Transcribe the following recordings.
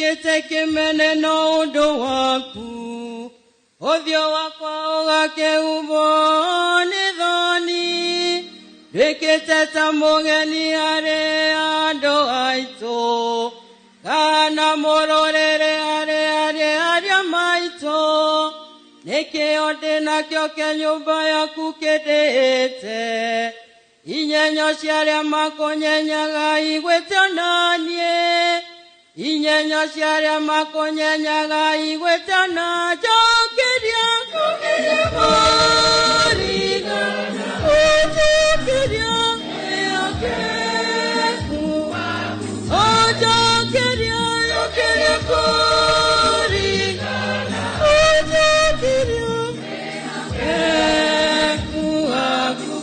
nduĩkĩte kĩmene no ũndũ waku, ũthiũ wakwa ũgakĩhumbwo nĩ thoni. Nduĩkĩte ta mũgeni harĩ andũ aitũ, kana mũrũrĩrĩ harĩ arĩa maitũ. Nĩkĩo ndĩ nakĩo kĩa nyũmba yaku kĩndĩĩte, inyenyo cia arĩa makũnyenyaga igwĩte ona niĩ, inyenyo cia arĩa makũnyenyaga igwĩte ona. Njokeria kũringana, ũnjokeria wĩhokeku, ũnjokeria njokeria kũringana, ũnjokeria wĩhokeku waku.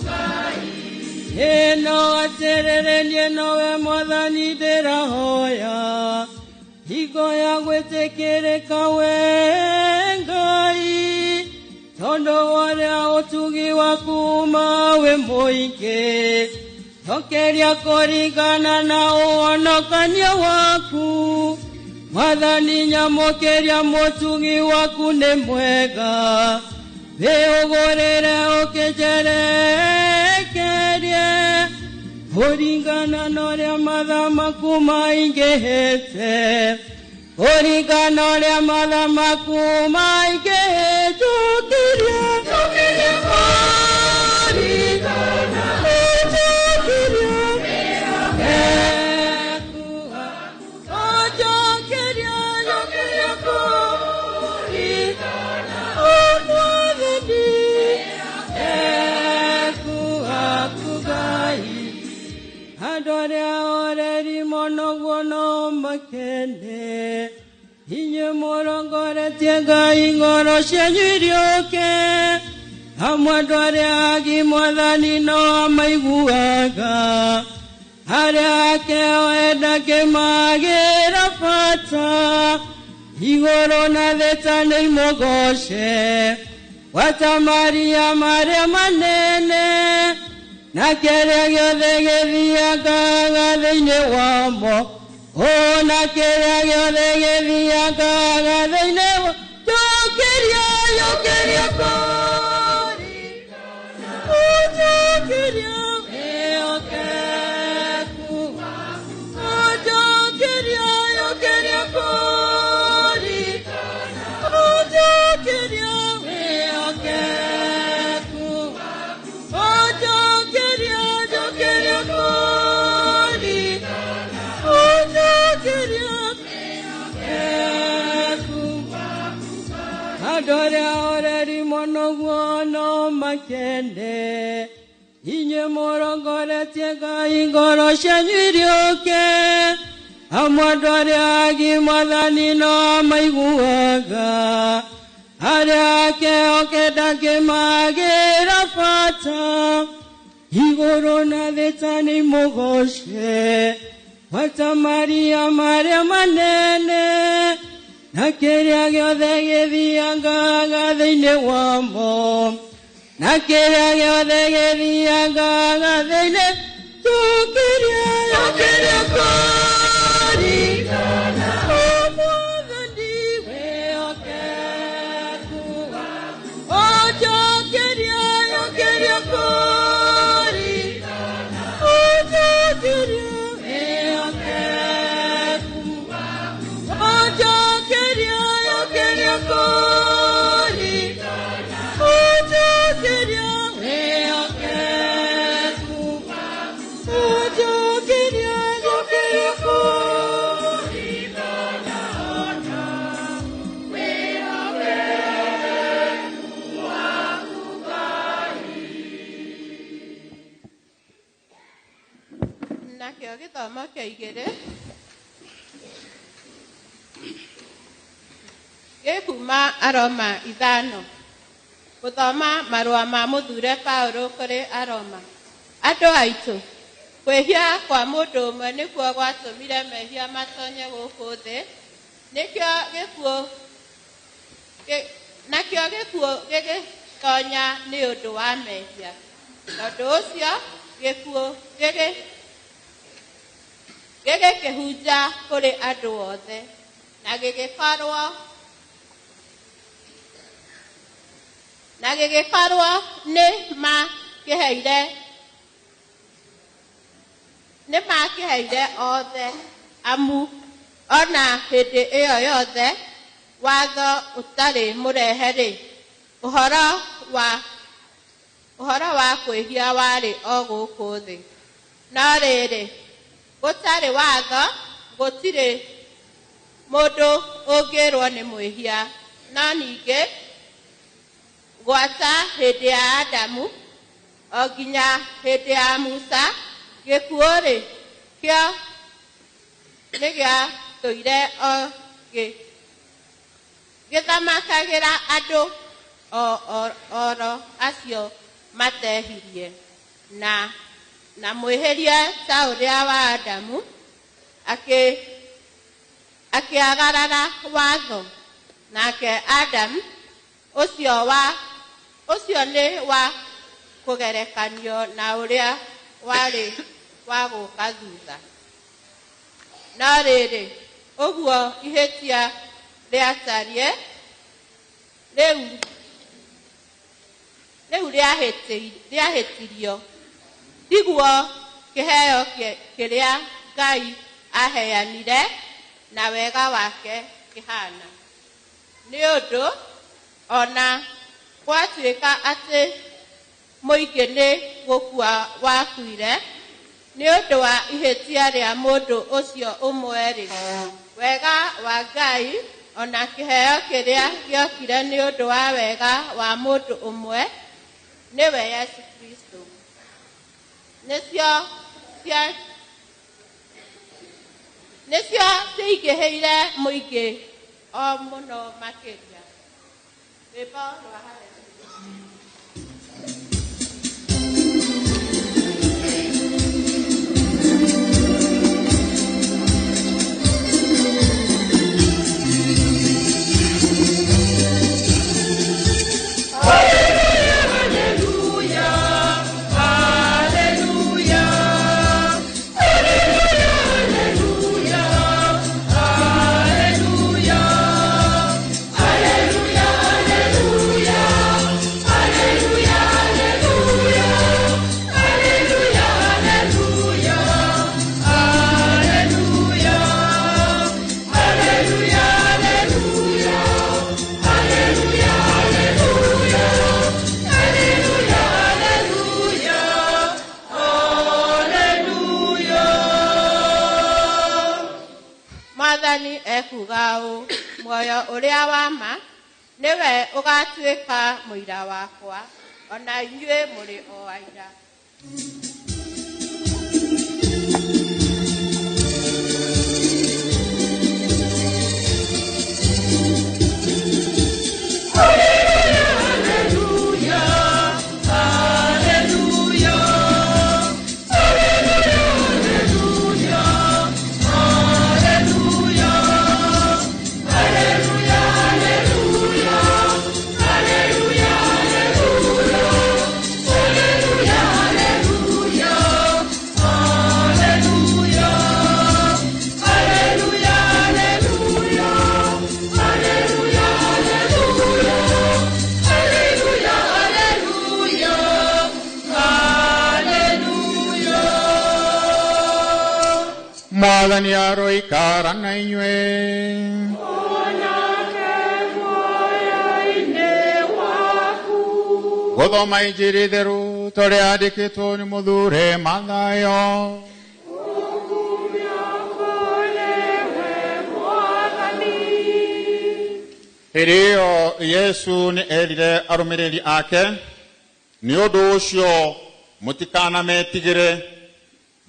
Ĩno atĩrĩrĩ, niĩ nowe Mwathani ndĩrahoya, hingo ya gwĩtĩkĩrĩka we Ngai, tondũ warĩa ũtugi waku ma wĩ mũingĩ, cokeria kũringana na ũhonokanio waku. Mwathani nyamũkĩria mũtugi waku nĩ mwega, wĩũgũrĩre ũkĩnjerekerie kũringana na ũrĩa matha maku maingĩhĩte, kũringana na ũrĩa matha maku maingĩhĩte. Njokeria kũringana, ũnjokeria wĩhokeku, ũnjokeria njokeria kũringana, Mwathani wĩhokeku waku Ngai. Andũ arĩa oreri mũno guo no makene, inyuĩ mũrongoretie Ngai ngoro cianyu iriũke, amwe andũ arĩa agi Mwathani no amaiguaga, arĩa ake o ndangĩmagĩra bata. Igũrũ na thĩ ta nĩ imũgoce, gwata maria marĩa manene, na kĩrĩa gĩothe gĩthiangaga thĩinĩ wamo, o na kĩrĩa gĩothe gĩthiangaga thĩinĩ wa. Njokeria, njokeria kũringana, ũnjokeria wĩhokeku, ũnjokeria, njokeria kũringana, ũnjokeria wĩhokeku, ũnjokeria, njokeria kũringana, ũnjokeria wĩhokeku. Andũ arĩa oreri mũno guo no makene, inyuĩ mũrongoretie Ngai ngoro cianyu iriũke, amwe andũ arĩa agi Mwathani no amaiguaga, arĩa ake oke ndangĩmagĩra bata. Igũrũ na thĩ ta nĩ imũgoce, gwata maria marĩa manene, na kĩrĩa gĩothe gĩthiangaga thĩinĩ wamo, na kĩrĩa gĩothe gĩthiangaga thĩinĩ. Njokeria, njokeria kũringana, Mwathani wĩhokeku, ũnjokeria, njokeria kũringana, ũnjokeria wĩhokeku, ũnjokeria, njokeria kũringana, ũnjokeria wĩhokeku, ũnjokeria, njokeria kũringana. Nakĩo gĩthomo kĩa igĩrĩ gĩkuma Aroma 5, gũthoma marũa ma mũthure Paulo kũrĩ Aroma. Andũ aitũ, kwĩhia kwa mũndũ ũmwe nĩkuo gwatũmire mehia matonye gũkũ thĩ, nĩkĩo gĩkuũ nakĩo gĩkuũ gĩgĩtonya nĩ ũndũ wa mehia. Tondũ ũcio gĩkuũ gĩgĩkĩhunja kũrĩ andũ othe, Na gĩgĩkorwo nĩ makĩheire othe, amu ona hĩndĩ ĩyo yothe watho ũtarĩ mũrehe-rĩ, ũhoro wa kwĩhia warĩ o gũkũ thĩ. No rĩrĩ, gũtarĩ watho gũtirĩ mũndũ ũngĩrwo nĩ mwĩhia. No ningĩ gwata hĩndĩ ya Adamu o nginya hĩndĩ ya Musa, gĩkuũ-rĩ, kĩo nĩgĩatũire o gĩthamakagĩra andũ oro acio matehirie, na mwĩhĩrie ta ũrĩa wa Adamu akĩagarara watho. Nake Adamu ũcio nĩ wa kũgerekanio na ũrĩa warĩ wa gũka thutha. No rĩrĩ, ũguo ihĩtia rĩatariĩ, rĩu rĩahĩtirio, tiguo kĩheo kĩrĩa Ngai aheanire na wega wake kĩhana. Nĩ ũndũ ona gwatuĩka atĩ mũingĩ nĩ gũkua wakuire nĩ ũndũ wa ihĩtia rĩa mũndũ ũcio ũmwe-rĩ, wega wa Ngai ona kĩheo kĩrĩa gĩokire nĩ ũndũ wa wega wa mũndũ ũmwe, nĩwe Yesu Kristo, nĩcio ciaingĩhĩire mũingĩ o mũno makĩria. Rwĩmbo rwa Haleluya. Mwathani ekuuga ũũ, muoyo ũrĩa wa ma nĩwe ũgatuĩka mũira wakwa, ona inyuĩ mũrĩ o aira. Mwathani aroikara na inyuĩ. Gũthoma Injiri theru ta ũrĩa yandĩkĩtwo nĩ mũthure Mathayo. Hĩndĩ ĩyo Yesu nĩ erire arũmĩrĩri ake, nĩ ũndũ ũcio mũtikanametigĩre,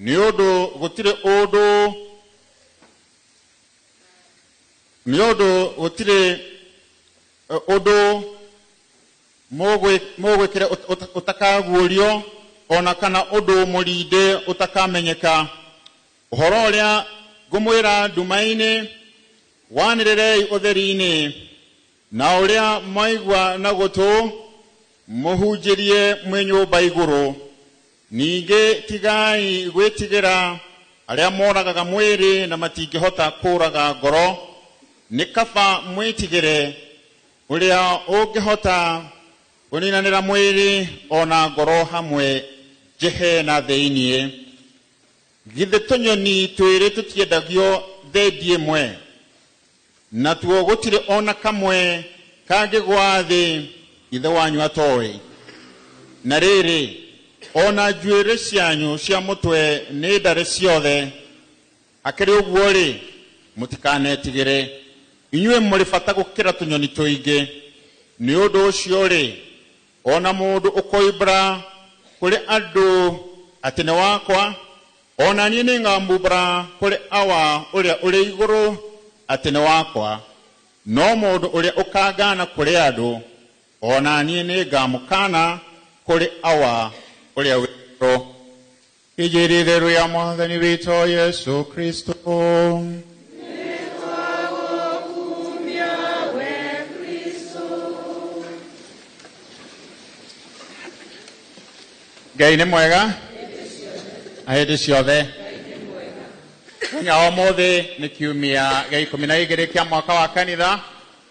nĩ ũndũ gũtirĩ ũndũ nĩ ũndũ gũtirĩ ũndũ mũgwĩkĩre ũtakaguũrio, ona kana ũndũ mũrinde ũtakamenyeka. Ũhoro ũrĩa ngũmwĩra nduma-inĩ, wanĩrĩrei ũtheri-inĩ, na ũrĩa mwaigua na gũtũ mũhunjĩrie mwĩ nyũmba igũrũ. Ningĩ tigai gwĩtigĩra arĩa moragaga mwĩrĩ na matingĩhota kũũraga ngoro, Nĩ kaba mwĩtigĩre ũrĩa ũngĩhota kũninanĩra mwĩrĩ ona ngoro hamwe Jehena thĩinĩ. Githĩ tũnyoni twĩrĩ tũtiendagio thendi ĩmwe, natuo gũtirĩ ona kamwe kangĩgwa thĩ ithe wanyu atoĩ. Na rĩrĩ, ona njuĩrĩ cianyu cia mũtwe nĩ ndare ciothe. Hakĩrĩ ũguo-rĩ, mũtikanetigĩre, inyuĩ mũrĩ bata gũkĩra tũnyoni tũingĩ. Nĩ ũndũ ũcio-rĩ, ona mũndũ ũkoimbũra kũrĩ andũ atĩ nĩ wakwa, ona niĩ nĩngamumbũra kũrĩ Awa ũrĩa ũrĩ igũrũ atĩ nĩ wakwa. No mũndũ ũrĩa ũkangana kũrĩ andũ, ona niĩ nĩngamũkana kũrĩ Awa ũrĩa wĩ igũrũ. Injiri theru ya Mwathani witũ Yesu Kristo. Ngai nĩ mwega na hĩndĩ ciothe. Mũthenya wa ũmũthĩ nĩ kiumia gĩa 12 kĩa mwaka wa kanitha,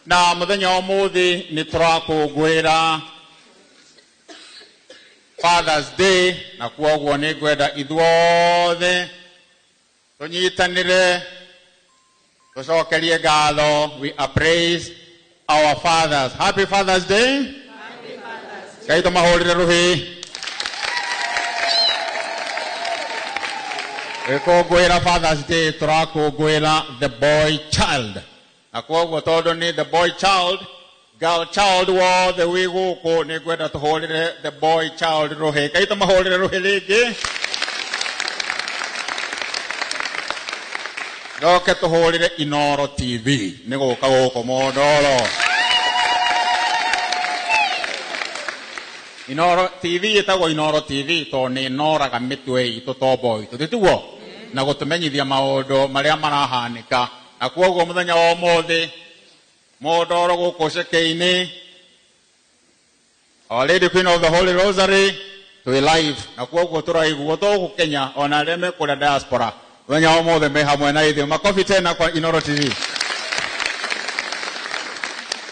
na mũthenya wa ũmũthĩ nĩ tũrakũngũĩra Father's Day, na kwoguo nĩ ngwenda ithuothe tũnyitanĩre tũcokerie ngatho. We appraise our fathers. Happy Father's Day. Ngai tũmahũrĩre rũhĩ. Gĩkũngũĩra Father's Day tũrakũngũĩra the boy child, na kwoguo tondũ nĩ the boy child, girl child wothe wĩ gũkũ, nĩ ngwenda tũhũrĩre the boy child rũhĩ. Ngai tũmahũrĩre rũhĩ rĩngĩ. Ndoke tũhũrĩre Inoro TV nĩ gũka gũkũ Mondoro. Inoro TV ĩtagwo Inoro TV tondũ nĩ ĩnoraga mĩtwe itũ tombo itũ, tĩtiguo, na gũtũmenyithia maũndũ marĩa marahanĩka. Na kwoguo mũthenya wa ũmũthĩ Mondoro gũkũ Ceke-inĩ, Our Lady Queen of the Holy Rosary twĩ live, na kwoguo tũraiguo to gũkũ Kenya, ona arĩa me kũrĩa diaspora mũthenya wa ũmũthĩ me hamwe na ithuĩ. Makobi tena kwa Inoro TV.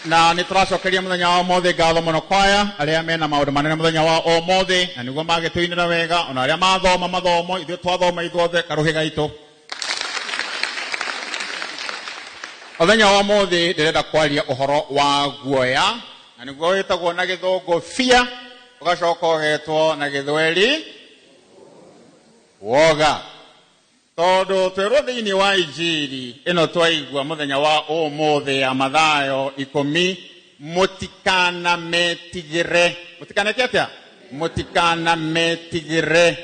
Na nĩ tũracokeria mũthenya wa ũmũthĩ ngatho mũno kwaya arĩa mena maũndũ manene mũthenya wa ũmũthĩ, na nĩguo magĩtũinĩra wega, ona arĩa mathoma mathomo, ithuĩ twathoma ithuothe karũhĩ gaitũ. Mũthenya wa ũmũthĩ ndĩrenda kwaria ũhoro wa guoya, na nĩguo wĩtagwo na gĩthũngũ fear, ũgacoka ũgetwo na gĩthweri woga. Tondũ twerwo thĩinĩ wa injiri ĩno twaigua mũthenya wa ũmũthĩ ya Mathayo 10, mũtikanametigĩre. Mũtikaneke atĩa? Mũtikanametigĩre.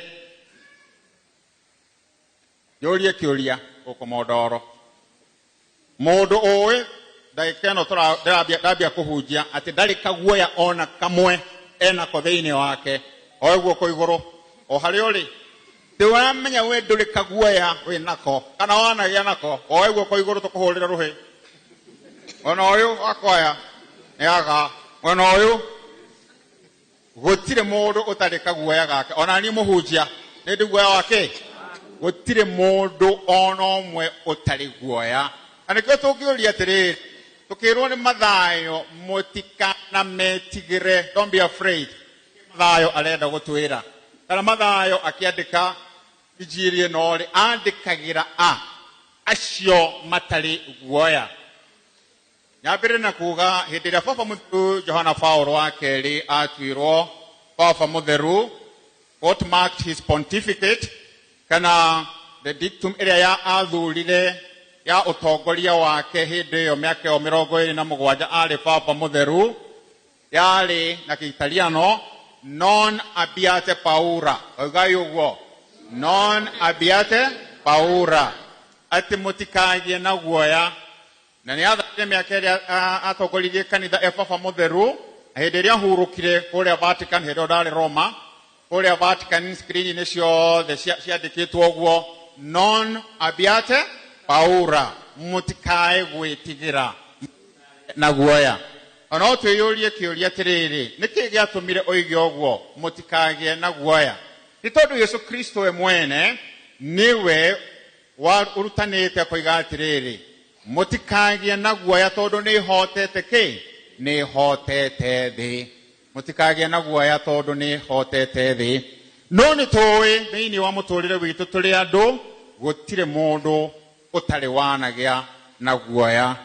Njũrie kĩũria gũkũ Mondoro. Mũndũ ũĩ ndagĩka ĩno ndambia kũhunjia atĩ ndarĩ kaguoya ona kamwe enako thĩinĩ wake, oe guoko igũrũ o harĩa ũrĩ. Ndĩramenya we ndũrĩ kaguoya wĩnako kana wanagĩa nako, oe guoko igũrũ tũkũhũrĩre rũhĩ. Ona ũyũ wakwaya nĩ aga, ona ũyũ gũtirĩ mũndũ ũtarĩ kaguoya gake. Ona niĩ mũhunjia nĩ ndĩ guoya wake. Gũtirĩ mũndũ ona ũmwe ũtarĩ guoya. Na nĩkĩo tũngĩũria atĩrĩrĩ, tũkĩrwo nĩ Mathayo mũtikanametigĩre, don't be afraid. Mathayo arenda gũtwĩra, kana Mathayo akĩandĩka injiri ĩno rĩ, andĩkagĩra a acio matarĩ guoya. Nyambĩrĩrie na kuga hĩndĩ ĩrĩa Baba Mũtheru Johana Paulo wa kerĩ atuirwo Baba Mũtheru, what marked his pontificate, kana the dictum ĩrĩa ya athurire ya ũtongoria wake hĩndĩ ĩyo mĩaka ĩyo 27 arĩ Baba Mũtheru, yarĩ na Kĩitaliano non abbiate paura. Oigai ũguo, non abbiate paura, atĩ mũtikagĩe na guoya. Na nĩ athanire mĩaka ĩrĩa atongoririe kanitha e Baba Mũtheru, na hĩndĩ ĩrĩa ahurũkire kũrĩa Vatican, hĩndĩ ĩyo ndarĩ Roma, kũrĩa Vatican screen-inĩ ciothe ciandĩkĩtwo ũguo, non abbiate paura, mũtikae gwĩtigĩra na guoya. Ona no twĩyũrie kĩũria atĩrĩrĩ, nĩkĩ gĩatũmire oige ũguo, mũtikagĩe na guoya? Nĩ tondũ Yesu Kristo we mwene nĩwe ũrutanĩte akoiga atĩrĩrĩ, Mũtikagĩe na guoya tondũ nĩ hotete kĩ? Nĩ hotete thĩ. Mũtikagĩe na guoya tondũ nĩ hotete thĩ. No nĩ tũĩ thĩinĩ wa mũtũrĩre witũ tũrĩ andũ gũtirĩ mũndũ ũtarĩ wanagĩa na guoya.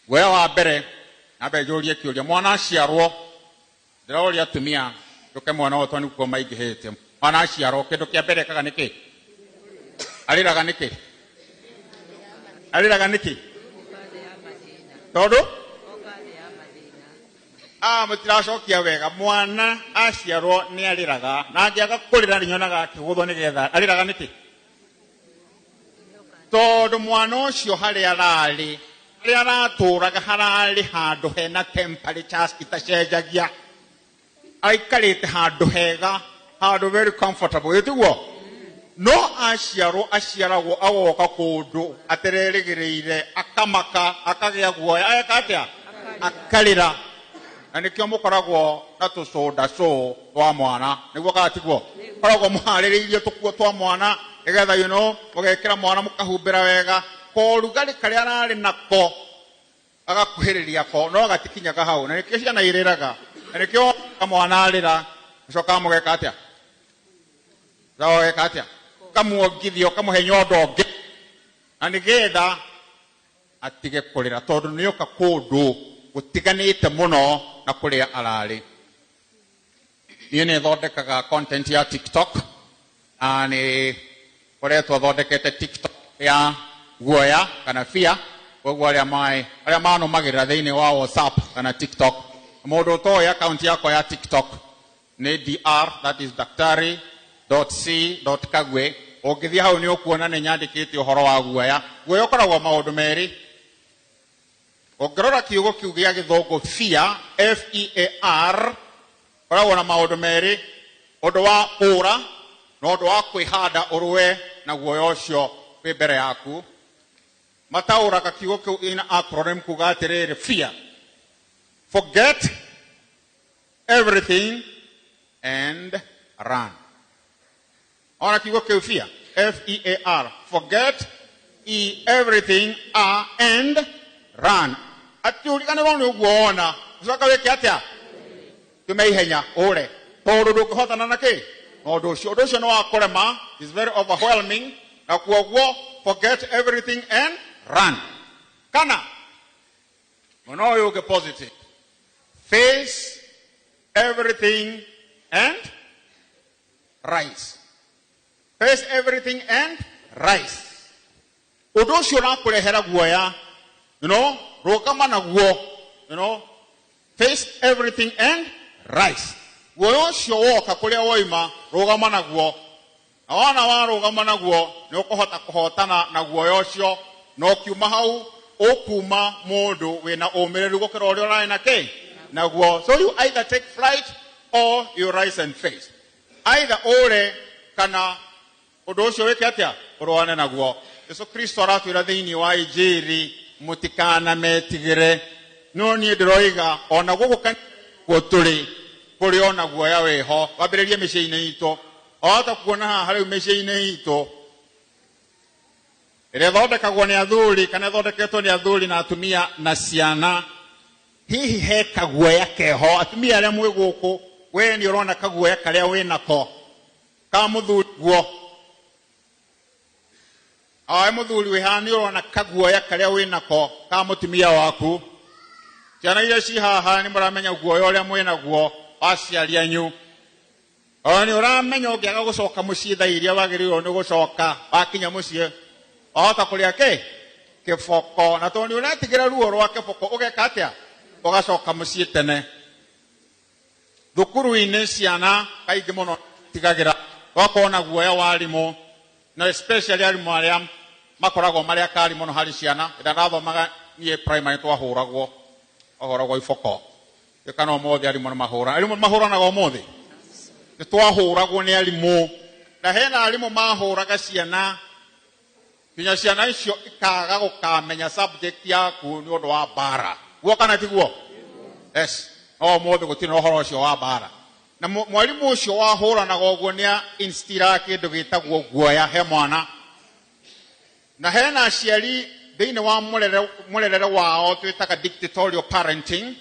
Guoya wa mbere, nambe njũrie kĩũria, mwana aciarwo, ndĩroria atumia ndũke mwana ũyũ tondũ nĩkuo maingĩhĩte. Mwana aciarwo kĩndũ kĩa mbere ekaga nĩkĩ? Arĩraga nĩkĩ? Arĩraga nĩkĩ? Tondũ mũtiracokia wega. Mwana aciarwo nĩ arĩraga, na angĩaga kũrĩra nĩ nyonaga akĩgũthwo nĩgetha arĩraga nĩkĩ? Tondũ mwana ũcio harĩa ararĩ, harĩa aratũraga hararĩ handũ hena temperatures itacenjagia. Aikarĩte handũ hega, handũ very comfortable, ĩtiguo? No aciarwo aciaragwo agoka kũndũ atererĩgĩrĩire, akamaka, akagĩa guoya, eka atĩa? Akarĩra. Na nĩkĩo mũkoragwo na tũcũnda cũũ twa mwana, nĩguo kana tiguo? Koragwo mũharĩrĩirie tũkuo twa mwana nĩgetha you know, mũgekĩra mwana mũkahumbĩra wega, korugarĩ karĩa ararĩ nako agakuhĩrĩria ko, no gatikinyaga hau. Na nĩkĩo ciana irĩraga, na nĩkĩo mwana arĩra mũcokaga mũgeka atĩa? Mũgeka atĩa? Ũkamuongithia, ũkamũhe nyondo ũngĩ, na nĩgetha atige kũrĩra, tondũ nĩoka kũndũ gũtiganĩte mũno na kũrĩa ararĩ. Niĩ nĩ thondekaga content ya TikTok, na nĩ koretwo thondekete TikTok ya guoya kana fear. Koguo arĩa manũmagĩrĩra thĩinĩ wa WhatsApp kana TikTok, mũndũ ũtoĩ account yakwa ya TikTok nĩ dr, that is daktari c kagwe. Ũngĩthiĩ hau nĩ ũkuona nĩ nyandĩkĩte ũhoro wa guoya. Guoya ũkoragwo maũndũ merĩ. Ũngĩrora kiugo kĩu gĩa gĩthũngũ fear, F E A R, ũkoragwo na maũndũ merĩ, ũndũ wa kũũra na ũndũ wa kwĩhanda ũrũe na guoya ũcio wĩ mbere yaku. Mataũraga kiugo kĩu in acronym kuga atĩrĩrĩ, fear, forget everything and run. Ona kiugo kĩu fear, F E A R, forget E everything A and run. Atĩ ũriganĩrwo nĩ ũguo wona, ũcoka wĩke atĩa? Tume ihenya ũre, tondũ ndũngĩhotana na kĩ na ũndũ ũcio. Ũndũ ũcio nĩ wa kũrema, is very overwhelming, na kuoguo forget everything and run. Kana mwena ũyũ ũngĩ positive, face everything and rise. Face everything and rise. Ũndũ ũcio ũrakũrehera guoya, you know, rũgama naguo, you know, face everything and rise. Guoya ũcio woka kũrĩa woima, rũgama naguo. Na wona warũgama naguo, nĩ ũkũhota kũhotana na guoya ũcio, na ũkiuma hau ũkuma mũndũ wĩna ũmĩrĩru gũkĩra ũrĩa ũrarĩ na kĩ naguo. So you either take flight or you rise and face. Either ũre kana ũndũ ũcio wĩke atĩa? Ũrũane naguo. Jesu Kristo aratwĩra thĩinĩ wa Injiri mũtikanametigĩre. No niĩ ndĩroiga ona gũkũ kuo tũrĩ kũrĩ ona guoya wĩho. Wambĩrĩrie mĩciĩ-inĩ itũ. Wahota kuona haha rĩu mĩciĩ-inĩ itũ ĩrĩa ĩthondekagwo nĩ athuri kana ĩthondeketwo nĩ athuri na atumia na ciana, hihi he kaguoya keho? Atumia arĩa mwĩ gũkũ, we nĩ ũrona kaguoya karĩa wĩ nako ka mũthuri guo? Awe mũthuri wĩ haha, nĩ ũrona kaguoya karĩa wĩ nako ka mũtumia waku? Ciana iria ci haha, nĩ mũramenya guoya ũrĩa mwĩ naguo wa aciari anyu? Ona nĩ ũramenya ũngĩaga gũcoka mũciĩ thaa iria wagĩrĩirwo nĩ gũcoka, wakinya mũciĩ wahota kũrĩa kĩ kĩboko, na tondũ nĩ ũretigĩra ruo rwa kĩboko, ũgeka atĩa? Ũgacoka mũciĩ tene. Thukuru-inĩ ciana kaingĩ mũno tigagĩra gwakorwo na guoya wa arimũ, na especially arimũ arĩa makoragwo marĩ akari mũno harĩ ciana. Ĩrĩa ndathomaga niĩ primary, twahũragwo, twahũragwo iboko. Kana ũmũthĩ arimũ nĩ mahũra, arimũ nĩ mahũranaga ũmũthĩ? Nĩ twahũragwo nĩ arimũ, na hena arimũ mahũraga ciana nginya ciana icio ikaga gũkamenya subject yaku nĩ ũndũ wa mbara. Guo kana tiguo? Yes. No ũmũthĩ gũtirĩ na ũhoro ũcio wa mbara, na mwarimũ ũcio wahũranaga ũguo nĩ instiraga kĩndũ gĩtagwo guoya he mwana. Na hena aciari Thĩinĩ wa mũrerere wao twĩtaga dictatorial parenting,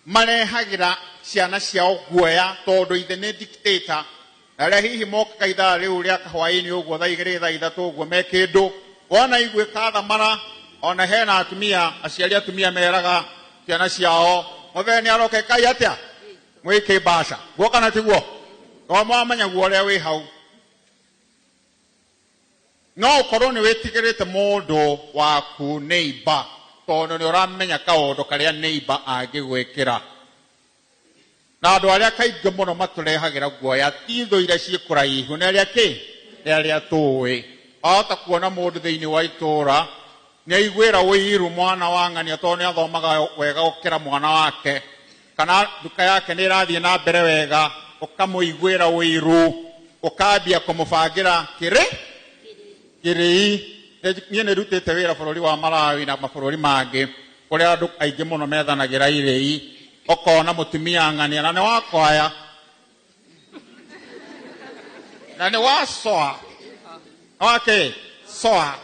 marehagĩra ciana ciao guoya tondũ ithe nĩ dictator, na arĩa hihi mokaga ithaa rĩu rĩa kahwaĩ-inĩ ũguo thaa igĩrĩ thaa ithatũ ũguo me kĩndũ wona iguĩka thamara. Ona hena atumia, aciari atumia meraga ciana ciao mũthee nĩ aroka ĩkai atĩa mwĩke mbaca guo kana tiguo, to mwamenya guo ũrĩa wĩ hau. No ũkorwo nĩ wĩtigĩrĩte mũndũ waku neighbor tondũ nĩ ũramenya kaũndũ karĩa neighbor angĩgwĩkĩra. Na andũ arĩa kaingĩ mũno matũrehagĩra guoya ti thũ iria ciĩ kũraihu, nĩ arĩa kĩ nĩ arĩa tũĩ. Wahota kuona mũndũ thĩinĩ wa itũũra nĩ aiguĩra ũiru mwana wa ng'ania tondũ nĩ athomaga wega gũkĩra mwana wake, kana nduka yake nĩ ĩrathiĩ na mbere wega, ũkamũiguĩra ũiru, ũkambia kũmũbangĩra kĩrĩ kĩrĩi. Niĩ nĩ ndutĩte wĩra bũrũri wa Malawi na mabũrũri mangĩ kũrĩa andũ aingĩ mũno methanagĩra irĩi, ũkona mũtumia ng'ania na nĩ wa kwaya na nĩ wa soa na wa kĩ soa,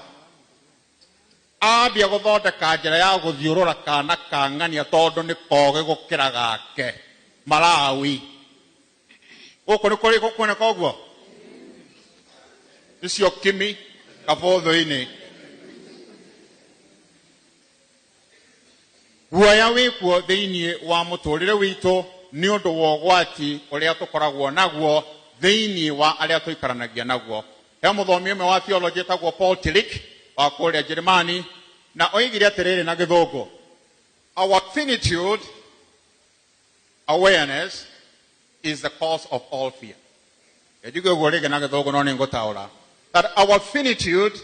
ambia gũthondeka njĩra ya gũthiũrũra kana ka ng'ania tondũ nĩ kogĩ gũkĩra gake. Malawi gũkũ nĩ kũrĩ kuoneka ũguo icio kimi kabũthũ-inĩ. Guoya wĩkuo thĩinĩ wa mũtũrĩre witũ nĩ ũndũ wa ũgwati ũrĩa tũkoragwo naguo thĩinĩ wa arĩa tũikaranagia naguo. He mũthomi ũmwe wa theology etagwo Paul Tillich wa kũrĩa Jeremani, na oigire atĩrĩrĩ na gĩthũngũ, "Our finitude awareness is the cause of all fear." Njuge ũguo rĩngĩ na gĩthũngũ no nĩ ngũtaũra, that our finitude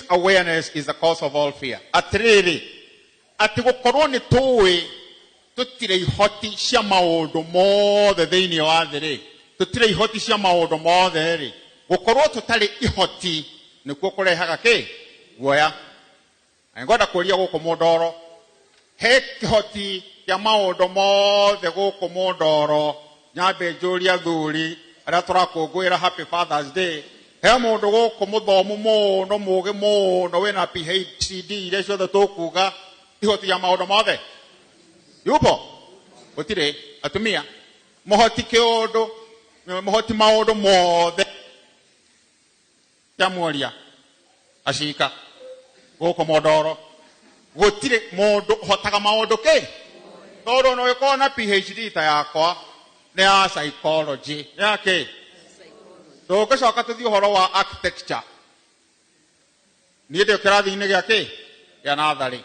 awareness is the cause of all fear. Atĩrĩrĩ, atĩ gũkorwo nĩ tũĩ tũtirĩ ihoti cia maũndũ mothe thĩinĩ wa thĩ rĩ, tũtirĩ ihoti cia maũndũ mothe rĩ, gũkorwo tũtarĩ ihoti nĩkuo kũrehaga kĩ guoya. Na ngwenda kũria gũkũ mũndoro, he kĩhoti kĩa maũndũ mothe gũkũ mũndoro? Nyambe njũrie athuri arĩa tũrakũngũĩra Happy Fathers Day, he mũndũ gũkũ mũthomu mũno, mũgĩ mũno, wĩna PhD iria ciothe tũkuga, ihoti ya maũndũ mothe? Yupo? Gũtirĩ. Atumia mũhoti kĩũndũ, mũhoti maũndũ mothe, kĩamuoria acika gũkũ mũndoro, gũtirĩ mũndũ ũhotaga maũndũ kĩ, tondũ no ĩkorwo na PhD ta yakwa nĩ ya psychology, nĩ ya kĩ, tũngĩcoka tũthiĩ ũhoro wa architecture, niĩ ndĩ kĩrathi-inĩ gĩa kĩ gĩa natharĩ.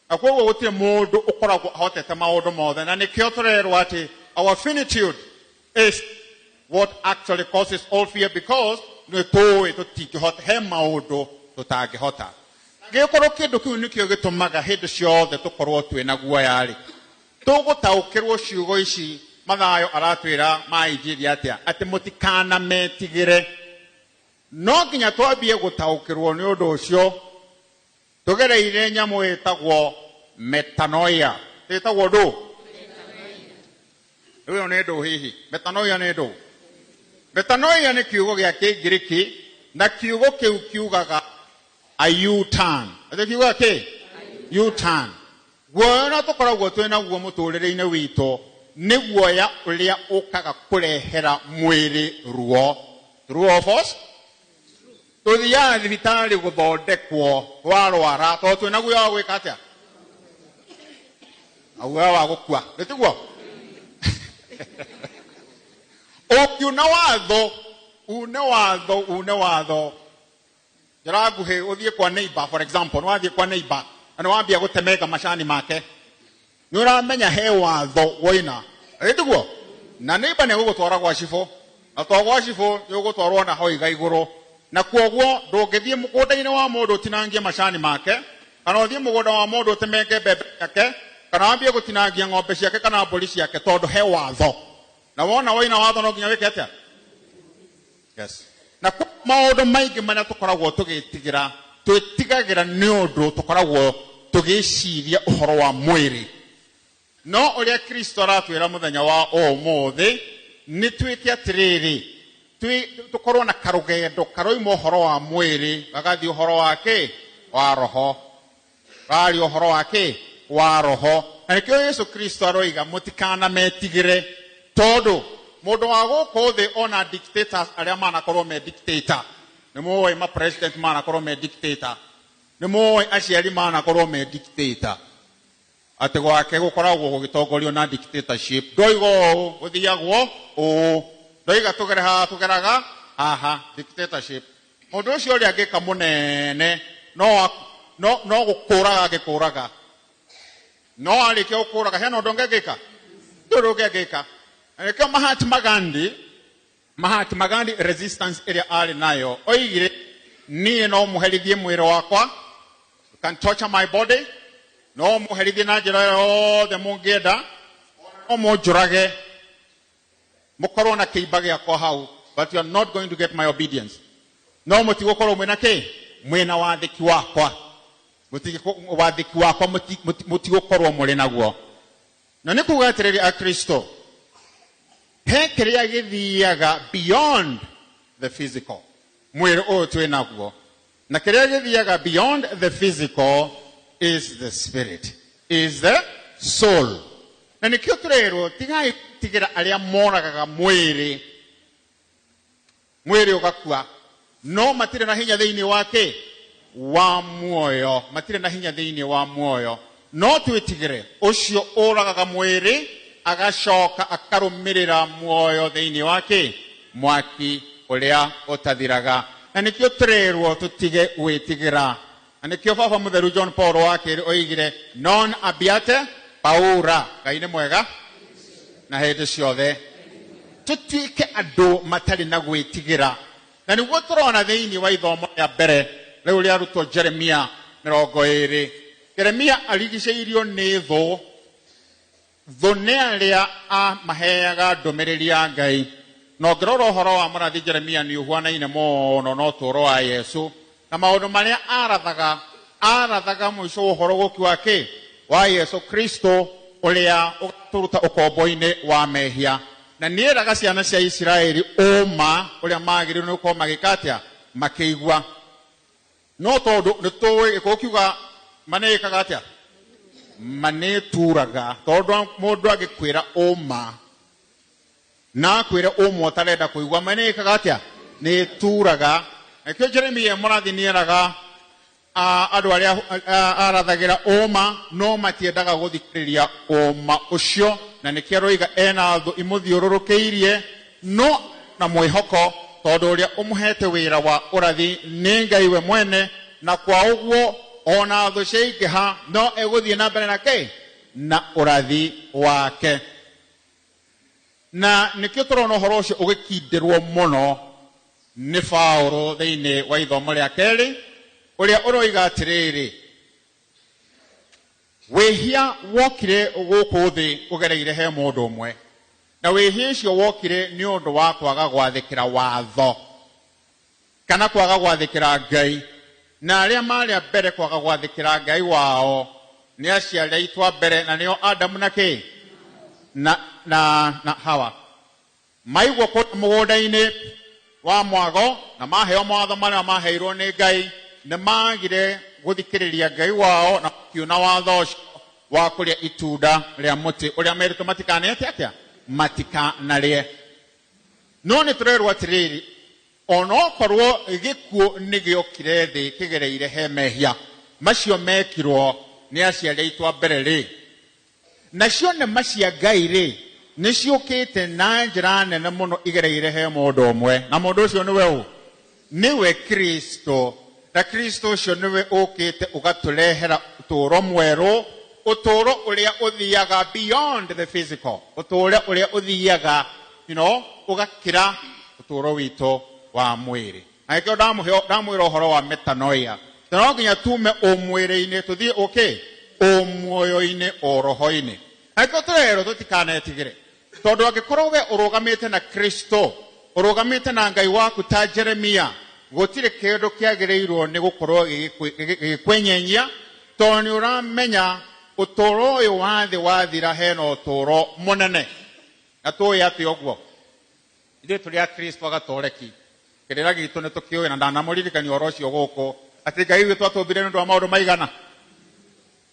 Na koguo gũtirĩ mũndũ ũkoragwo ahotete maũndũ mothe, na nĩkĩo tũrerwo atĩ our finitude is what actually causes all fear, because nĩ tũĩ tũtingĩhota, he maũndũ tũtangĩhota. Gĩkorwo kĩndũ kĩu nĩkĩo gĩtũmaga hĩndĩ ciothe tũkorwo twĩna guoya rĩ, tũgũtaũkĩrwo ciugo ici Mathayo aratwĩra ma injiri atĩa, atĩ mũtikanametigĩre? No nginya twambie gũtaũkĩrwo nĩ ũndũ ũcio tũgereire nyamũ ĩtagwo metanoia. Ĩtagwo ndũ? Ĩyo nĩ ndũ hihi? Metanoia nĩ ndũ? Metanoia nĩ kiugo gĩa Kĩngiriki, na kiugo kĩu kiugaga a U-turn. Atĩ kiugaga kĩ? U-turn. Guoya ũrĩa tũkoragwo twĩ naguo mũtũrĩre-inĩ witũ nĩ guoya ũrĩa ũkaga kũrehera mwĩrĩ ruo. True or false? Tũthiaga thibitarĩ gũthondekwo twarwara tondũ twĩna guoya wa gwĩka atĩa? Na guoya wa gũkua, nĩ tiguo? Ũngiuna watho, une watho, une watho njĩra nguhĩ, ũthiĩ kwa neighbor, for example, nĩ wathiĩ kwa neighbor na nĩ wambia gũtemenga macani make, nĩ ũramenya he watho woina, ĩ tiguo? Na neighbor nĩ egũgũtwara gwa cibũ, na to gwa cibũ, nĩ ũgũtwarwo na hoiga igũrũ. Na kuoguo ndũngĩthiĩ mũgũnda-inĩ wa mũndũ ũtinangie macani make, kana ũthiĩ mũgũnda wa mũndũ ũtemenge mbembe ciake, kana wambie gũtinangia ng'ombe ciake kana mbũri ciake, tondũ he watho, na wona woina watho no nginya wĩke atĩa? Yes. Na maũndũ maingĩ marĩa tũkoragwo tũgĩtigĩra, twĩtigagĩra nĩ ũndũ tũkoragwo tũgĩciria ũhoro wa mwĩrĩ. No ũrĩa Kristo aratwĩra mũthenya wa ũmũthĩ nĩ twĩke atĩrĩrĩ, Tukorwo na karugendo karoima ũhoro wa mwĩrĩ gagathiĩ ũhoro wa kĩ wa roho raria ũhoro wa kĩ wa roho na nĩkĩo Yesu Kristo aroiga mũtikanametigĩre tondũ mũndũ wa gũkũ thĩ ona dictators arĩa manakorwo me dictator nĩ mũĩ ma president manakorwo me dictator nĩ mũĩ aciari manakorwo me dictator atĩ gwake gũkoragwo gũgĩtongorio na dictatorship ndoiga ũũ gũthiagwo ũũ ndoiga tũgere haha tũgeraga haha dictatorship mũndũ ũcio ũrĩa angĩka mũnene no no no gũkũraga angĩkũraga no arĩkia gũkũraga hena ũndũ ũngĩ ndũrĩ ũngĩ angĩka. Na nĩkĩo Mahatma Gandhi resistance ĩrĩa arĩ nayo oigire niĩ no mũherithie mwĩrĩ wakwa, you can torture my body, no mũherithie na njĩra yothe mũngĩenda, no mũnjũrage mũkorwo na kĩimba gĩakwa hau, but you are not going to get my obedience. No mũtigũkorwo mwĩna kĩ mwĩna wathĩki wakwa, wathĩki wakwa mũtigũkorwo mũrĩ naguo. Na nĩ kuga atĩrĩrĩ Akristo, he kĩrĩa gĩthiaga beyond the physical mwĩrĩ ũyũ twĩ naguo, na kĩrĩa gĩthiaga beyond the physical is the spirit, is the soul. Na nĩkĩo tũrerwo tigai tigĩra arĩa moragaga mwĩrĩ, mwĩrĩ ũgakua, no matirĩ na hinya thĩinĩ wa kĩ wa muoyo, matirĩ na hinya thĩinĩ wa muoyo. No twĩtigĩre ũcio ũragaga mwĩrĩ agacoka akarũmĩrĩra muoyo thĩinĩ wa kĩ mwaki ũrĩa ũtathiraga. Na nĩkĩo tũrerwo tũtige gwĩtigĩra. Na nĩkĩo Baba Mũtheru John Paul wa kerĩ oigire non abbiate paura. Ngai nĩ mwega na hĩndĩ ciothe. Tũtuĩke andũ matarĩ na gwĩtigĩra. Na nĩguo tũrona thĩinĩ wa ithomo rĩa mbere rĩu rĩarutwo Jeremia 20. Jeremia arigicĩirio nĩ thũ. Thũ nĩ arĩa amaheaga ndũmĩrĩri ya Ngai. Na ũngĩrora ũhoro wa mũrathi Jeremia nĩ ũhuanaine mũno na ũtũũro wa Yesu na maũndũ marĩa arathaga mũico wa ũhoro gũki wa kĩ wa Yesu Kristo ũrĩa ũgatũruta ũkombo-inĩ wa mehia. Na nĩeraga ciana cia Isiraeli ũma ũrĩa magĩrĩirwo nĩ gũkorwo magĩka atĩa makĩigua. No tondũ nĩ tũĩ gĩkũyũ kiuga manĩkaga atĩa manĩturaga, tondũ mũndũ angĩkwĩra ũma na akwĩre ũma ũtarenda kũigua manĩkaga atĩa nĩturaga. Nakĩo Jeremia mũrathi nĩeraga andũ arĩa arathagĩra ũma no matiendaga gũthikĩrĩria ũma ũcio, na nĩkĩo aroiga ena thũ imũthiũrũrũkĩirie no na mwĩhoko, tondũ ũrĩa ũmũhete wĩra wa ũrathi nĩ Ngai we mwene, na kwa ũguo ona thũ ciaingĩha no egũthiĩ na mbere na kĩ na ũrathi wake. Na nĩkĩo tũrona ũhoro ũcio ũgĩkindĩrwo mũno nĩ Paũlũ thĩinĩ wa ithomo rĩa kerĩ ũrĩa ũroiga atĩrĩrĩ, wĩhia wokire gũkũ thĩ ũgereire he mũndũ ũmwe, na wĩhia ũcio wokire nĩ ũndũ wa kwaga gwathĩkĩra watho kana kwaga gwathĩkĩra Ngai. Na arĩa marĩ a mbere kwaga gwathĩkĩra Ngai wao nĩ aciari aitũ a mbere, na nĩo Adamu na kĩ na Hawa. Maigwo kũrĩa mũgũnda-inĩ wa mwago na maheo mawatho marĩa maheirwo nĩ Ngai, nĩ magire gũthikĩrĩria Ngai wao na makiuna watho ũcio wa kũrĩa itunda rĩa mũtĩ ũrĩa merĩtwo matikanete atĩa matikanarĩe. No nĩ tũrerwo atĩrĩrĩ, onokorwo gĩkuũ nĩ gĩokire thĩ kĩgereire he mehia macio mekirwo nĩ aciari aitũ a mbere rĩ, nacio nĩma cia Ngai rĩ nĩ ciũkĩte na njĩra nene mũno igereire he mũndũ ũmwe, na mũndũ ũcio nĩwe ũ? Nĩwe Kristo. Na Kristo ũcio nĩwe ũkĩte ũgatũrehera ũtũũro mwerũ, ũtũũro ũrĩa ũthiaga beyond the physical, ũtũũro ũrĩa ũthiaga ũgakĩra ũtũũro witũ wa mwĩrĩ. Na nĩkĩo ndamwĩra ũhoro wa metanoia, no nginya tume ũmwĩrĩ-inĩ tũthiĩ ũkĩ ũmuoyo-inĩ o roho-inĩ. Na nĩkĩo tũrerwo tũtikanetigĩre, tondũ angĩkorwo we ũrũgamĩte na Kristo, ũrũgamĩte na Ngai waku ta Jeremia, gũtirĩ kĩndũ kĩagĩrĩirwo nĩ gũkorwo gĩgĩkwenyenyia, tondũ nĩ ũramenya ũtũũro ũyũ wa thĩ wathira hena ũtũũro mũnene. Na tũĩ atĩ ũguo Ithuĩ tũrĩ Akristo Agatoreki, kĩrĩra gitũ nĩ tũkĩũĩ na ndanamũririkania ũhoro ũcio gũkũ atĩ Ngai witũ atũmbire nĩ ũndũ wa maũndũ maigana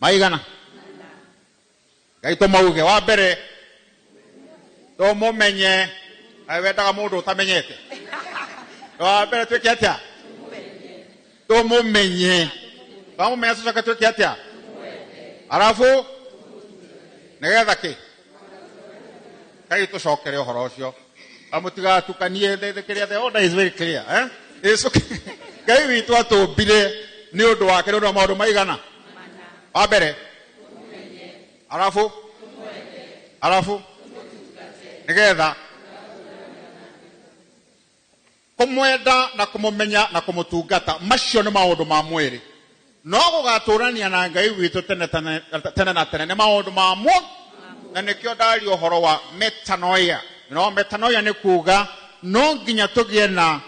maigana. Ngai tũmauge wa mbere tũmũmenye, aĩ wendaga mũndũ ũtamenyete. Wa mbere twĩke atĩa? Tũmũmenye. Twamũmenya tũcoke twĩke atĩa? Arabu nĩgetha kĩ? Ngai tũcokere ũhoro ũcio. Amũtigatukanie kĩrĩa, the order is very clear, eh? Ĩco Ngai witũ atũmbire nĩ ũndũ wake, nĩ ũndũ wa maũndũ maigana. Wa mbere arabu arabu nĩgetha kũmwenda na kũmũmenya na kũmũtungata, macio nĩ maũndũ ma mwĩrĩ, no gũgatũrania na Ngai witũ tene tene tene na tene nĩ maũndũ ma mwo, na nĩkĩo ndaria ũhoro wa metanoia. Metanoia nĩ kuga no nginya tũgĩe na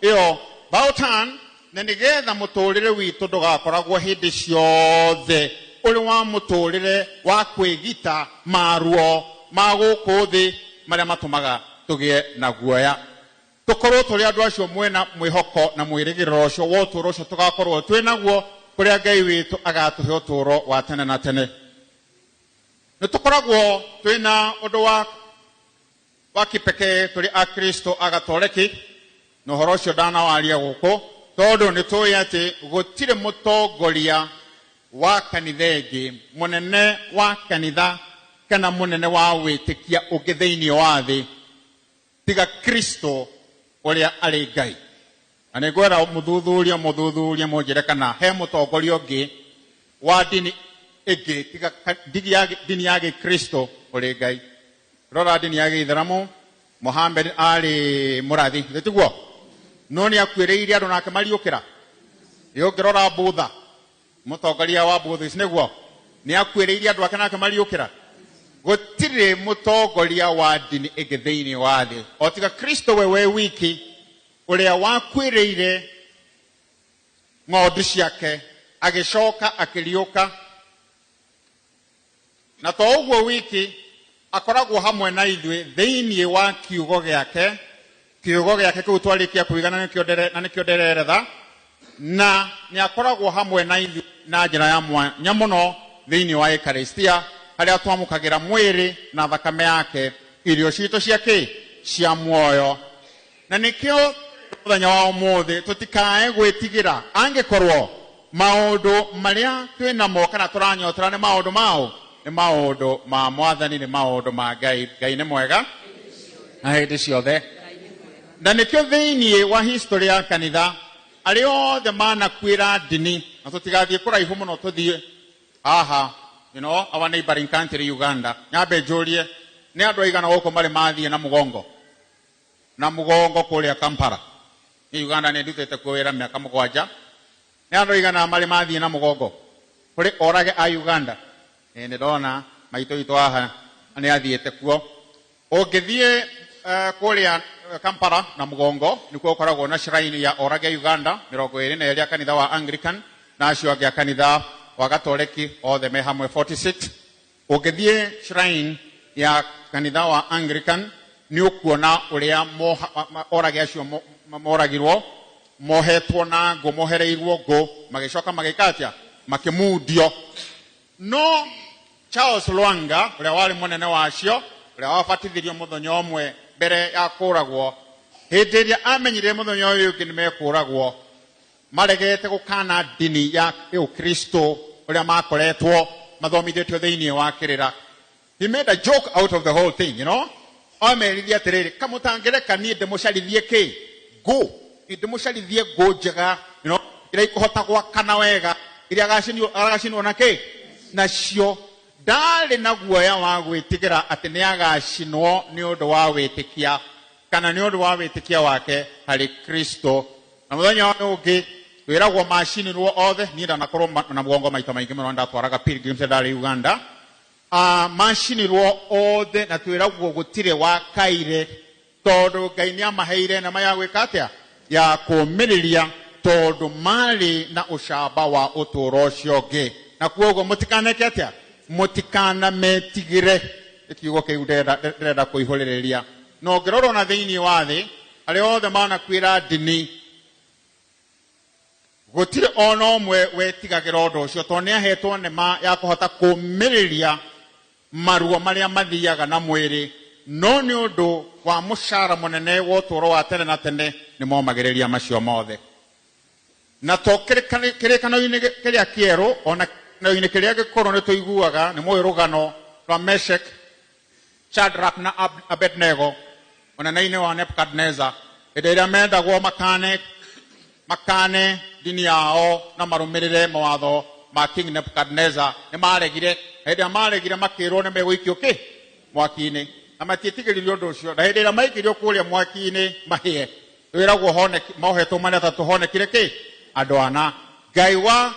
ĩyo bautan, na nĩgetha mũtũrĩre witũ ndũgakoragwo hĩndĩ ciothe ũrĩ wa mũtũrĩre wa kwĩgita maruo ma gũkũ thĩ marĩa matũmaga tũgĩe na guoya. Tũkorwo tũrĩ andũ acio mwena mwĩhoko na mwĩrĩgĩrĩro ũcio wa ũtũũro ũcio tũgakorwo twĩ naguo, kũrĩa Ngai witũ agatũhe ũtũũro wa tene na tene. Nĩ tũkoragwo twĩna ũndũ wa kipekee tũrĩ Akristo Agatoreki, na ũhoro ũcio ndanawaria gũkũ tondũ nĩ tũĩ atĩ gũtirĩ mũtongoria wa kanitha ĩngĩ, mũnene wa kanitha kana mũnene wa wĩtĩkia ũngĩ thĩinĩ wa thĩ tiga Kristo ũrĩa arĩ Ngai. Na nĩ ngwenda mũthuthuria mũthuthurie mũnjĩre kana he mũtongoria ũngĩ wa ndini ĩngĩ tiga ndini ya gĩkristo ũrĩ Ngai. Rora ndini ya gĩithĩramu, Muhammad arĩ mũrathi, githĩ tiguo? No nĩ akuĩrĩire andũ nake mariũkĩra. Ĩ ũngĩrora Budha, mũtongoria wa Buddhist, nĩguo nĩ akuĩrĩire andũ ake nake mariũkĩra. Gũtirĩ mũtongoria wa ndini ĩngĩ thĩinĩ wa thĩ o tiga Kristo we we wiki, ũrĩa wakuĩrĩire ng'ondu ciake agĩcoka akĩriũka, na to ũguo wiki, akoragwo hamwe na ithuĩ thĩinĩ wa kiugo gĩake. Kiugo gĩake kĩu twarĩkia kũiga na nĩkĩo na nĩkĩo ndĩreretha, na nĩ akoragwo hamwe na ithuĩ na njĩra ya mwanya mũno thĩinĩ wa Ekaristia, harĩa twamũkagĩra mwĩrĩ na thakame yake, irio citũ cia kĩ cia muoyo. Na nĩkĩo mũthenya wa ũmũthĩ tũtikae gwĩtigĩra angĩkorwo maũndũ marĩa twĩnamo kana tũranyotera nĩ maũndũ mao, nĩ maũndũ ma Mwathani, nĩ maũndũ ma Ngai. Ngai nĩ mwega na hĩndĩ ciothe. Na nĩkĩo thĩinĩ wa history ya kanitha, arĩa othe manakuĩra ndini, na tũtigathiĩ kũraihu mũno, tũthiĩ haha, our neighboring country Uganda. Nyambe njũrie, nĩ andũ aigana gũkũ marĩ mathiĩ na mũgongo na mũgongo kũrĩa Kampala? Ní Uganda nĩ ndutĩte kuo wĩra mĩaka 7. Nĩ andũ aigana marĩ mathiĩ na mũgongo kũrĩ orage a Uganda? Ĩ nĩ ndona maitũ witũ haha nĩ athiĩte kuo. Ũngĩthiĩ kũrĩa Kampala na mũgongo, nĩkuo gũkoragwo na shrine ya orage a Uganda 22 a kanitha wa Anglican na acio angĩ a kanitha wa Gatoreki, othe me hamwe 46. Ũngĩthiĩ shrine ya kanitha wa Anglican nĩ ũkuona ũrĩa orage acio moragirwo mohetwo na ngũ, mohereirwo ngũ, magĩcoka magĩka atĩa? Makĩmundio. No Charles Lwanga, ũrĩa warĩ mũnene wacio, ũrĩa wabatithirio mũthenya ũmwe mbere ya kũragwo, hĩndĩ ĩrĩa amenyire mũthenya ũyũ ũngĩ nĩ mekũragwo, maregete gũkana ndini ya Ũkristo ũrĩa makoretwo mathomithĩtio thĩinĩ wa kĩrĩra, he made a joke out of the whole thing. Amerithie atĩrĩrĩ, kamũtangĩreka niĩ ndĩmũcarithie kĩ ngũ, ndĩmũcarithie ngũ njega iria ikũhota gwakana wega, iria agacinwo na kĩ nacio. Ndarĩ na guoya wa gwĩtigĩra atĩ nĩ agacinwo nĩ ũndũ wa wĩtĩkia kana nĩ ũndũ wa wĩtĩkia wake harĩ Kristo. Na mũthenya ũyũ ũngĩ wĩragwo macinirwo othe. Niĩ ndanakorwo na mũgongo maita maingĩ mũno, ndatwaraga pilgrims ndarĩ Uganda. Macinirwo othe na twĩragwo gũtirĩ wakaire, tondũ Ngai nĩ amaheire nama ya gwĩka atĩa? Ya kũũmĩrĩria, tondũ marĩ na ũcamba wa ũtũũro ũcio ũngĩ. Na kuoguo mũtikaneke atĩa? Mũtikanametigĩre. Nĩ kiugo kĩu ndĩrenda kũihũrĩrĩria. Na ũngĩrora ona thĩinĩ wa thĩ arĩa othe manakuĩra ndini gũtirĩ ona ũmwe wetigagĩra ũndũ ũcio tondũ nĩ ahetwo nema ya kũhota kũũmĩrĩria maruo marĩa mathiaga na mwĩrĩ no nĩ ũndũ wa mũcara mũnene wa ũtũũro wa tene na tene nĩ momagĩrĩria macio mothe. Na to kĩrĩkano-inĩ kĩrĩa kĩerũ ona kĩrĩkano-inĩ kĩrĩa gĩkũrũ nĩ tũiguaga nĩ mũĩ rũgano rwa Meshach, Shadrach na Abednego ũnene-inĩ wa Nebuchadnezzar hĩndĩ ĩrĩa mendagwo makane ndini yao na marũmĩrĩre mawatho ma King Nebuchadnezzar nĩ maregire. Hĩndĩ ĩrĩa maregire makĩrwo nĩ megũikio kĩ mwaki-inĩ na matiĩtigĩrire ũndũ ũcio. Na hĩndĩ ĩrĩa maikirio kũrĩa mwaki-inĩ mahĩe wĩragwo mohetwo marĩ atatũ honekire kĩ andũ ana. Ngai wa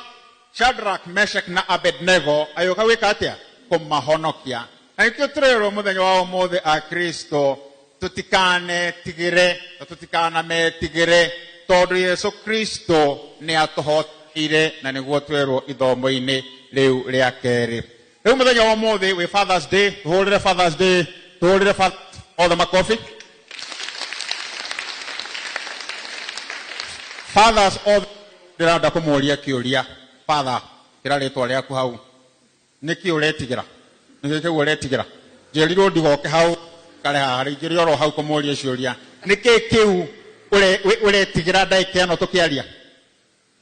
Shadrach, Meshach na Abednego agĩũka gwĩka atĩa? Kũmahonokia. Na nĩkĩo tũrerwo mũthenya wa ũmũthĩ Akristo tũtikanetigĩre na tũtikanametigĩre tondũ Yesu Kristo nĩ atũhoteire na nĩguo twerwo ithomo-inĩ rĩu rĩa kerĩ. Rĩu mũthenya wa ũmũthĩ wĩ Father's Day, tũhũrĩre Father's Day, tũhũrĩre othe makobi. Fathers othe ndĩrenda kũmũria kĩũria. Father, kĩra rĩtwa rĩaku hau. Nĩkĩ ũretigĩra? Nĩkĩ kĩu ũretigĩra? Njĩrirwo ndigoke hau kare haha, njĩrire oro hau kũmũria ciũria. Nĩkĩ kĩu ũretigĩra ndagĩka ĩno tũkĩaria?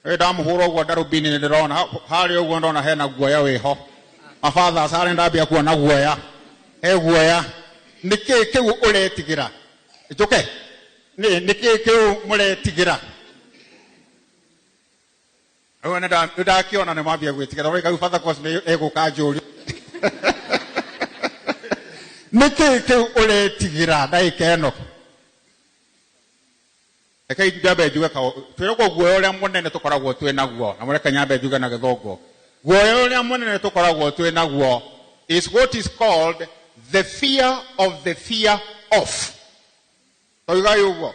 Ndamũhũra ũguo ndarubini nĩ ndĩrona harĩa ũguo ndona hena guoya wĩho. Mafathers harĩa ndambia kuona guoya. He guoya. Nĩkĩ kĩu ũretigĩra? Njũke. Nĩkĩ kĩu mũretigĩra? Rĩu nĩ ndakĩona nĩ mambia gwĩtigĩra. Rĩu Father Cosme egũka njũria. Nĩkĩ kĩu ũretigĩra ndagĩka ĩno? Reke nyambe njuge twĩragwo guoya ũrĩa mũnene tũkoragwo twĩ naguo, na mũreke nyambe njuge na gĩthũngũ. Guoya ũrĩa mũnene tũkoragwo twĩ naguo is what is called the fear of the fear of. Toigai ũguo.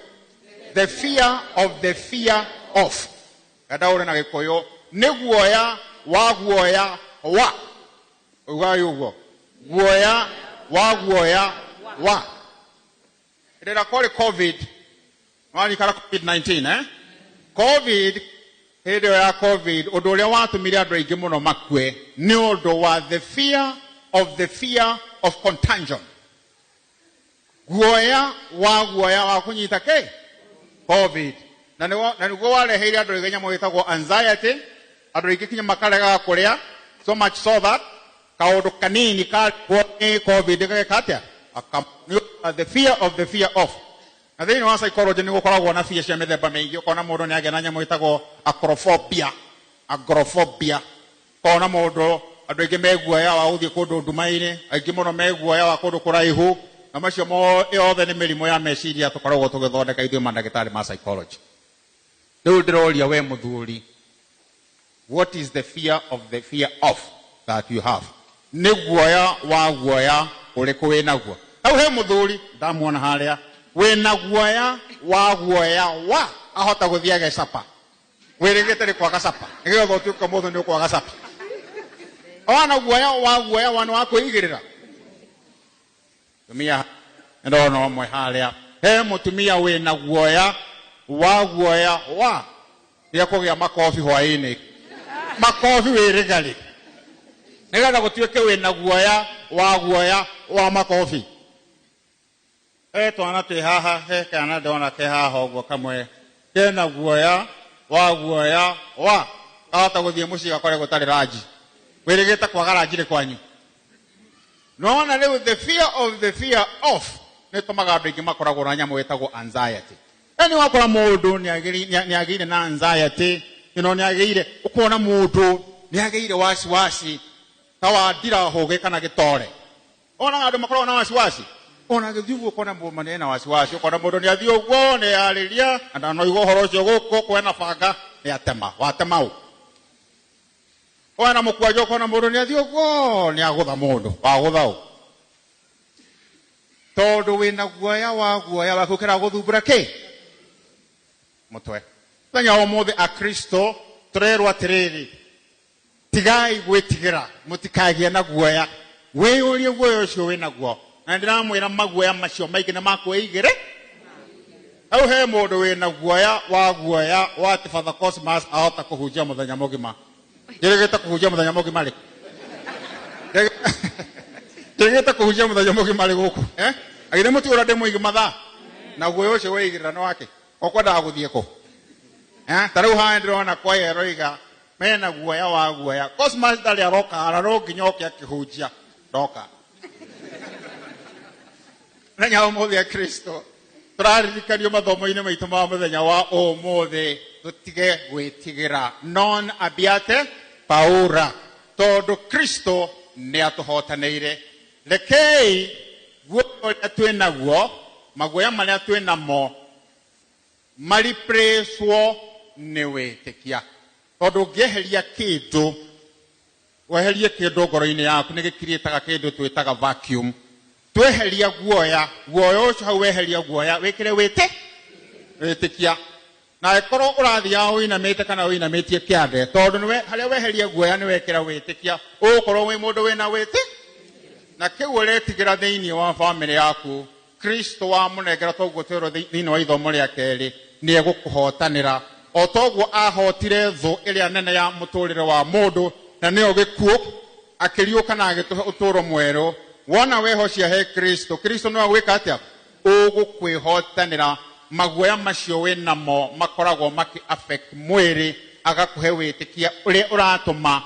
The fear of the fear of. Ndaũre na gĩkũyũ nĩ guoya wa guoya wa. Ugai ũguo. Guoya wa guoya wa. Hĩndĩ ĩrĩa kwarĩ COVID, nĩwaririkana COVID-19, eh? COVID, hĩndĩ ĩyo ya COVID, ũndũ ũrĩa watũmire andũ aingĩ mũno makue nĩ ũndũ wa the fear of the fear of contagion. Guoya wa guoya wa kũnyita kĩ? COVID. Na nĩguo wareheire andũ aingĩ nyamũ ĩtagwo anxiety, andũ aingĩ kinya makaregaga kũrĩa, so much so that kaũndũ kanini karĩhwo nĩ COVID gageka atĩa? The fear of the fear of. Na thĩinĩ wa psychology nĩ gũkoragwo na fear cia mĩthemba mĩingĩ. Ũkona mũndũ nĩ agĩa na nyamũ ĩtagwo acrophobia. Agoraphobia. Ũkona mũndũ andũ aingĩ me guoya wa gũthiĩ kũndũ nduma-inĩ, aingĩ mũno me guoya wa kũndũ kũraihu, na macio yothe nĩ mĩrimũ ya meciria tũkoragwo tũgĩthondeka ithuĩ mandagĩtarĩ ma psychology. Rĩu ndĩroria we mũthuri, what is the fear of the fear of that you have? Nĩ guoya wa guoya ũrĩkũ wĩ naguo? Hau he mũthuri ndamuona harĩa wĩna guoya wa guoya wa ahota gũthiĩ agecapa. Wĩrĩgĩte nĩ kwaga capa. Nĩgetha ũtuĩke mũthũ nĩ ũkwaga capa. Ona guoya wa guoya wa nĩ wa kwĩigĩrĩra. Tumia ndona ũmwe harĩa. He mũtumia wĩna guoya wa guoya wa nĩekũgĩa makobi hwaĩ-inĩ. Makobi wĩrĩga rĩ. Nĩgetha gũtuĩke wĩna guoya wa guoya wa makobi. He twana twĩ haha, he kana ndona ke haha ũguo kamwe. Kena guoya wa guoya wa kahota gũthiĩ mũciĩ gakore gũtarĩ ranji. Wĩrĩgĩte kwaga ranji rĩ kwanyu. Nĩwona rĩu the fear of the fear of nĩ ĩtũmaga andũ aingĩ makoragwo na nyamũ ĩtagwo anxiety. Yaani wakora mũndũ nĩ agĩire na anxiety, nĩ agĩire, ũkona mũndũ nĩ agĩire wasiwasi ta wa ndirahũgĩ kana gĩtore. Onaga andũ makoragwo na wasiwasi. Ona gĩthiĩ ũguo ũkona mũndũ nĩ ena wasiwasi, ũkona mũndũ nĩ athiĩ ũguo nĩ arĩria na ndanoigua ũhoro ũcio gũkũ kwena banga nĩ atema, watema ũ. Wena mũkwanjũ ũkona mũndũ nĩ athiĩ ũguo nĩ agũtha mũndũ, wagũtha ũ. Tondũ wĩna guoya wa guoya waku kĩragũthumbũra kĩ? Mũtwe. Mũthenya wa ũmũthĩ Akristo tũrerwo atĩrĩrĩ, tigai gwĩtigĩra, mũtikagĩe na guoya. Wĩyũrie guoya ũcio wĩnaguo. Na ndĩramwĩra maguoya macio maingĩ nĩ makwĩigĩre. Hau he mũndũ wĩna guoya wa guoya wa atĩ Father Cosmas ahota kũhunjia mũthenya mũgima. Njĩrĩgĩte kũhunjia mũthenya mũgima rĩ? Njĩrĩgĩte kũhunjia mũthenya mũgima rĩ gũkũ? Eh? Agithĩ mũtiũĩ ũrĩa ndĩ mũingĩ mathaa? Na guoya ũcio weigĩrĩra nĩ wake? Ũkwendaga gũthiĩ kũ? Eh? Ta rĩu haha ndĩrona kwaya ĩroiga mena guoya wa guoya. Cosmas ndarĩ aroka na no nginya oke akĩhunjia. Ndoka. Mũthenya wa ũmũthĩ Akristo tũraririkanio mathomo-inĩ maitũ ma mũthenya wa ũmũthĩ tũtige gwĩtigĩra, non abbiate paura, tondũ Kristo nĩ atũhotanĩire. Rekei guoya ũrĩa twĩ naguo, maguoya marĩa twĩ namo mariprĩcwo nĩ wĩtĩkia, tondũ ũngĩeheria kĩndũ, weherie kĩndũ ngoro-inĩ yaku, nĩ gĩkirĩtaga kĩndũ twĩtaga vacuum. Tweheria guoya, guoya ũcio hau weheria guoya wĩkĩre wĩtĩ wĩtĩkia, na ĩkorwo ũrathiaga ũinamĩte kana ũinamĩtie kĩande, tondũ nĩwe harĩa weheria guoya nĩ wekĩra wĩtĩkia, ũgũkorwo wĩ mũndũ wĩna wĩtĩ na kĩu ũretigĩra thĩinĩ wa bamĩrĩ yaku. Kristo wamũnengera, toguo twĩrwo thĩinĩ wa ithomo rĩa kerĩ, nĩ egũkũhotanĩra o toguo ahotire thũ ĩrĩa nene ya mũtũrĩre wa mũndũ, na nĩyo gĩkuũ, akĩriũka na agĩtũhe ũtũũro mwerũ. Wona wehocia he Kristo, Kristo nĩwe gwĩka atĩa? Ũgũkwĩhotanĩra. Maguoya macio wĩ namo makoragwo makĩ affect mwĩrĩ, agakũhe wĩtĩkia ũrĩa ũratũma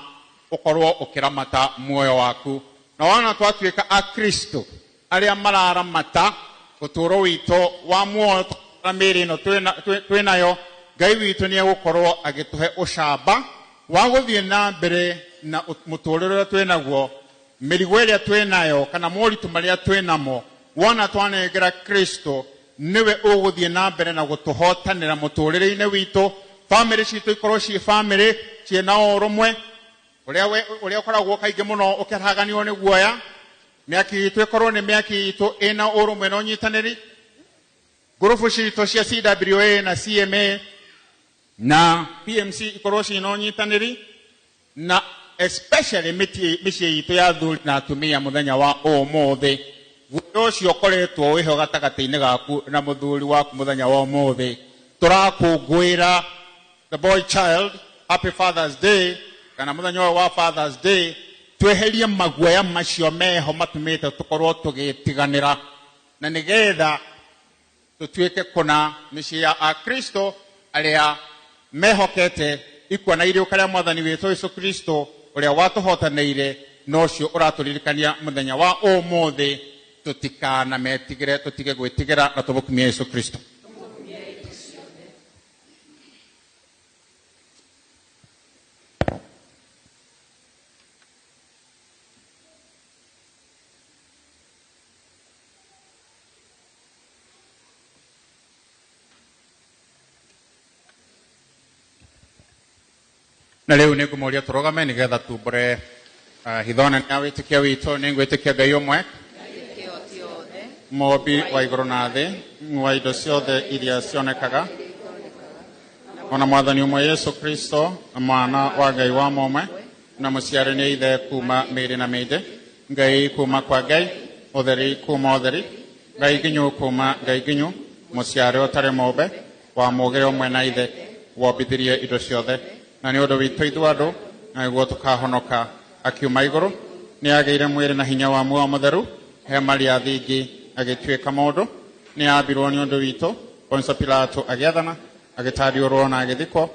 ũkorwo ũkĩramata muoyo waku. Na wona twatuĩka a Kristo arĩa mararamata ũtũũro witũ wa muoyo na mĩĩrĩ ĩno twĩ nayo, Ngai witũ nĩ egũkorwo agĩtũhe ũcamba wa gũthiĩ na mbere na mũtũũrĩre ũrĩa twĩ naguo, mĩrigo ĩrĩa twĩ nayo kana moritũ marĩa twĩ namo. Wona twanengera Kristo, nĩwe ũgũthiĩ na mbere na gũtũhotanĩra mũtũũrĩre-inĩ witũ. Bamĩrĩ citũ ikorwo ciĩ bamĩrĩ ciĩna ũrũmwe ũrĩa ũkoragwo kaingĩ mũno ũkĩraganio nĩ guoya. Mĩaki itũ ĩkorwo nĩ mĩaki itũ ĩna ũrũmwe na ũnyitanĩri. Ngurubu citũ cia CWA na CMA na PMC ikorwo ciĩna ũnyitanĩri, na especially mĩciĩ itũ ya athuri na atumia mũthenya wa ũmũthĩ. Guoya ũcio ũkoretwo wĩho gatagatĩ-inĩ gaku na mũthuri waku mũthenya wa ũmũthĩ, tũrakũngũĩra the boy child, happy Father's Day, kana mũthenya ũyũ wa Father's Day, tweherie maguoya macio meho matũmĩte tũkorwo tũgĩtiganĩra, na nĩgetha tũtuĩke kũna mĩciĩ ya Akristo arĩa mehokete ikua na iriũka rĩa Mwathani witũ Yesu Kristo ũrĩa watũhotanĩire, na ũcio ũratũririkania mũthenya wa ũmũthĩ tũtikanametigĩre, tũtige gwĩtigĩra na tũmũkumie Yesu Kristo. Na rĩu nĩ ngũmũria tũrũgame nĩgetha tumbũre hitho nene ya wĩtĩkio witũ. Nĩ ngwĩtĩkia Ngai ũmwe, mũũmbi wa igũrũ na thĩ, wa indo ciothe iria cionekaga, ona Mwathani ũmwe Yesu Kristo, mwana wa Ngai wa mũmwe, na mũciare nĩ ithe kuma mĩĩrĩ na mĩĩndĩ, Ngai kuma kwa Ngai, ũtheri kuma ũtheri, Ngai nginyu kuma Ngai nginyu, mũciare ũtarĩ mũũmbe, wa mũũgĩre ũmwe na ithe, wombithirie indo ciothe, na nĩ ũndũ witũ ithuĩ andũ, na nĩguo tũkahonoka. Akiuma igũrũ, nĩ agĩire mwĩrĩ na hinya wa muoyo mũtheru, he Maria thingi agĩtuĩka mũndũ, nĩ ambirwo nĩ ũndũ witũ, Poncio Pilato agĩathana, agĩtariũrwo na agĩthikwo,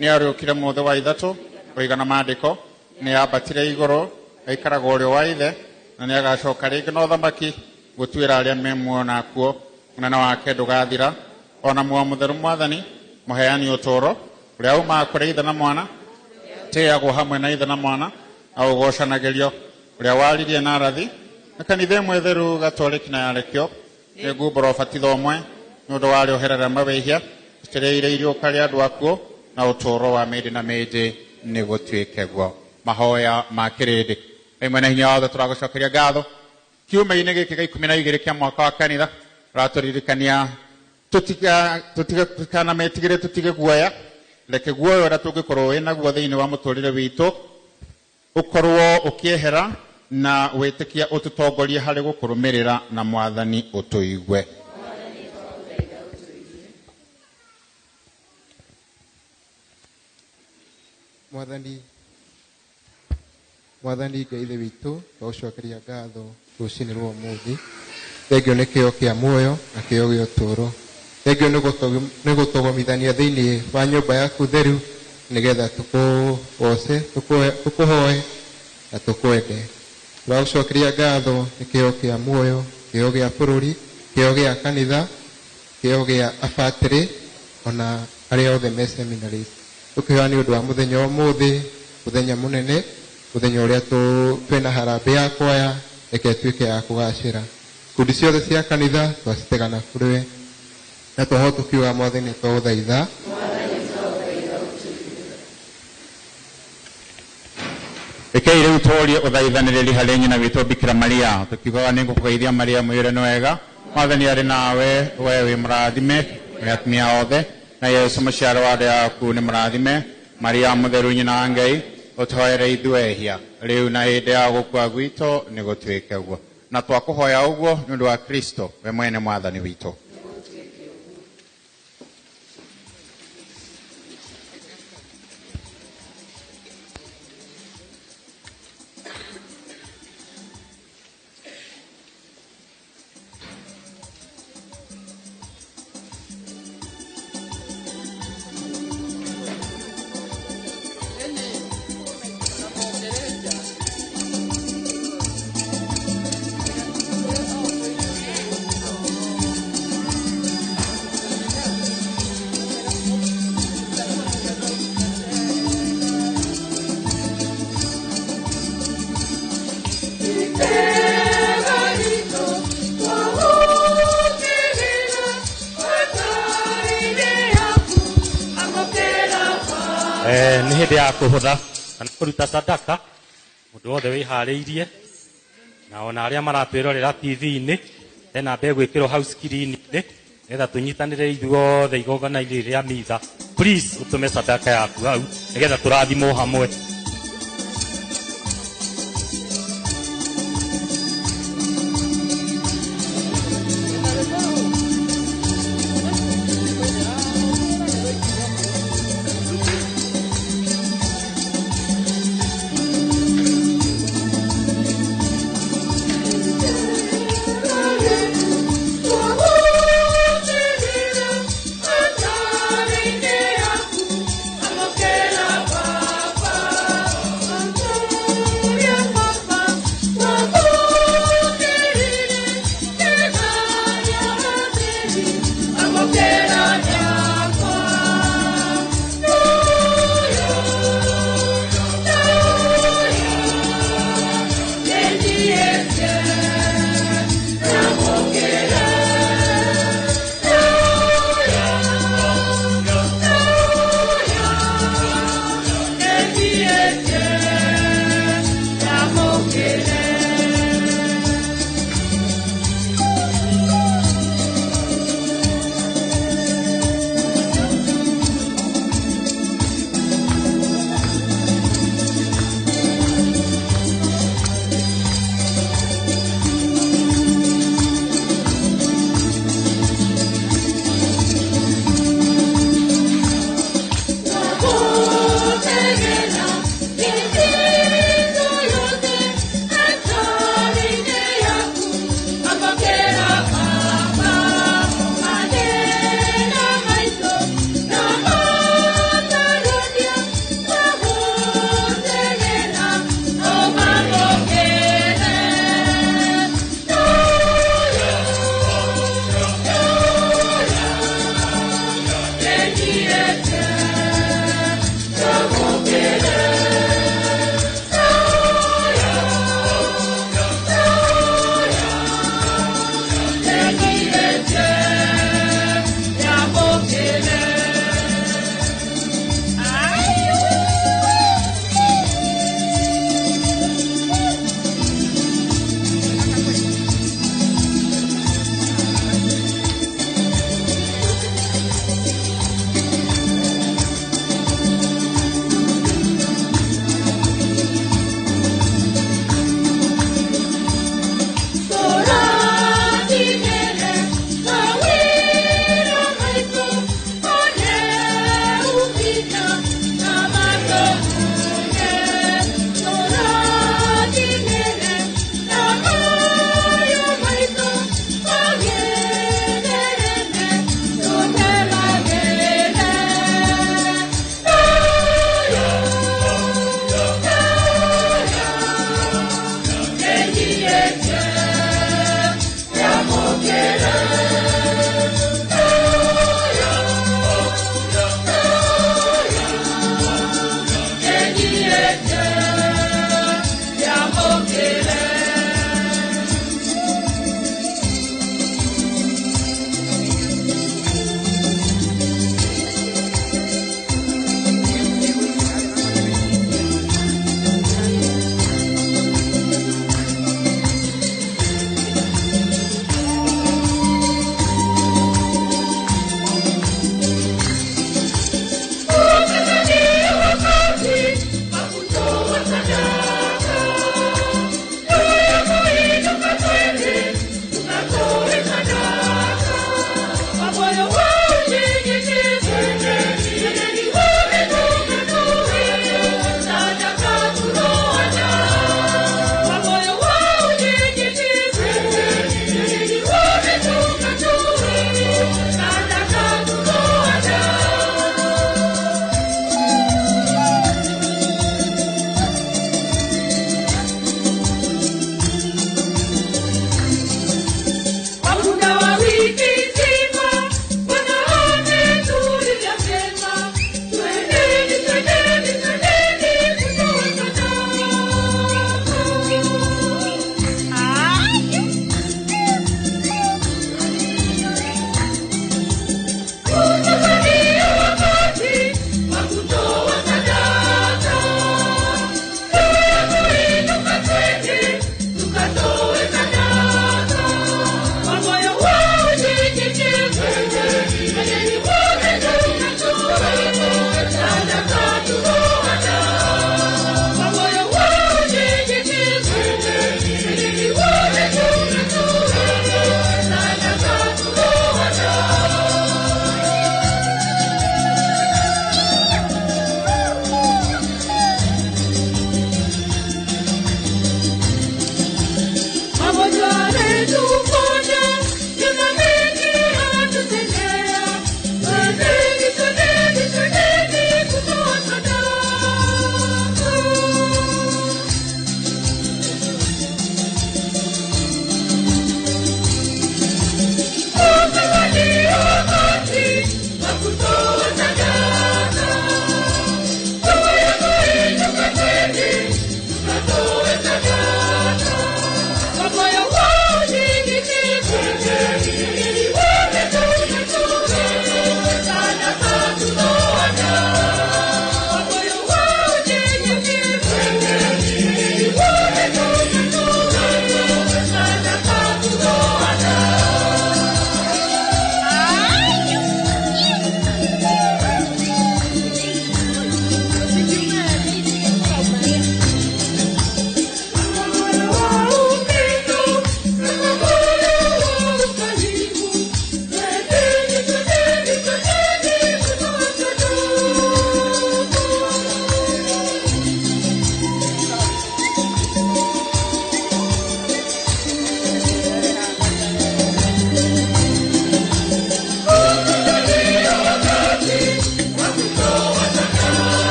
nĩ ariũkire mũthĩ wa ithatũ, kũringana maandĩko, nĩ ambatire igũrũ, aikaraga ũrĩo wa ithe, na nĩ agacoka rĩngĩ na ũthamaki gũtuĩra arĩa me muoyo na akuũ. Mũnene wake ndũgathira. Ona muoyo mũtheru Mwathani, mũheani ũtũũro, ũrĩa umaga kũrĩ ithe na mwana, tĩagwo hamwe na ithe na mwana, na ũgocanagĩrio, ũrĩa waririe na arathi, na kanitha ĩmwe theru gatoliki na yarekio, nĩ ngumbũra ũbatitho ũmwe nĩ ũndũ wa rĩoherera mawĩhia, tũtĩrĩire iriũka rĩa andũ akuũ na ũtũũro wa mĩndĩ na mĩndĩ nĩ gũtuĩke guo. Mahoya ma kĩrĩndĩ. Ngai mwene hinya wothe, tũragũcokeria ngatho kiumia-inĩ gĩkĩ gĩa 12 kĩa mwaka wa kanitha, ũratũririkania tũtikanametigĩre, tũtige guoya. Reke guoya ũrĩa tũngĩkorwo wĩ naguo thĩinĩ wa mũtũrĩre witũ ũkorwo ũkĩehera Na wĩtĩkia ũtũtongorie harĩ gũkũrũmĩrĩra na Mwathani ũtũigue. Mwathani Mwathani Ngai Ithe witũ, twagũcokeria ngatho rũcinĩ rwa ũmũthĩ. Thengio nĩ kĩo kĩa muoyo na kĩo gĩa ũtũũro. Thengio nĩ gũtũgomithania thĩinĩ wa nyũmba yaku theru nĩgetha tũkũgoce, tũkũhoe na tũkwende. Tũragũcokeria ngatho nĩ kĩo kĩa muoyo, kĩo gĩa bũrũri, kĩo gĩa kanitha, kĩo gĩa abatĩrĩ ona arĩa othe me seminaries. Tũkĩhoya nĩ ũndũ wa mũthenya wa ũmũthĩ, mũthenya mũnene, mũthenya ũrĩa twĩna harambĩ ya kwaya, reke ĩtuĩke ya kũgacĩra. Ikundi ciothe cia kanitha twacitegana kũrĩ we, na twahoya tũkiuga Mwathani twagũthaitha. Rekei rĩu tũrie ũthaithanĩrĩri harĩ nyina witũ Bikira Maria, tũkiugaga nĩ ngũkũgeithia Maria mũiyũre nĩ wega, Mwathani arĩ nawe, we wĩ mũrathime nĩ atumia othe, na Yesu mũciaro wa nda yaku nĩ mũrathime. Maria mũtheru nyina wa Ngai, ũtũhoere ithuĩ ehia, rĩu na hĩndĩ ya gũkua gwitũ nĩ gũtuĩke ũguo. Na twakũhoya ũguo nĩ ũndũ wa Kristo we mwene Mwathani witũ. Nĩ hĩndĩ ya kũhũtha kana kũruta sadaka, mũndũ wothe wĩharĩirie, na ona arĩa maratwĩrorera TV-inĩ, hena namba ĩgwĩkĩrwo hau screen-inĩ nĩgetha tũnyitanĩre ithuothe igongona-inĩ rĩa mitha. Please ũtũme sadaka yaku hau nĩgetha tũrathimwo hamwe.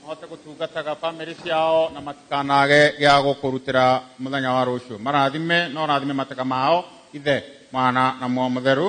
Mahote gũtungataga bamĩrĩ ciao na matikanage gĩa gũkũrutĩra mũthenya wa rũciũ. Marathime no rathime mateka mao ithe mwana na muoyo mũtheru.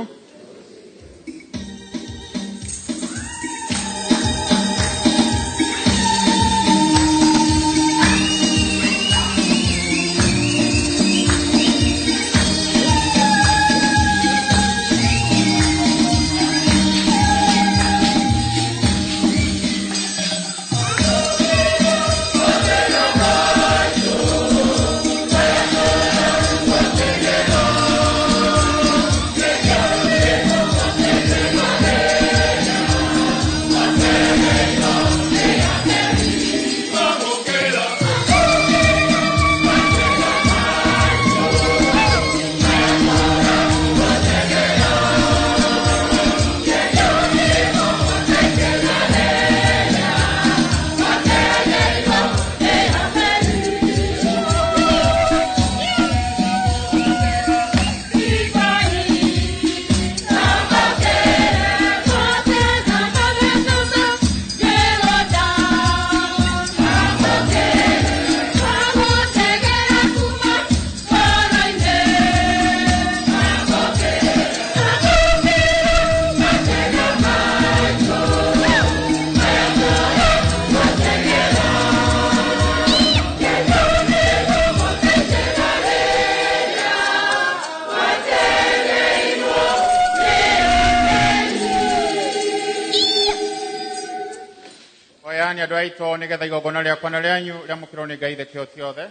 Oyani andũ aitũ nĩgetha igongona rĩakwa na rĩanyu rĩamũkĩrwo nĩ Ngai ithe kĩhoti othe.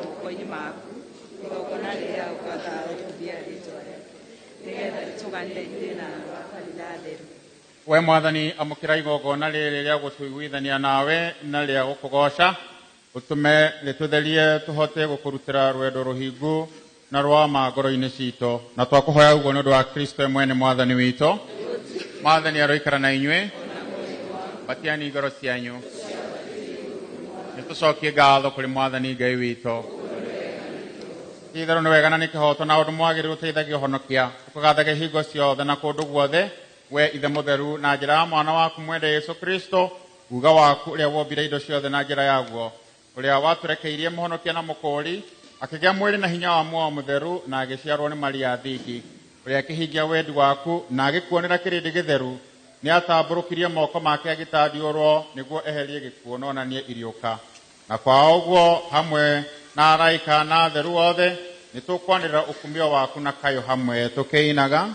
Moko-inĩ maku igongona rĩrĩa ũkwagaga gũkumia rĩtwa rĩake nĩgetha rĩtũganĩre ithuĩ na andũ a kanitha atheru. We Mwathani, amũkĩra igongona rĩrĩ rĩa gũtũiguithania nawe na rĩa gũkũgooca, ũtũme rĩtũtherie tũhote gũkũrutĩra rwendo rũhingu na rwa ma ngoro-inĩ citũ. Na twakũhoya ũguo nĩ ũndũ wa Kristo we mwene Mwathani witũ. Mwathani aroikara na inyuĩ, batiani ngoro cianyu. Nĩtũcokie ngatho kũrĩ Mwathani Ngai witũ. Ti-itherũ nĩ wega na nĩ kĩhooto na ũndũ mwagĩrĩru ũteithagia ũhonokia, ũkũgathage hingo ciothe na kũndũ guothe, we Ithe mũtheru, na njĩra ya mwana waku mwende Yesu Kristo, uga waku ũrĩa wombire indo ciothe na njĩra yaguo, ũrĩa watũrekeirie mũhonokia na mũkũũri, akĩgĩa mwĩrĩ na hinya wa muoyo mũtheru na agĩciarwo nĩ Maria thingi, ũrĩa akĩhingia wendi waku na agĩkuonera kĩrĩndĩ gĩtheru, nĩ atambũrũkirie moko make agĩtandiũrwo nĩguo eherie gĩkuũ na onanie iriũka. Na kwa ũguo hamwe na araika na atheru othe nĩ tũkwanĩrĩra ũkumio waku na kayũ hamwe tũkĩinaga.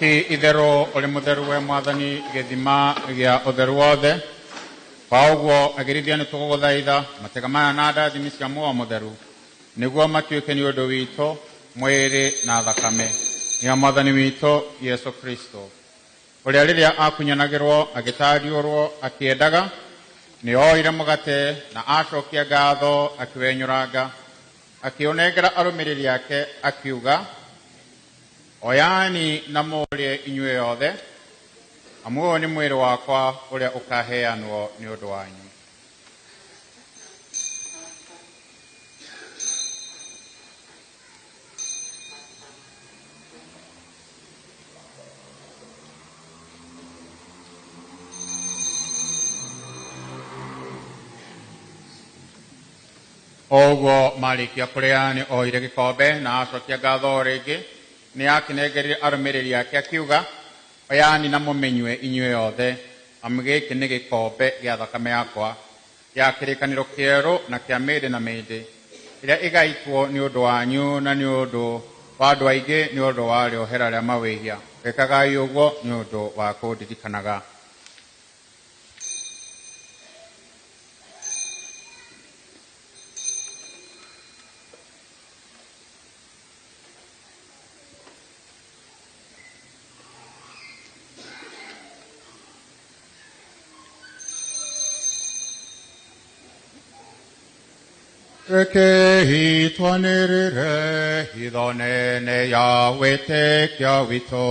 Ti itherũ ũrĩ mũtheru we Mwathani, gĩthima gĩa ũtheru wothe. Kwa ũguo agĩrithia nĩ tũgũgũthaitha matega maya na ndathimi cia muoyo mũtheru, nĩguo matuĩke nĩ ũndũ witũ mwĩrĩ na thakame ya Mwathani witũ Yesu Kristo, ũrĩa rĩrĩa akunyanagĩrwo agĩtariũrwo akĩendaga, nĩ oire mũgate na acokia ngatho akĩwenyũranga, akĩũnengera arũmĩrĩri ake akiuga, Oyani na mũrĩe inyuĩ othe, amu ũyũ nĩ mwĩrĩ wakwa ũrĩa ũkaheanwo nĩ ũndũ wanyu. Oguo marĩkia kũrĩa nĩ oire gĩkombe na acokia ngatho o rĩngĩ nĩ akĩnengerire arũmĩrĩri ake akiuga, oyani na mũmĩnyue inyuĩ othe, amu gĩkĩ nĩ gĩkombe gĩa thakame yakwa ya kĩrĩkanĩro kĩerũ na kĩa mĩndĩ na mĩndĩ, ĩrĩa ĩgaitwo nĩ ũndũ wanyu na nĩ ũndũ wa andũ aingĩ nĩ ũndũ wa rĩohera rĩa mawĩhia. Ĩkagai ũguo nĩ ũndũ wa kũndirikanaga. Rekei twanĩrĩre hitho nene ya wĩtĩkio witũ.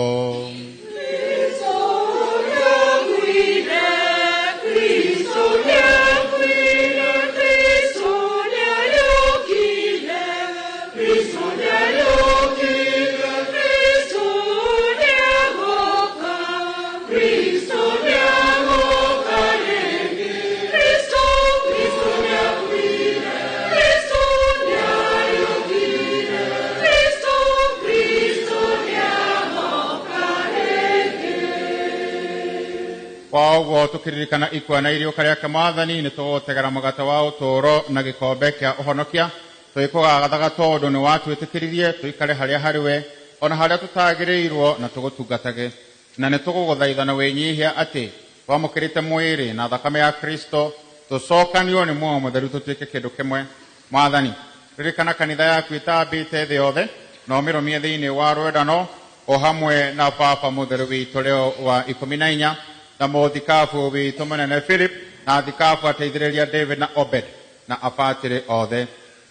Kwa ũguo tũkĩririkana ikua na iriũka rĩake Mwathani, nĩ tũgũtegera mũgate wa ũtũũro na gĩkombe kĩa ũhonokia, tũgĩkũgathaga tondũ nĩ watwĩtĩkĩririe tũikare harĩa harĩ we ona harĩa tũtagĩrĩirwo na tũgũtungatage. Na nĩ tũgũgũthaitha na wĩnyihia atĩ twamũkĩrĩte mwĩrĩ na thakame ya Kristo tũcokanio nĩ muoyo mũtheru tũtuĩke kĩndũ kĩmwe. Mwathani, ririkana kanitha yaku ĩtambĩte thĩ yothe na ũmĩrũmie thĩinĩ wa rwendano o hamwe na baba mũtheru witũ Leo wa 14 na mũthikabu witũ mũnene Philip na thikabu ateithĩrĩria David na Obed na abatĩrĩ othe.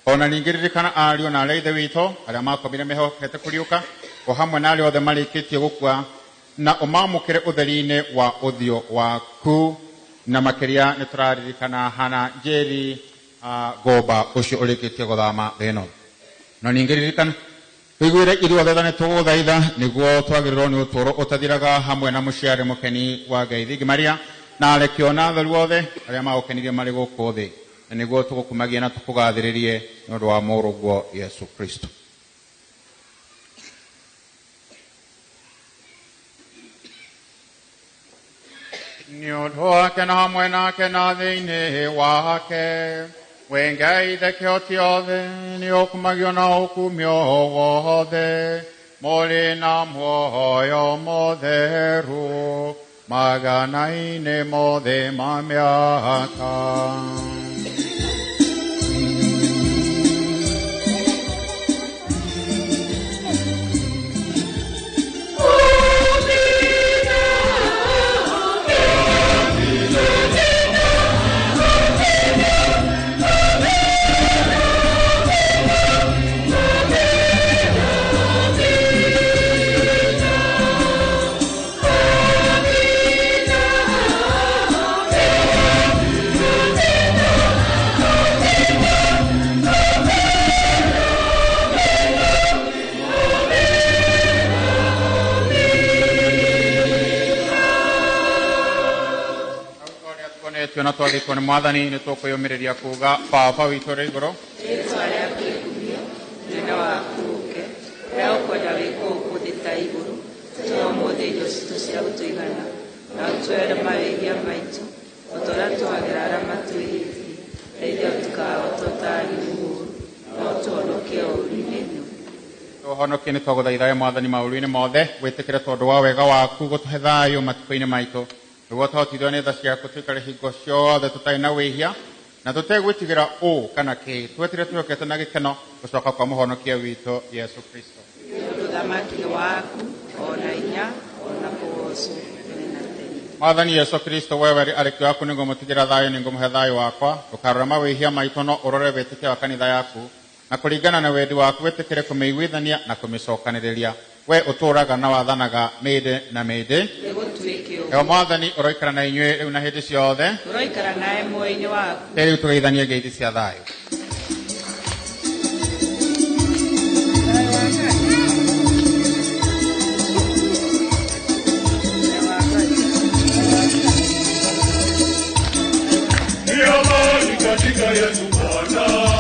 Ona ningĩ ririkana ariũ na arĩa ithe witũ arĩa makomire mehokete kũriũka o hamwe na arĩa othe marĩkĩtie gũkua, na ũmamũkĩre ũtheri-inĩ wa ũthiũ waku. Na makĩria nĩ tũraririkana Hana Njeri Ngũmba ũcio ũrĩkĩtie gũthama thĩ ĩno. Na ningĩ ririkana tũiguĩre ithuothe tha nĩ tũgũthaitha nĩguo twagĩrĩrwo nĩ ũtũũro ũtathiraga hamwe na mũciarĩ mũkeni wa Ngai Thingi Maria na arekio na atheru othe arĩa magũkenirie marĩ gũkũ thĩ, na nĩguo tũgũkumagie na tũkũgathĩrĩrie nĩ ũndũ wa mũrũguo Yesu Kristo. Nĩ ũndũ wake na hamwe nake na thĩinĩ wake, we Ngai Ithe kĩhoti othe, nĩ ũkumagio na ũkumio wothe, mũrĩ na muoyo mũtheru magana-inĩ mothe ma mĩaka. Na twathĩtwo nĩ Mwathani nĩ tũkwĩyũmĩrĩria kuuga Baba witũ ũrĩ igũrũ, Rĩĩtwa rĩaku rĩkumio, ũnene waku ũũke, ũrĩa ũkwenda wĩkwo gũkũ thĩ ta igũrũ. Tũhe ũmũthĩ irio citũ cia gũtũigana, na ũtuohere mawĩhia maitũ o ta ũrĩa tũhagĩra arĩa matwĩhĩtie. Teithia tũtikahotwo taarĩ ũũru, no ũtũhonokie ũũru-inĩ. Tũhonokie nĩ twagũthaitha we Mwathani maũru-inĩ mothe, wĩtĩkĩre tondũ wa wega waku gũtũhe thayũ matukũ-inĩ maitũ, nĩguo tũhotithio nĩ tha ciaku tũikare hingo ciothe tũtarĩ na wĩhia na tũtegwĩtigĩra ũũ kana kĩ, tweterere twĩhokete na gĩkeno gũcoka kwa mũhonokia witũ Yesu Kristo. Nĩ ũndũ ũthamaki nĩ waku, o na hinya, o na kũgoocwo tene na tene. Mwathani Yesu Kristo, wewe arekio aku nĩngũmũtigĩra thayũ, nĩngũmũhe thayũ wakwa. Ndũkarore mawĩhia maitũ, no ũrore wĩtĩkio wa kanitha yaku, na kũringana na wendi waku wĩtĩkĩre kũmĩiguithania na kũmĩcokanĩrĩria We ũtũũraga na wathanaga mĩndĩ na mĩndĩ. Nĩgũtuĩke ũguo. Ewe Mwathani ũroikara na inyuĩ rĩu na hĩndĩ ciothe. Tũroikara nawe muoyo-inĩ waku. Rĩu tũgeithanie ngeithi cia thayũ. Ni amani katika Yesu Bwana.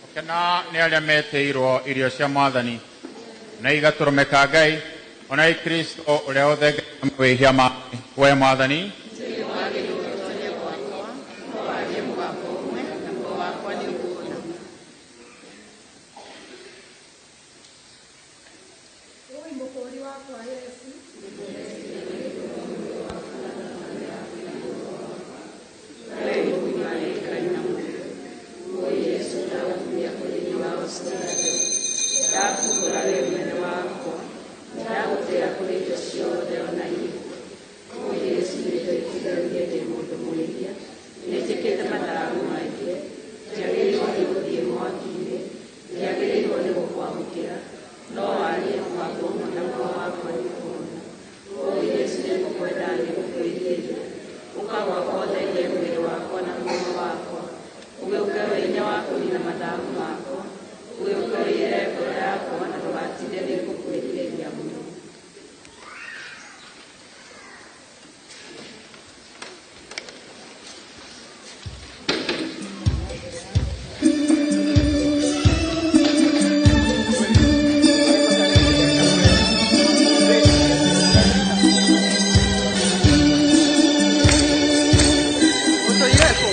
Gũkena nĩ arĩa metĩirwo irio cia Mwathani na igatũrũmĩka Ngai ona i Kristo ũrĩa ũthengagia mawĩhia make. We Mwathani, Ũi mũkũũri wakwa Yesu. Ndakũgũra we mwene wakwa, ndagũtĩĩa kũrĩ indo ciothe ona irĩkũ. Ũũ Yesu nĩndĩtigairie ndĩ mũndũ mwĩhia, nĩnjĩkĩte mathagu maingĩ, ndiagĩrĩirwo nĩ gũthiĩ mwaki-inĩ, ndiagĩrĩirwo nĩ gũkwamũkĩra, no warie mũgambo ũmwe na muoyo wakwa nĩũkũhona. Ũũ Yesu nĩngũkwenda nĩngũkwĩrirĩria, ũka gwakwa ũtherie mwĩrĩ wakwa na muoyo wakwa, ũgĩũke wĩ hinya wa kũnina mathagu makwa, ũgĩũke ũiyĩre ngoro yakwa na ndũgatinde nĩngũkwĩrirĩria mũno. Ũtũire kũ?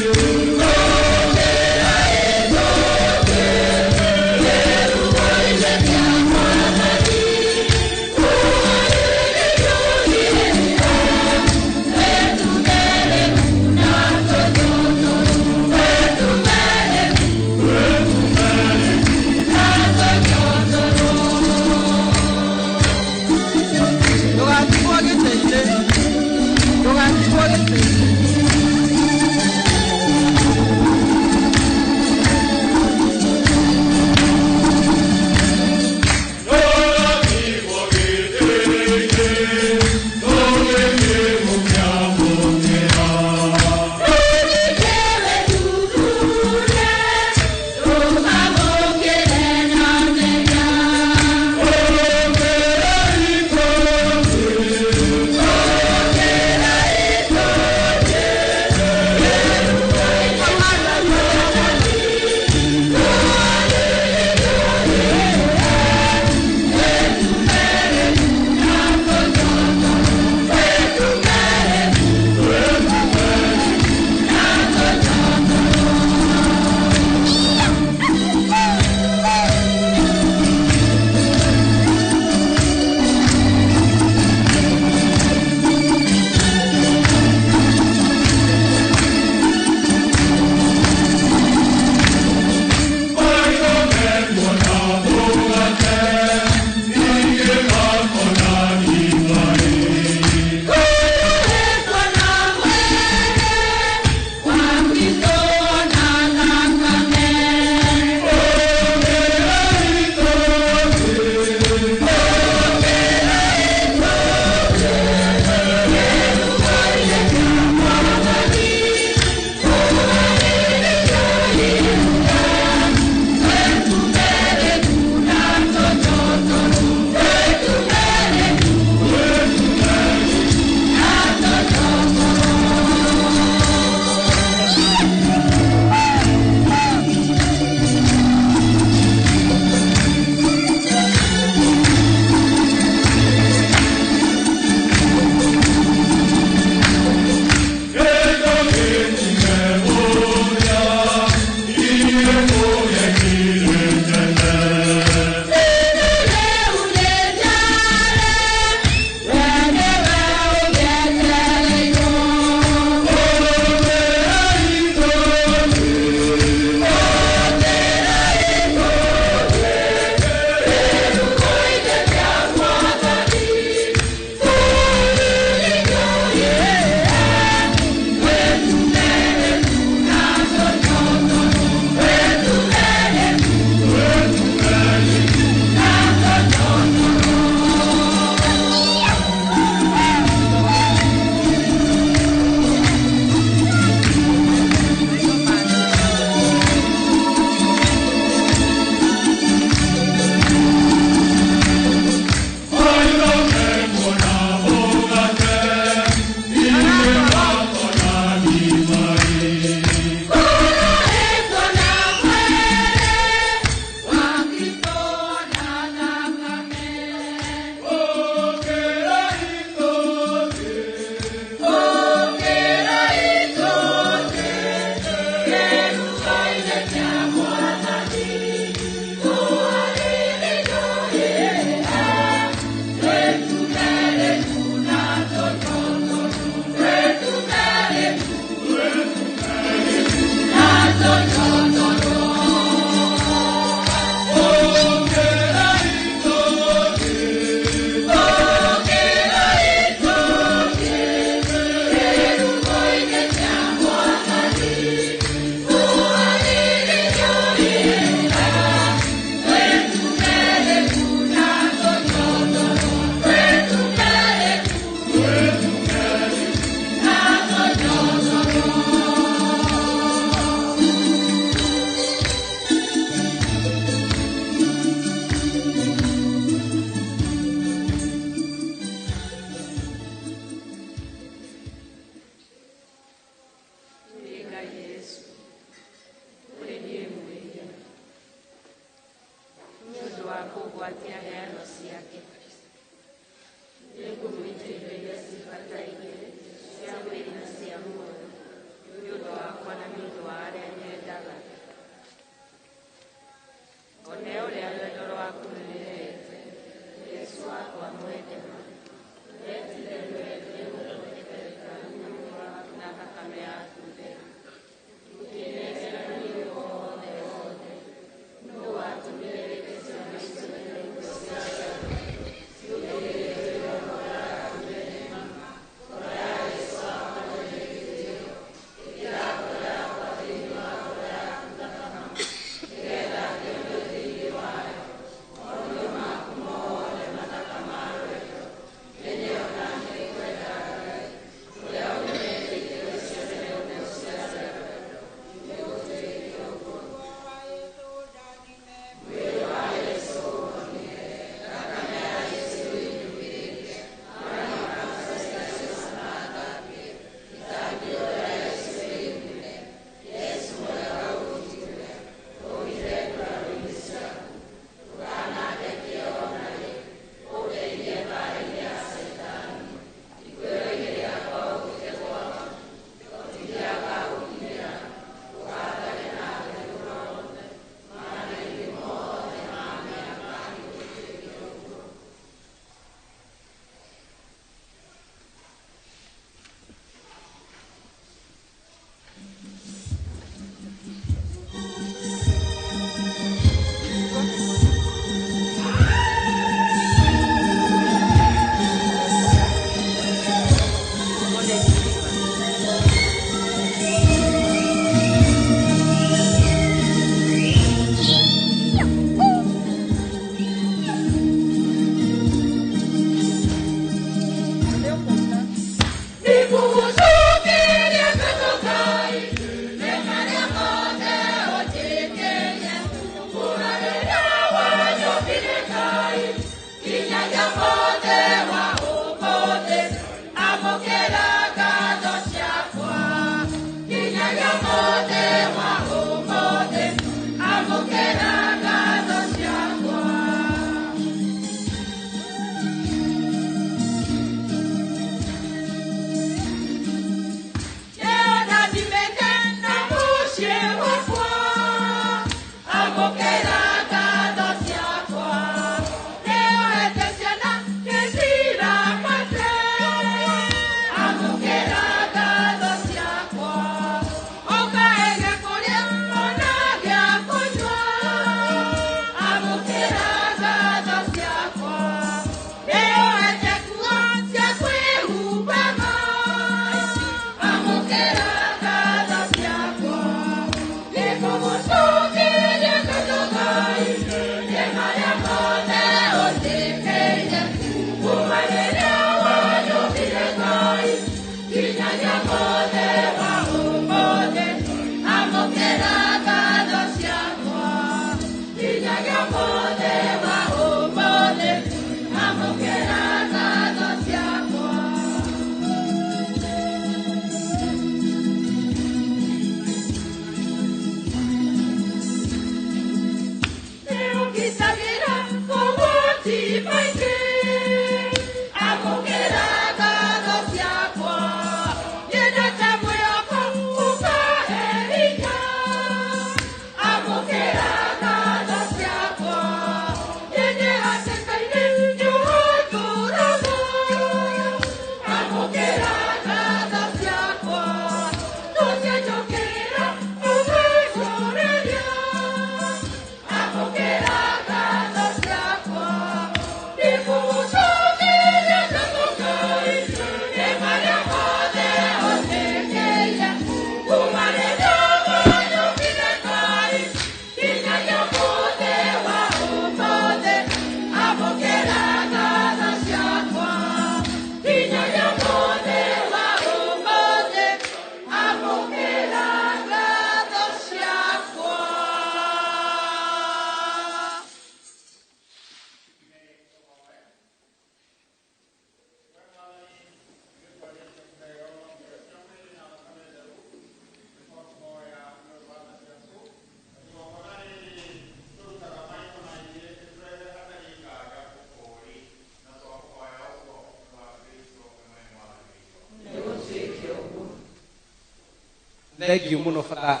Thank you mũno bata.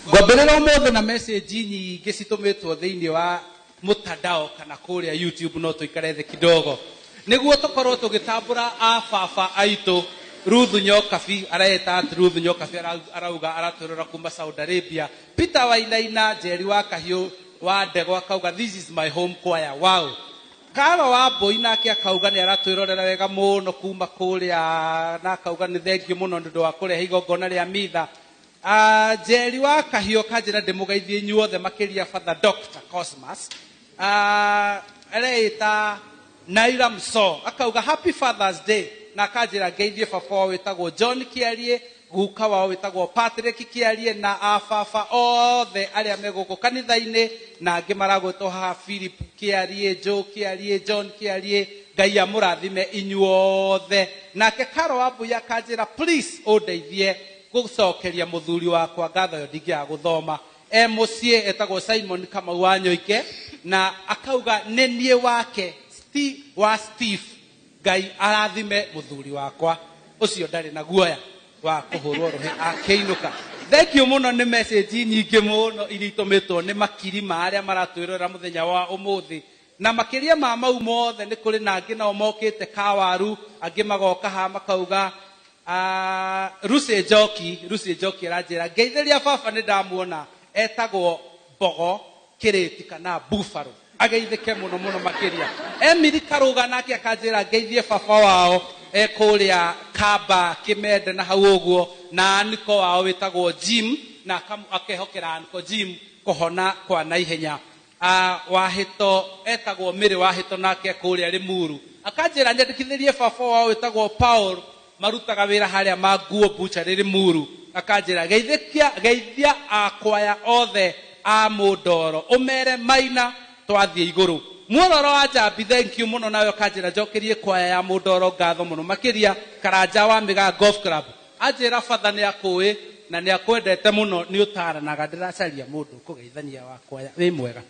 Ngwambĩrĩra ũmũthĩ na message nyingĩ citũmĩtwo thĩinĩ wa mtandao kana kũrĩa YouTube, no tũikare thĩ kidogo nĩguo tũkorwo tũgĩtambũra a baba aitũ. Ruthu Nyokabi areta atĩ Ruthu Nyokabi arauga aratwĩrora kuma Saudi Arabia. Peter Wainaina Njeri wa Kahiũ wa Ndegwa akauga, "This is my home choir, wow." Karo wa Mbũi nake akauga nĩ aratwĩrorera wega mũno kuma kũrĩa, na akauga nĩ thengiũ mũno nĩ ũndũ wa kũrehe igongona rĩa mitha. Njeri wa Kahiũ kanjĩra ndĩmũgeithie inyuothe, makĩria Father Dr. Cosmas. Areĩta Naira Mso akauga, "Happy Father's Day," na akanjĩra ngeithie baba wao wĩtagwo John Kĩarie, guka wao wĩtagwo Patrick Kĩarie, na ababa othe arĩa me gũkũ kanitha-inĩ, na angĩ maragwĩtwo haha, Philip Kĩarie, Joe Kĩarie, John Kĩarie. Ngai amũrathime inyuothe. Nake Karo wa Mbui akanjĩra, "Please ũndeithie gũcokeria mũthuri wakwa ngatho." Ĩyo ndingĩaga gũthoma. E mũciĩ etagwo Simon Kamau wa Nyoike, na akauga nĩ niĩ wake wa Steve. Ngai arathime mũthuri wakwa ũcio ndarĩ na guoya wa kũhũrwo rũhĩ akĩinũka. Thank you mũno nĩ message nyingĩ mũno iria itũmĩtwo nĩ makiri ma arĩa maratwĩrorera mũthenya wa ũmũthĩ. Na makĩria ma mau mothe, nĩ kũrĩ na angĩ nao mokĩte kawaru, angĩ magoka haha makauga. Lucy Njoki, Lucy Njoki aranjĩra ngeithĩria baba, nĩ ndamuona, etagwo Mbogo Kĩrĩti kana Buffalo, ageithĩke mũno mũno makĩria. Emily Karũga nake akanjĩra ngeithie baba wao e kũrĩa Kamba Kĩmende na hau ũguo, na aniko wao wĩtagwo Jim, na akehokera aniko Jim kũhona kwa naihenya. Wahĩto etagwo Mĩrĩ Wahĩto, nake kũrĩa Limuru akanjĩra nyandĩkithĩrie baba wao wĩtagwo Paul, marutaga wĩra harĩa ma nguo butchery Limuru. Akanjĩra, "Geithĩkia, geithia akwaya othe a Mũndoro, ũmere maina twathiĩ igũrũ." Muororo wa Njambi, thank you mũno. Nawe ũkanjĩra njokerie kwaya ya Mũndoro ngatho mũno makĩria. Karanja wa Mĩgaa Golf Club anjĩra batha nĩ akũĩ na nĩ akwendete mũno, nĩ ũtaranaga. Ndĩracaria mũndũ ũkũgeithania wa kwaya. Wĩ mwega?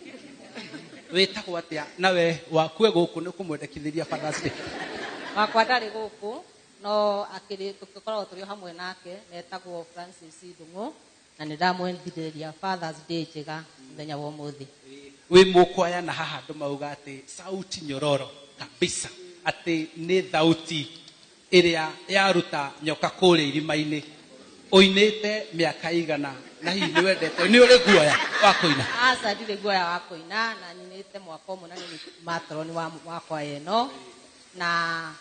Wĩtagwo atĩa? Nawe wakue gũkũ nĩ ũkũmwendekithĩria Father's Day? Wakwa ndarĩ gũkũ, no akĩrĩ tũkoragwo tũrĩ o hamwe nake, etagwo Francis Ndung'u, na nĩ ndamwendithĩria Father's Day njega mũthenya wa ũmũthĩ. Wĩ mũkwaya, na haha andũ mauga atĩ sauti nyororo kabisa, atĩ nĩ thauti ĩrĩa yaruta nyoka kũrĩa irima-inĩ. Ũinĩte mĩaka igana, na hihi nĩ wendete, nĩ ũrĩ guoya wa kũina? Aca, ndirĩ guoya wa kũina, na nyinĩte mwaka ũmwe na nĩ matroni wa kwaya ĩno, na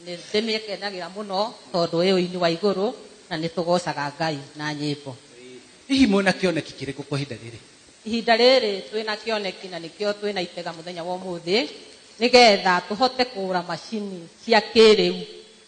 nĩ ndĩmĩkenagĩra mũno tondũ ĩ ũini wa igũrũ na nĩ tũgocaga Ngai na nyĩmbo. Hihi mwĩna kĩoneki kĩrĩkũ kwa ihinda rĩrĩ? Ihinda rĩrĩ twĩna kĩoneki, na nĩkĩo twĩna itega mũthenya wa ũmũthĩ, nĩgetha tũhote kũgũra macini cia kĩrĩu,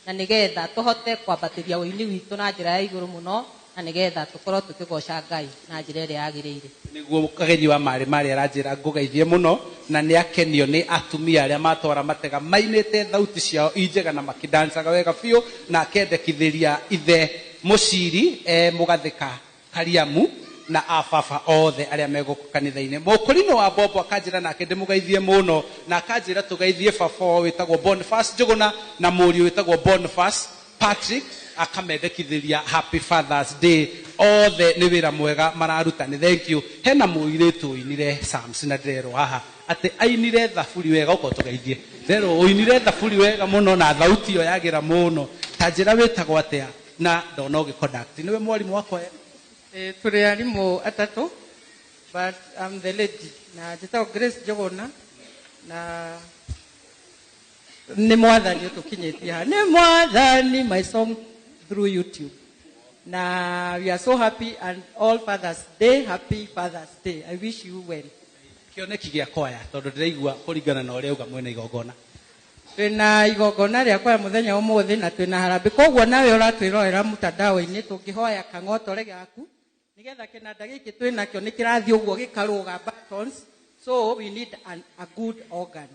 na nĩgetha tũhote kwambatĩria ũini witũ na njĩra ya igũrũ mũno, na nĩgetha tũkorwo tũkĩgoca Ngai na njĩra ĩrĩa yagĩrĩire. Nĩguo kagenyi wa marĩ marĩ aranjĩra ngũgeithie mũno, na nĩ akenio nĩ atumia arĩa matwara matega mainĩte thauti ciao i njega na makĩdancaga wega biũ, na akendekithĩria ithe mũciri e mũgathĩka Kariamu na ababa othe arĩa me gũkũ kanitha-inĩ. Mũkũrinũ wa Bombo akanjĩra nake ndĩmũgeithie mũno, na akanjĩra tũgeithie baba wao wĩtagwo Boniface Njũgũna na mũriũ wĩtagwo Boniface Patrick, akamendekithĩria happy Father's Day othe, nĩ wĩra mwega mararuta. Nĩ thank you. Hena mũirĩtu ũinire Psalms, na ndĩrerwo haha atĩ ainire thaburi wega. Ũkorwo tũgeithie, ndĩrerwo ũinire thaburi wega mũno na thauti ĩyo yagĩra mũno. Ta njĩra wĩtagwo atĩa, na ndona ũgĩ conduct, nĩwe mwarimũ wakwa? Tũrĩ arimũ atatũ, but I'm the lady, na njĩtagwo Grace Njũgũna, na nĩ Mwathani ũtũkinyĩtie haha, nĩ Mwathani, my song through YouTube, na we are so happy, and all Father's Day, happy Father's Day, I wish you well. Kĩoneki gĩa kwaya, tondũ ndĩraigua kũringana na ũrĩa uga mwena igongona. Twĩna igongona rĩa kwaya mũthenya ũmũthĩ, na twĩna harambĩ, koguo nawe ũratwĩrorera mtandao-inĩ, tũngĩhoya kang'otore gaku nĩgetha kĩnanda gĩkĩ twĩnakĩo nĩ kĩrathiĩ ũguo gĩkarũga buttons, so we need a good organ.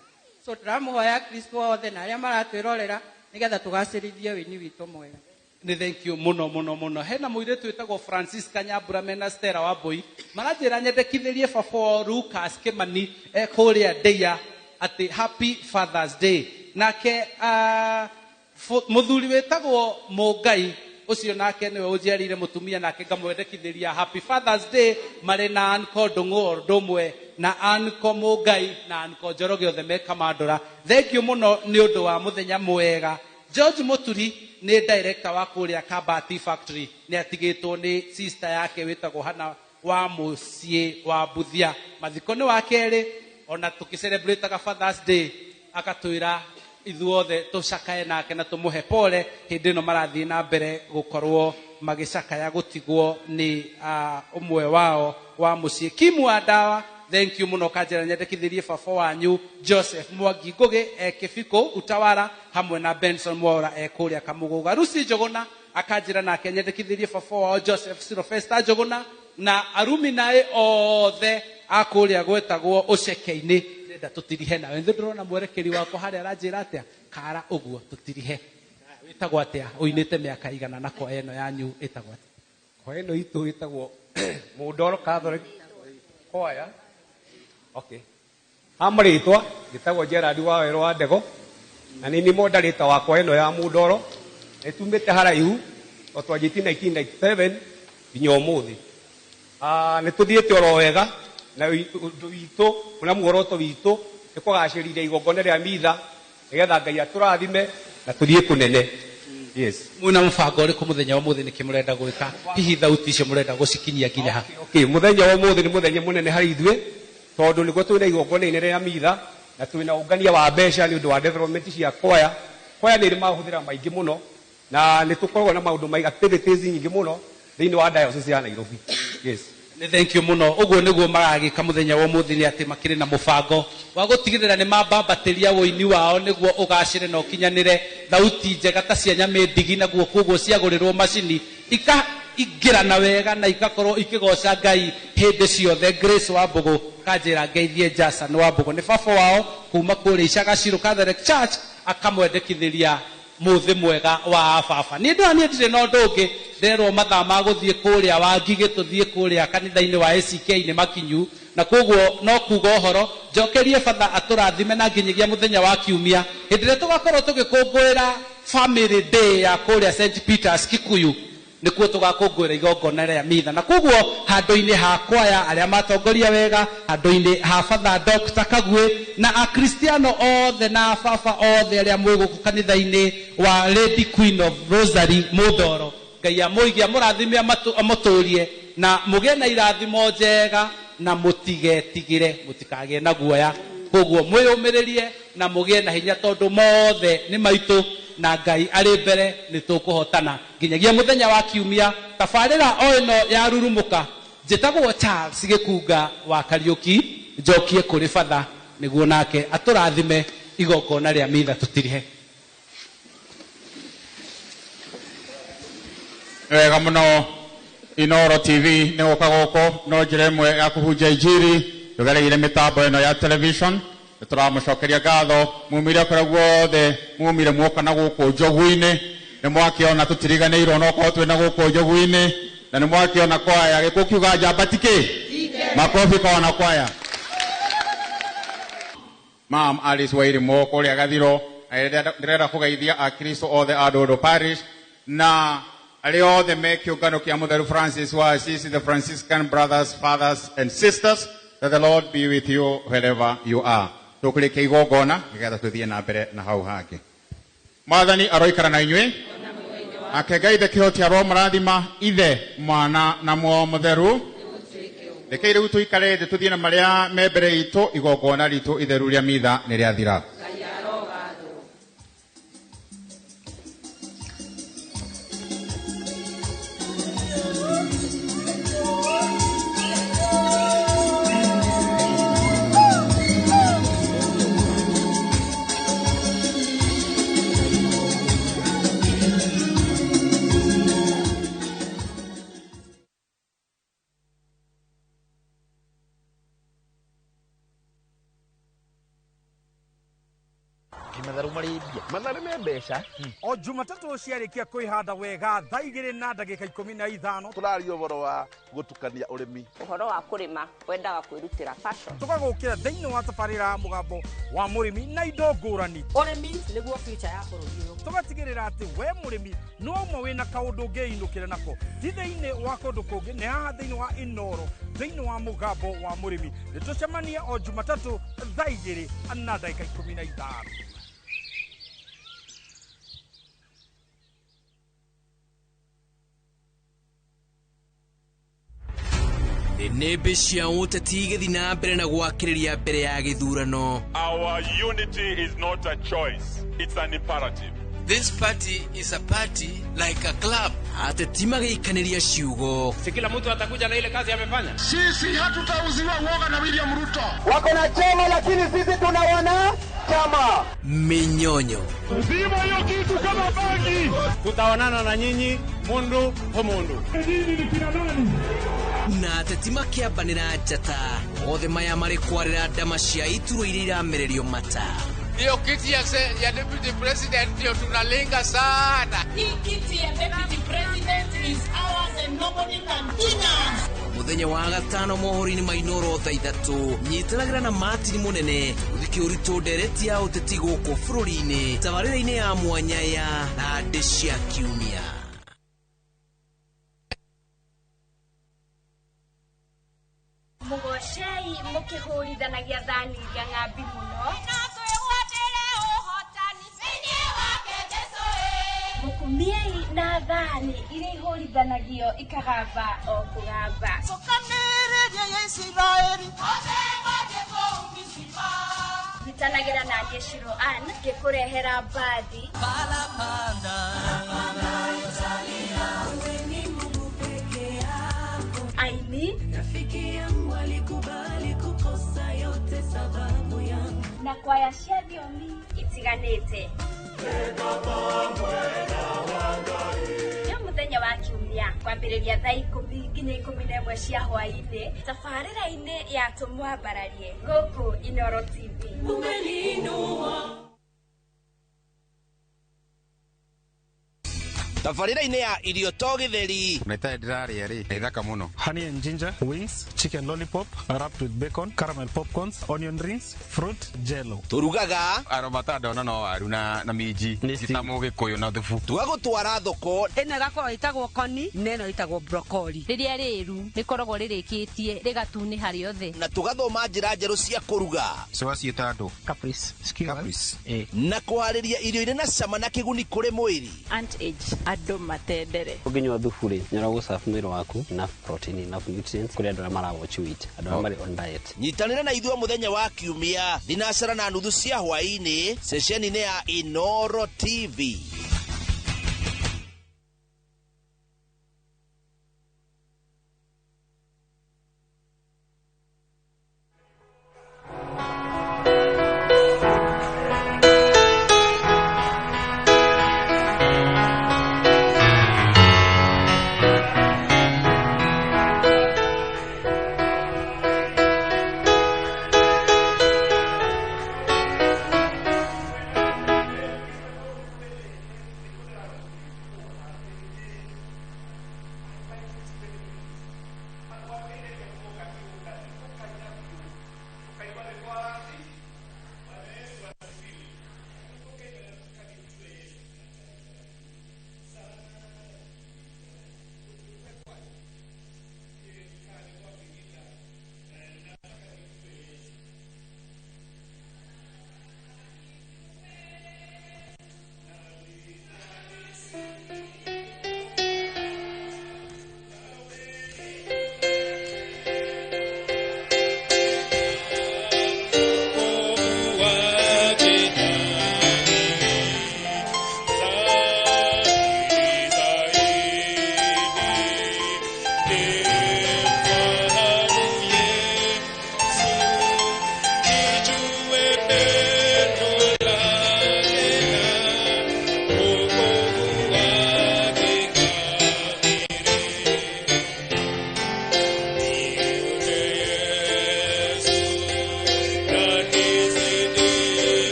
So tũramũhoya Kristo othe na arĩa maratwĩrorera nĩgetha tũgacĩrithie wĩini witũ mwega. Nĩ thank you mũno mũno mũno. Hena mũirĩtu wĩtagwo Francisca Nyambura mena Stella wa Mbũi, maranjĩra nyendekithĩrie baba wao Lucas Kĩmani e kũrĩa Ndeia atĩ happy Father's Day. Nake mũthuri wĩtagwo Mũngai. Ũcio nake nĩwe ũnjiarĩire mũtumia, nake ngamwendekithĩria happy Father's Day marĩ na anko Ndũng'ũ o ũndũ ũmwe na anko Mũngai na anko Njoroge othe me Kamandũra. Thank you mũno nĩ ũndũ wa mũthenya mwega. George Mũturi nĩ director wa kũrĩa Kabati Factory, nĩ atigĩtwo nĩ sister yake wĩtagwo Hana wa mũciĩ wa Buthia. Mathiko nĩ wa kerĩ, ona tũkĩcelebrataga Father's Day agatwĩra ithuothe tũcakae nake na tũmũhe pole hĩndĩ ĩno marathiĩ na mbere gũkorwo magĩcakaya gũtigwo nĩ ũmwe wao wa mũciĩ. Kimu wa ndawa, thank you mũno. Kanjĩra nyendekithĩrie baba wanyu Joseph Mwangi Ngũgĩ e Kĩbiko Utawara, hamwe na Benson Mwaura e kũrĩa Kamũgũga. Rusi Njũgũna akanjĩra nake nyendekithĩrie baba wao Joseph Sylvester Njũgũna na arumi naĩ othe a kũrĩa gwetagwo Ũceke-inĩ. Ndĩrenda tũtirihe nawe. Nĩ ndĩrona mwerekeri wakwa harĩa aranjĩra atĩa, kara ũguo tũtirihe. Wĩtagwo atĩa? Ũinĩte mĩaka igana na kwaya ĩno yanyu ĩtagwo atĩa? Kwaya ĩno itũ ĩtagwo Mũndoro Catholic Choir. Okay. Ha marĩtwa njĩtagwo Gerard wa Werũ wa Ndego, na nĩ niĩ moderator wa kwaya ĩno ya Mũndoro. Nĩ tumĩte haraihu o twanjĩtie 1997 nginya ũmũthĩ. Nĩ tũthiĩte oro wega na ũndũ witũ na muoroto witũ nĩ kũgacĩrithia igongona rĩa mitha nĩgetha Ngai atũrathime na tũthiĩ kũnene. Yes. Mwĩna mũbango ũrĩkũ mũthenya wa ũmũthĩ? Nĩkĩ mũrenda gwĩka? Hihi thauti icio mũrenda gũcikinyia nginya ha? Okay, mũthenya wa ũmũthĩ nĩ mũthenya mũnene harĩ ithuĩ tondũ nĩguo twĩna igongona inene rĩa mitha na twĩna ũngania wa mbeca nĩ ũndũ wa development cia kwaya. Kwaya nĩ ĩrĩ mahũthĩra maingĩ mũno na nĩ tũkoragwo na maũndũ maingĩ, activities nyingĩ mũno thĩinĩ wa diocese ya Nairobi. Yes. Nĩ thank you mũno. Ũguo nĩguo maragĩka mũthenya wa ũmũthĩ, nĩ atĩ makĩrĩ na mũbango wa gũtigĩrĩra nĩ mambambatĩria ũini wao nĩguo ũgacĩre na ũkinyanĩre thauti njega ta cia Nyamĩndigi, naguo koguo ciagũrĩrwo macini ikaingĩrana wega na ikakorwo ikĩgoca Ngai hĩndĩ ciothe. Grace wa Mbũgũ kanjĩra ngeithie Jason wa Mbũgũ, nĩ baba wao kuma kũrĩa Icagacirũ Catholic Church, akamwendekithĩria mũthĩ mwega wa baba. Niĩ ndĩra niĩ ndirĩ na ũndũ ũngĩ, nderwo mathaa ma gũthiĩ kũrĩa wa Ngigĩ, tũthiĩ kũrĩa kanitha-inĩ wa ACK nĩ makinyu, na koguo no kuga ũhoro njokerie batha atũrathime na nginyagia mũthenya wa kiumia hĩndĩ ĩrĩa tũgakorwo tũgĩkũngũĩra Family Day ya kũrĩa St Peters Kikuyu, nĩkuo tũgakũngũĩra igongona rĩa mitha. Na koguo handũ-inĩ ha kwaya arĩa matongoria wega, handũ-inĩ ha batha Dr. Kagwe na akristiano othe na baba othe arĩa mwĩ gũkũ kanitha-inĩ wa Lady Queen of Rosary Mũndoro, Ngai amũige, amũrathime, amũtũrie na mũgĩe na irathimo njega na mũtigetigĩre, mũtikagĩe na guoya. Koguo mwĩyũmĩrĩrie na mũgĩe na hinya tondũ mothe nĩ maitũ na Ngai arĩ mbere nĩ tũkũhotana nginyagia mũthenya wa kiumia. Tabarĩra o ĩno ya Rurumũka, njĩtagwo Charles Gĩkunga wa Kariũki, njokie kũrĩ batha nĩguo nake atũrathime igongona rĩa mitha tũtirihe. Wega mũno. Inoro TV nĩ gũka gũkũ no njĩra ĩmwe ya kũhunjia injiri tũgereire mĩtambo ĩno ya television. Nĩ tũramũcokeria ngatho mumire kũrĩa guothe mumire muoka na gũkũ njogu-inĩ. Nĩ mwakĩona tũtiriganĩirwo no korwo twĩna gũkũ njogu-inĩ, na nĩ mwakĩona kwaya gĩkũ kiuga njamba tikĩ makobi kona kwaya. Mam Alice Wairimu kũrĩa Gathiro, ndĩrenda kũgeithia akristo othe a Ndũndũ Parish na arĩa othe me kĩũngano kĩa Mũtheru Francis wa Assisi, the Franciscan brothers, fathers and sisters. That the Lord be with you wherever you are. Tũkũrĩkia igongona nĩgetha tũthiĩ na mbere na hau hangĩ. Mwathani aroikara na inyuĩ. Ake Ngai ithe kĩhoti aromũrathima, Ithe, Mwana na Muoyo Mũtheru. Rekei rĩu tũikare thĩ tũthiĩ na marĩa me mbere itũ. Igongona ritũ itheru rĩa mitha nĩ rĩathira. Matharũ marĩ mbia. Matharũ me mbeca. O Jumatatũ ciarĩkia kwĩhanda wega thaa 2:15 tũraria ũhoro wa gũtukania ũrĩmi. Ũhoro wa kũrĩma wendaga kwĩrutĩra passion. Tũgagũkĩra thĩinĩ wa tabarĩra ya mũgambo wa mũrĩmi na indo ngũrani. Ũrĩmi nĩguo future ya bũrũri ũyũ. Tũgatigĩrĩra atĩ we mũrĩmi no ũmwe wĩna kaũndũ ũngĩinũkĩra nako ti thĩinĩ wa kũndũ kũngĩ, nĩ haha thĩinĩ wa Inooro thĩinĩ wa mũgambo wa mũrĩmi. Nĩtũcemanie o Jumatatũ thaa 2:15. Nĩmbĩ cia ũteti igĩthiĩ na mbere na gwakĩrĩria mbere ya gĩthurano. Our unity is not a choice, it's an imperative. This party is a party like a club. Ateti magĩikanĩria ciugo. Si kila mtu atakuja na ile kazi amefanya. Sisi hatutauziwa uoga na William Ruto. Wako na chama lakini sisi tuna wana chama. Minyonyo. Zima hiyo kitu kama bangi. Tutaonana na nyinyi mundu kwa mundu. Nyinyi ni kina nani? Na ateti makĩambanĩra njata. Othe maya marĩ kwarĩra ndama cia iturwa iria iramererio mata. Hiyo kiti ya deputy president ndio tunalenga sana. Hii kiti ya deputy president is ours and nobody can deny. Muthenya wa gatano mohoro-inĩ ma Inooro thaa 3 nyitanagĩra na Martin Mũnene gũthikĩ ũritũ ndereti ya ũteti gũkũ bũrũri-inĩ tabarĩra-inĩ ya mwanya ya Thandĩ cia Kiumia. Mũgocei mũkĩhũrithanagia thani iria ng'ambi mũno. Mũkumiei na thani iria ihũrithanagio ikagamba o kũgamba. Cokanĩrĩria ya Isiraeli othe mathiĩ kũu Mizipa. Nyitanagĩra na niĩ Shiro Ann ngĩkũrehera mbathi. Aini rafiki yangu alikubali kukosa yote sababu yangu na kwaya cia thiomi itiganĩte. Nĩ mũthenya wa Kiumia kwambĩrĩria thaa 10 nginya 11 cia hwaĩ-inĩ tabarĩra-inĩ ya Tũmwambararie gũkũ Inooro TV. Umeniinua. Tabarĩra-inĩ ya irio to gĩtheri. Na itarĩ ndĩrarĩa rĩ, nĩ thaka mũno. Honey and ginger wings, chicken lollipop wrapped with bacon, caramel popcorns, onion rings, fruit jello. Tũrugaga aromata ndona no waru na minji ta mũgĩkũyũ na thubu. Tũgagũtwara thoko. Ĩno ĩgakorwo ĩtagwo koni na ĩno ĩtagwo broccoli. Rĩrĩa rĩru rĩkoragwo rĩrĩkĩtie rĩgatunĩha rĩothe. Na tũgathoma njĩra njerũ cia kũruga. Ciwaciĩta andũ. Caprice. Caprice. Na kũharĩria irio irĩ na cama na kĩguni kũrĩ mwĩrĩ. Ant age andũ matendere. Ũngĩnyua thubu rĩ, nĩ ũragũ mwĩrĩ waku enough protein, enough nutrients kũrĩ andũ arĩa mara watch weight, andũ arĩa marĩ on diet. Nyitanĩra na ithuĩ mũthenya wa Kiumia 4:30 cia hwaĩ-inĩ ceceni-inĩ ya Inooro TV.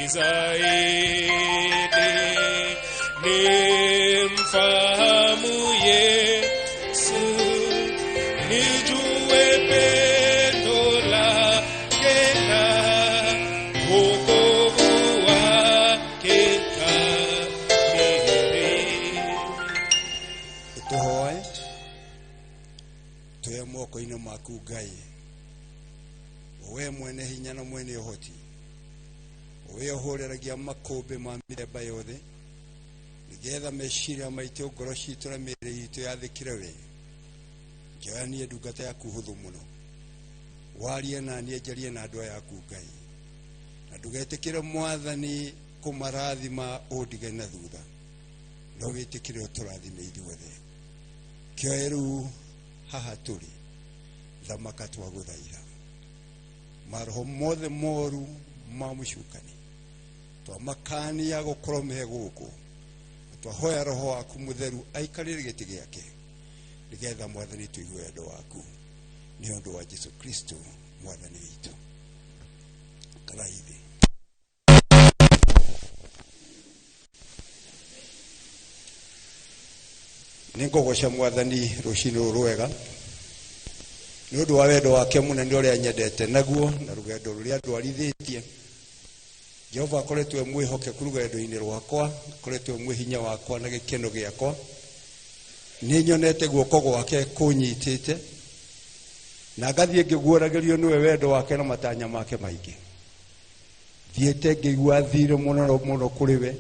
zaidi, nimfahamu Yesu, nijue pendo lake na wokovu wake kamili. Tuhoe tuhe moko-inĩ maku Ngai, we mwene hinya na mwene ũhoti, we ũhũrĩragia makũmbĩ ma mĩthemba yothe, nĩgetha meciria maitũ, ngoro citũ na mĩĩrĩ itũ yathĩkĩre we. Njoya niĩ ndungata yaku hũthũ mũno, warie na niĩ njarie na andũ aya aku Ngai, na ndũgetĩkĩre Mwathani kũmarathima ũndige na thutha, no wĩtĩkĩre ũtũrathime ithuothe. Kĩoe rĩu haha tũrĩ, thamaka twagũthaitha, maroho mothe moru ma mũcukani twamakania gũkorwo me gũkũ, twahoya roho waku mũtheru aikarĩre gĩtĩ gĩake, nĩgetha Mwathani tũigue wendo waku, nĩ ũndũ wa Jesu Kristo Mwathani witũ. Karaithi. Nĩngũgoca Mwathani rũcinĩ rũrũ rwega nĩ ũndũ wa wendo wake mũnene ũrĩa nyendete naguo, na rũgendo rũrĩa ndwarithĩtie. Jehova akoretwo e mwĩhokeku rũgendo-inĩ rwakwa, akoretwo e mwĩ hinya wakwa na gĩkeno gĩakwa. Nĩ nyonete guoko gwake kũnyitĩte, na ngathiĩ ngĩguũragĩrio nĩwe wendo wake na matanya make maingĩ. Thiĩte ngĩigua thirĩ mũno mũno kũrĩ we,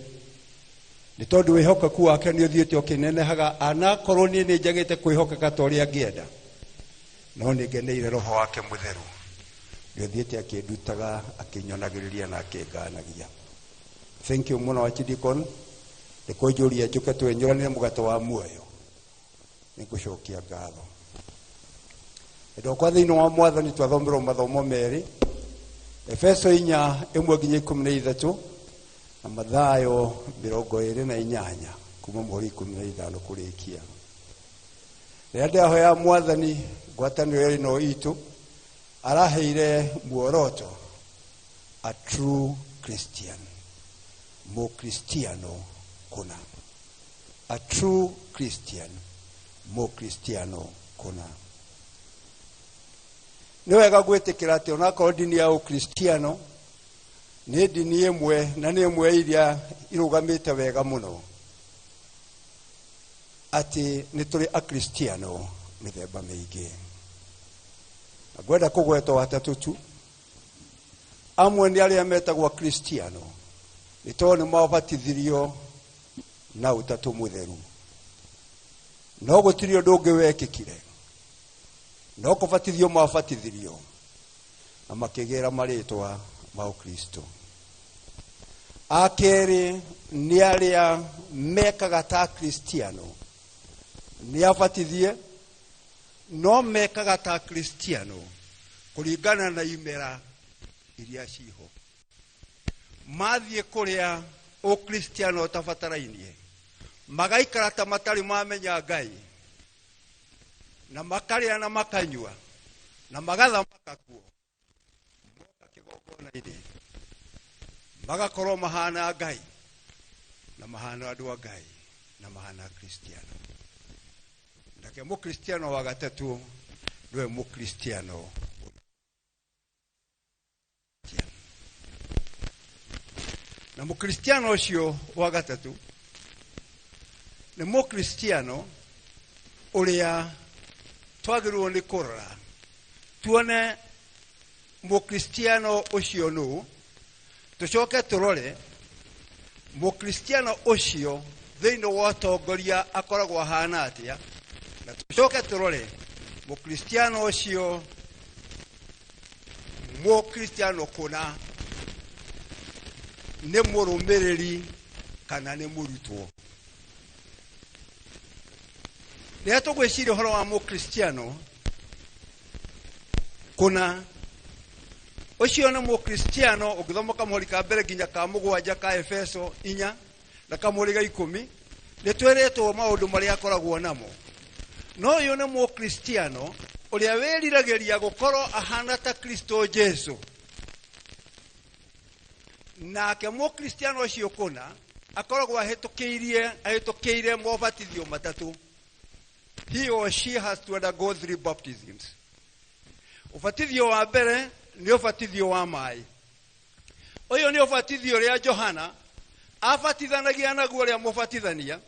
nĩ tondũ wĩhokeku wake nĩ ũthiĩte ũkĩnenehaga, anakorwo niĩ nĩ njagĩte kwĩhokeka ta ũrĩa ngĩenda, no nĩ ngeneire roho wake mũtheru nĩ ũthiĩte akĩndutaga, akĩnyonagĩrĩria na akĩnganagia. Thank you mũno Archdeacon, nĩ kũnjũria njũke twenyũranĩre mũgate wa muoyo. Nĩ ngũcokia ngatho. Ndokwa thĩinĩ wa Mwathani twathomerwo mathomo merĩ, Efeso 4:1-13 na Mathayo 28 kuma mũhũri 15 kũrĩkia. Rĩrĩa ndĩrahoya Mwathani ngwatanĩro ĩno itũ, araheire muoroto, a true Christian, mũkristiano kũna. A true Christian, mũkristiano kũna. Nĩ wega gwĩtĩkĩra atĩ onakorwo ndini ya ũkristiano nĩ ndini ĩmwe na nĩ ĩmwe iria irũgamĩte wega mũno, atĩ nĩ tũrĩ akristiano mĩthemba mĩingĩ. Na ngwenda kũgweta atatũ tu. Amwe nĩ arĩa metagwo akristiano nĩ tondũ nĩ mabatithirio na ũtatũ mũtheru, no gũtirĩ ũndũ ũngĩ wekĩkire, no kũbatithio mabatithirio na makĩgĩra marĩtwa ma ũkristo. A kerĩ nĩ arĩa mekaga ta akristiano, nĩ abatithie no mekaga ta akristiano kũringana na imera iria ciho. Mathiĩ kũrĩa ũkristiano ũtabatarainie, magaikara ta matarĩ mamenya Ngai, na makarĩa na makanyua na magathamaka kuo, moka kĩgongona-inĩ magakorwo mahana Ngai na mahana andũ a Ngai na mahana kristiano. Nake mũkristiano wa gatatũ nĩwe mũkristiano. Na mũkristiano ũcio wa gatatũ nĩ mũkristiano ũrĩa twagĩrĩirwo nĩ kũrora tuone mũkristiano ũcio nũ, tũcoke tũrore mũkristiano ũcio thĩinĩ wa ũtongoria akoragwo ahana atĩa, na tũcoke tũrore mũkristiano ũcio mũkristiano kũna nĩ mũrũmĩrĩri kana nĩ mũrutwo. Rĩrĩa tũgwĩciria ũhoro wa mũkristiano kũna, ũcio nĩ mũkristiano ũngĩthoma kamũhari ka mbere nginya ka 7 ka Efeso 4 na kamũhari ga 10, nĩ twĩrĩtwo maũndũ marĩa akoragwo namo. No ũyũ nĩ mũkristiano ũrĩa wĩriragĩria gũkorwo ahana ta Kristo Jesu. Nake mũkristiano ũcio kũna akoragwo ahĩtũkĩire mobatithio matatũ. He or she has to undergo 3 baptisms. Ũbatithio wa mbere nĩ ũbatithio wa maĩ. Ũyũ nĩ ũbatithio ũrĩa Johana abatithanagia naguo ũrĩa mũbatithania,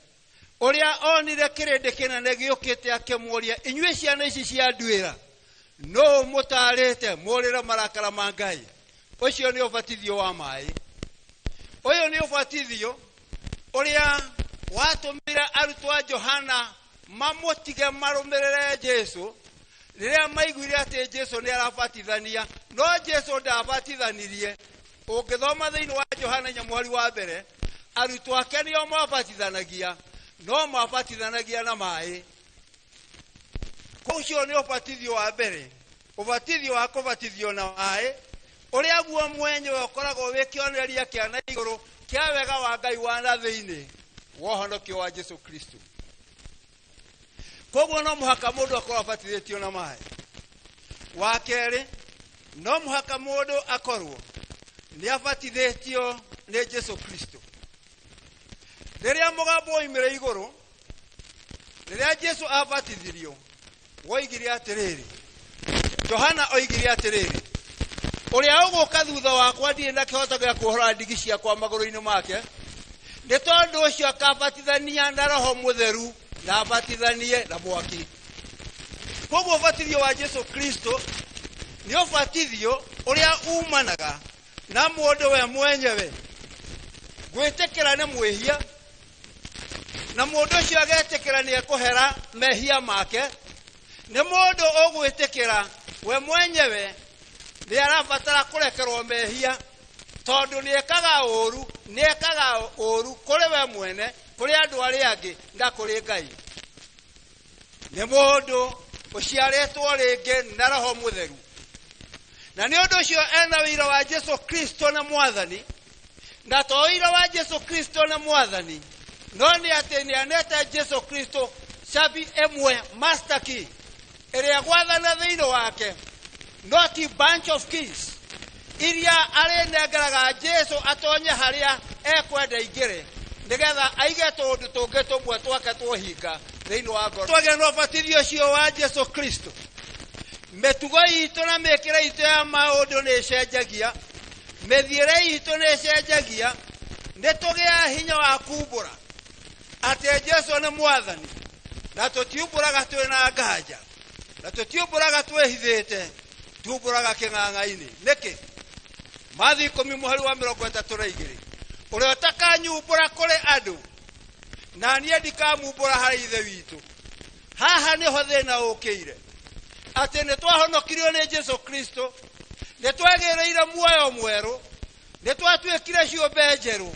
ũrĩa onire kĩrĩndĩ kĩnene gĩũkĩte akĩmũũria, inyuĩ ciana ici cia nduĩra, nũũ mũtaarĩte mũũrĩre marakara ma Ngai? Ũcio nĩ ũbatithio wa maĩ. Ũyũ nĩ ũbatithio ũrĩa watũmire arutwo a Johana mamũtige marũmĩrĩre Jesu rĩrĩa maiguire atĩ Jesu nĩ arabatithania, no Jesu ndabatithanirie. Ũngĩthoma thĩinĩ wa Johana 4 mũhari wa mbere, arutwo ake nĩo mabatithanagia, no mabatithanagia na maĩ. Ũcio nĩ ũbatithio wa mbere, ũbatithio wa kũbatithio na maĩ, ũrĩa guo mwenyewe ũkoragwo wĩ kĩonereria kĩa na igũrũ kĩa wega wa Ngai wa na thĩinĩ wa ũhonokio wa Jesu Kristo. Koguo no mũhaka mũndũ akorwo abatithĩtio na maĩ. Wa kerĩ, no mũhaka mũndũ akorwo nĩ abatithĩtio nĩ Jesu Kristo. Rĩrĩa mũgambo woimire igũrũ, rĩrĩa Jesu abatithirio, woigire atĩrĩrĩ, Johana oigire atĩrĩrĩ, ũrĩa ũgũka thutha wakwa ndirĩ na kĩhoto gĩa kuohora ndigi ciakwa magũrũ-inĩ make, nĩ tondũ ũcio akabatithania na Roho Mũtheru na abatithanie na mwaki. Koguo ũbatithio wa Jesu Kristo nĩ ũbatithio ũrĩa umanaga na mũndũ we mwenyewe gwĩtĩkĩra nĩ mwĩhia, na mũndũ ũcio agetĩkĩra nĩ ekũhera mehia make. Nĩ mũndũ ũgwĩtĩkĩra we mwenyewe nĩ arabatara kũrekerwo mehia, tondũ nĩ ekaga ũũru, nĩ ekaga ũũru kũrĩ we mwene, kũrĩ andũ arĩa angĩ na kũrĩ Ngai. Nĩ mũndũ ũciarĩtwo rĩngĩ na Roho Mũtheru, na nĩ ũndũ ũcio ena ũira wa Jesu Kristo na Mwathani, na to ũira wa Jesu Kristo na Mwathani, no nĩ atĩ nĩ anete Jesu Kristo cabi ĩmwe, master key, ĩrĩa gwathana thĩinĩ wake, no ti bunch of keys iria arĩnengeraga Jesu atonye harĩa ekwenda aingĩre, nĩgetha aige tũũndũ tũngĩ tũmwe twake twohinga thĩinĩ wa ngoro. Twagĩa na ũbatithio ũcio wa Jesu Kristo, mĩtugo itũ na mĩkĩre itũ ya maũndũ nĩ ĩcenjagia, mĩthiĩre itũ nĩ ĩcenjagia, nĩ tũgĩaga hinya wa kumbũra atĩ Jesu nĩ Mwathani, na tũtiumbũraga twĩna nganja, na tũtiumbũraga twĩhithĩte, tumbũraga kĩng'ang'a-inĩ. Nĩkĩ? Mathayo 10 mũhari wa 32, ũrĩa ũtakanyumbũra kũrĩ andũ, na niĩ ndikamumbũra harĩ Ithe witũ. Haha nĩho thĩna ũkĩire, atĩ nĩ twahonokirio nĩ Jesu Kristo, nĩ twagĩrĩire muoyo mwerũ, nĩ twatuĩkire ciũmbe njerũ,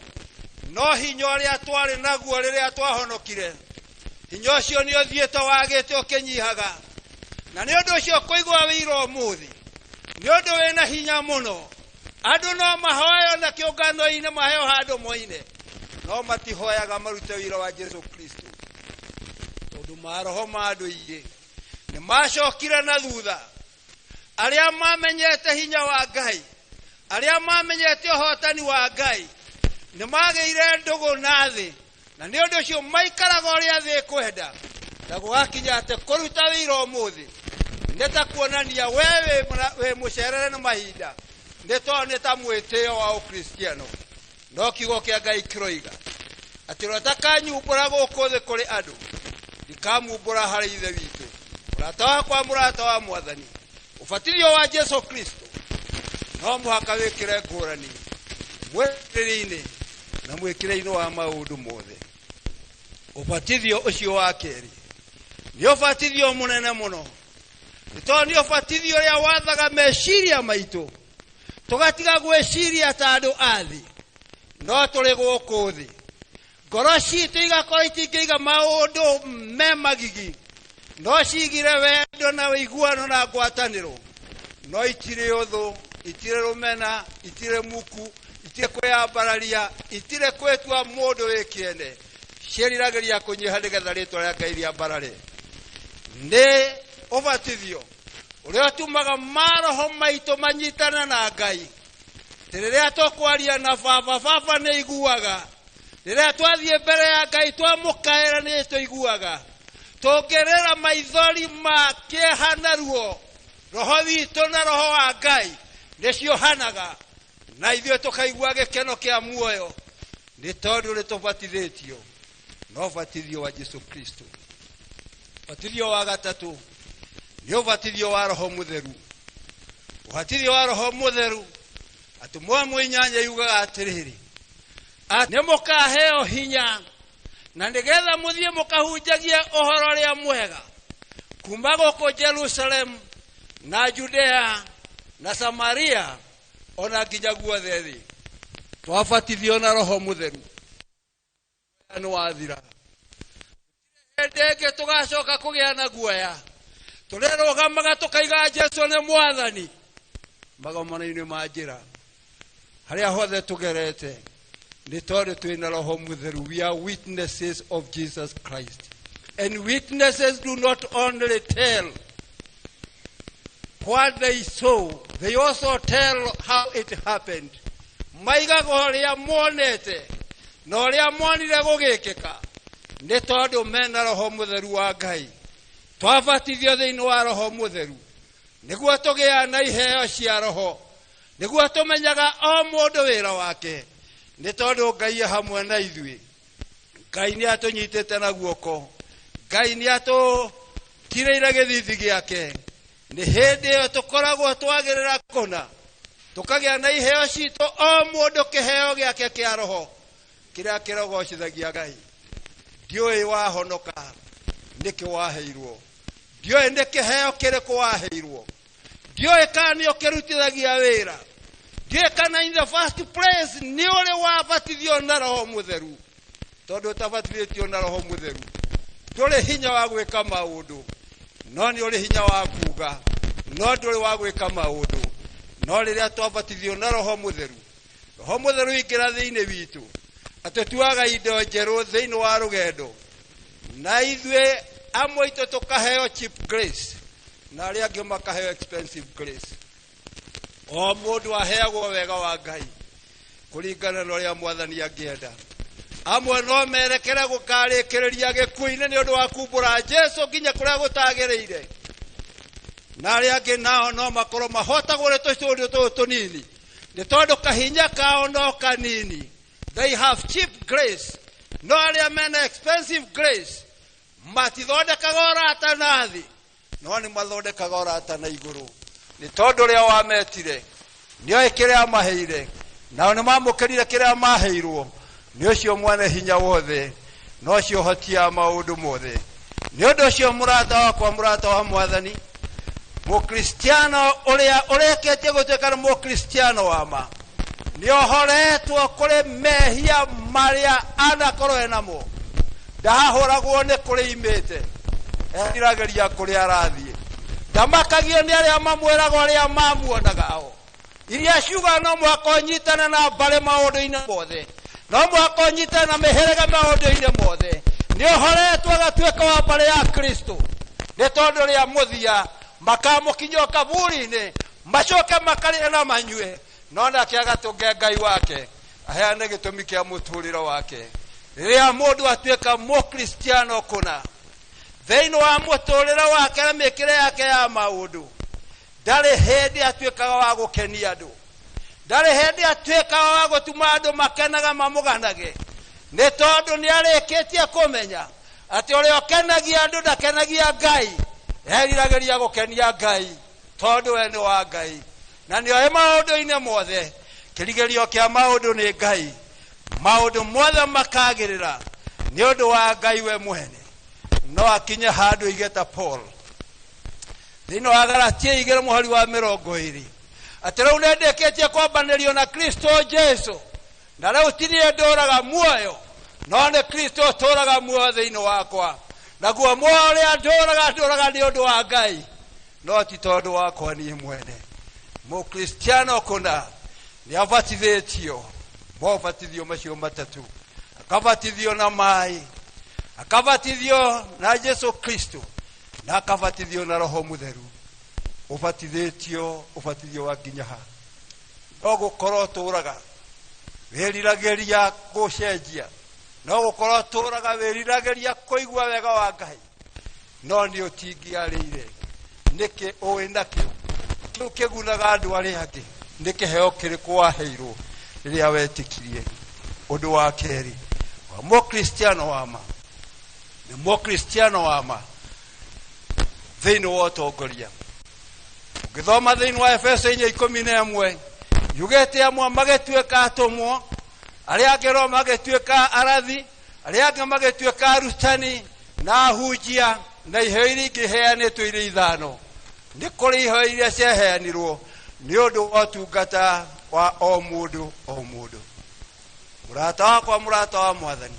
no hinya ũrĩa twarĩ naguo rĩrĩa twahonokire, hinya ũcio nĩ ũthiĩte wagĩte ũkĩnyihaga. Na nĩ ũndũ ũcio kũigua wĩira ũmũthĩ nĩ ũndũ wĩna hinya mũno. Andũ no mahoyo na kĩũngano-inĩ maheo handũ moine, no matihoyaga marute wĩira wa Jesu Kristo, tondũ maroho ma andũ aingĩ nĩ macokire na thutha. Arĩa mamenyete hinya wa Ngai, arĩa mamenyete ũhotani wa Ngai, nĩ magĩire ndũgũ na thĩ, na nĩ ũndũ ũcio maikaraga ũrĩa thĩ ĩkwenda. Na gũgakinya atĩ kũruta wĩira ũmũthĩ nĩ ta kuonania we wĩ mũcerere nĩ mahinda, nĩ tondũ nĩ ta mwĩtĩo wa ũkristiano. No kiugo kĩa Ngai kĩroiga atĩ ũrĩa ũtakanyumbũra gũkũ thĩ kũrĩ andũ, ndikamumbũra harĩ Ithe witũ. Mũrata wakwa, mũrata wa Mwathani, ũbatithio wa Jesu Kristo no mũhaka wĩkĩre ngũrani mwĩrĩ-inĩ na mwĩkĩre-inĩ wa maũndũ mothe. Ũbatithio ũcio wa kerĩ nĩ ũbatithio mũnene mũno, nĩ tondũ nĩ ũbatithio ũrĩa wathaga meciria maitũ, tũgatiga gwĩciria ta andũ a thĩ, no tũrĩ gũkũ thĩ. Ngoro citũ igakorwo itingĩiga maũndũ me magigi, no cigire wendo na ũiguano na ngwatanĩro, no itirĩ ũthũ, itirĩ rũmena, itirĩ muku, itirĩ kwĩyambararia, itirĩ kwĩtua mũndũ wĩ kĩene, ciĩriragĩria kũnyiha nĩgetha rĩtwa rĩa Ngai rĩambarare. Nĩ ũbatithio ũrĩa ũtũmaga maroho maitũ manyitane na Ngai, Atĩ rĩrĩa tũkwaria na baba, baba nĩ aiguaga. Rĩrĩa twathiĩ mbere ya Ngai twamũkaĩra nĩ tũiguaga. Tũngĩrĩra maithori ma kĩeha na ruo, roho witũ na roho wa Ngai nĩciohanaga, na ithuĩ tũkaigua gĩkeno kĩa muoyo nĩ tondũ nĩ tũbatithĩtio na ũbatithio wa Jesu Kristo. Ũbatithio wa gatatũ nĩ ũbatithio wa Roho Mũtheru. Ũbatithio wa Roho Mũtheru, atũmwo amwe inyanya yugaga atĩrĩrĩ, nĩ mũkaheo hinya na nĩgetha mũthiĩ mũkahunjagie ũhoro ũrĩa mwega kuma gũkũ Jerusalem na Judea na Samaria ona nginya guothe thĩ. Twabatithio na Roho Mũtheru nĩ wathira. Hĩndĩ ĩngĩ tũgacoka kũgĩa na guoya, tũrĩrũgamaga tũkaiga Jesu nĩ mwathani magomano-inĩ ma njĩra harĩa hothe tũgerete, nĩ tondũ twĩna Roho Mũtheru. We are witnesses of Jesus Christ, and witnesses do not only tell what they saw, they also tell how it happened. Maigaga ũrĩa monete na ũrĩa monire gũgĩkĩka, nĩ tondũ mena Roho Mũtheru wa Ngai. Twabatithio thĩinĩ wa Roho Mũtheru nĩguo tũgĩa na iheo cia Roho, nĩguo tũmenyaga o mũndũ wĩra wake, nĩ tondũ Ngai e hamwe na ithuĩ. Ngai nĩ atũnyitĩte na guoko, Ngai nĩ atũtirĩire gĩthithi gĩake. Nĩ hĩndĩ ĩyo tũkoragwo twagĩrĩra kũna tũkagĩa na iheo citũ, o mũndũ kĩheo gĩake kĩa roho kĩrĩa kĩrogocithagia Ngai. Ndiũĩ wahonoka nĩkĩ waheirwo, ndiũĩ nĩ kĩheo kĩrĩkũ waheirwo, ndiũĩ kana nĩ ũkĩrutithagia wĩra, ndiũĩ kana in the first place nĩ ũrĩ wabatithio na Roho Mũtheru. Tondũ ũtabatithĩtio na Roho Mũtheru ndũrĩ hinya wa gwĩka maũndũ, no nĩ ũrĩ hinya wa kuga, no ndũrĩ wa gwĩka maũndũ. No rĩrĩa twabatithio na Roho Mũtheru, Roho Mũtheru ingĩra thĩinĩ witũ, atũtuaga indo njerũ thĩinĩ wa rũgendo, na ithuĩ amwe aitũ tũkaheo cheap grace na arĩa angĩ makaheo expensive grace. O mũndũ aheagwo wega wa Ngai kũringana na ũrĩa mwathani angĩenda. Amwe no merekere gũkarĩkĩrĩria gĩkuũ-inĩ nĩ ũndũ wa kumbũra Jesu nginya kũrĩa gũtagĩrĩire, na arĩa angĩ nao no makorwo mahotagwo nĩ tũcũndũ tũtũ tũnini, nĩ tondũ kahinya kao no kanini. They have cheap grace. No arĩa mena expensive grace matithondekaga ũrata na thĩ, no nĩ mathondekaga ũrata na igũrũ, nĩ tondũ ũrĩa wametire nĩoĩ kĩrĩa maheire, nao nĩ mamũkĩrire kĩrĩa maheirwo nĩ ũcio mwene hinya wothe, na ũcio ũhotia maũndũ mothe. Nĩ ũndũ ũcio, mũrata wakwa, mũrata wa mwathani, mũkristiano ũrĩa ũrĩkĩtie gũtuĩka nĩ mũkristiano wa ma nĩ ohoretwo kũrĩ mehia marĩa anakorwo enamo, ndahahũragwo nĩ kũrĩ imĩte, eriragĩria kũrĩa arathiĩ, ndamakagio nĩ arĩa mamwĩraga ũrĩa mamuonaga o iria ciuga no mũhaka ũnyitane na mbarĩ maũndũ-inĩ mothe, no mũhaka ũnyitane na mĩhĩrĩga maũndũ-inĩ mothe. Nĩ ũhoretwo agatuĩka wa mbarĩ ya Kristo, nĩ tondũ rĩa mũthia makamũkinyia kaburi-inĩ, macoke makarĩe na manyue, no nake agatũnge Ngai wake aheane gĩtũmi kĩa mũtũrĩre wake. Rĩrĩa mũndũ atuĩka mũkristiano kũna thĩinĩ wa mũtũrĩre wake na mĩkĩre yake ya maũndũ, ndarĩ hĩndĩ atuĩkaga wa gũkenia andũ, ndarĩ hĩndĩ atuĩkaga wa gũtuma andũ makenaga mamũganage, nĩ tondũ nĩ arĩkĩtie kũmenya atĩ ũrĩa ũkenagia andũ ndakenagia Ngai. Eriragĩria gũkenia Ngai tondũ we nĩ wa Ngai na nĩoĩ maũndũ-inĩ mothe. Kĩrigĩrĩrio kĩa maũndũ nĩ Ngai, maũndũ mothe makagĩrĩra nĩ ũndũ wa Ngai we mwene. No akinye handũ ige ta Paul thĩinĩ wa Galatia 2 mũhari wa 20, atĩ rĩu nĩndĩkĩtie kwambanĩrio na Kristo Jesu, na rĩu ti niĩ ndũraga muoyo, no nĩ Kristo ũtũraga muoyo thĩinĩ wakwa, naguo muoyo ũrĩa ndũraga ndũraga nĩ ũndũ wa Ngai, no ti tondũ wakwa niĩ mwene. Mũkristiano kũna nĩ abatithĩtio mobatithio macio matatũ, akabatithio na maĩ, akabatithio na Jesu Kristo, na akabatithio na Roho Mũtheru. Ũbatithĩtio ũbatithio wa nginya ha? No gũkorwo ũtũraga wĩriragĩria gũcenjia, no gũkorwo ũtũraga wĩriragĩria kũigua wega wa Ngai, no nĩ ũtingiarĩire. Nĩkĩ ũĩ nakĩo kĩu kĩgunaga andũ arĩa angĩ? Nĩ kĩheo kĩrĩkũ waheirwo rĩrĩa wetĩkirie? Ũndũ wa kerĩ wa mũkristiano wa ma nĩ mũkristiano wa ma thĩinĩ wa ũtongoria. Ũngĩthoma thĩinĩ wa Efeso 4:11 yugĩte amwe magĩtuĩka atũmwo, arĩa angĩ no magĩtuĩka arathi, arĩa angĩ magĩtuĩka arutani na ahunjia, na iheo iria ingĩ iheanĩtwo irĩ ithano. Nĩ kũrĩ iheo iria ciaheanirwo nĩ ũndũ wa ũtungata wa o mũndũ o mũndũ. Mũrata wakwa, mũrata wa Mwathani,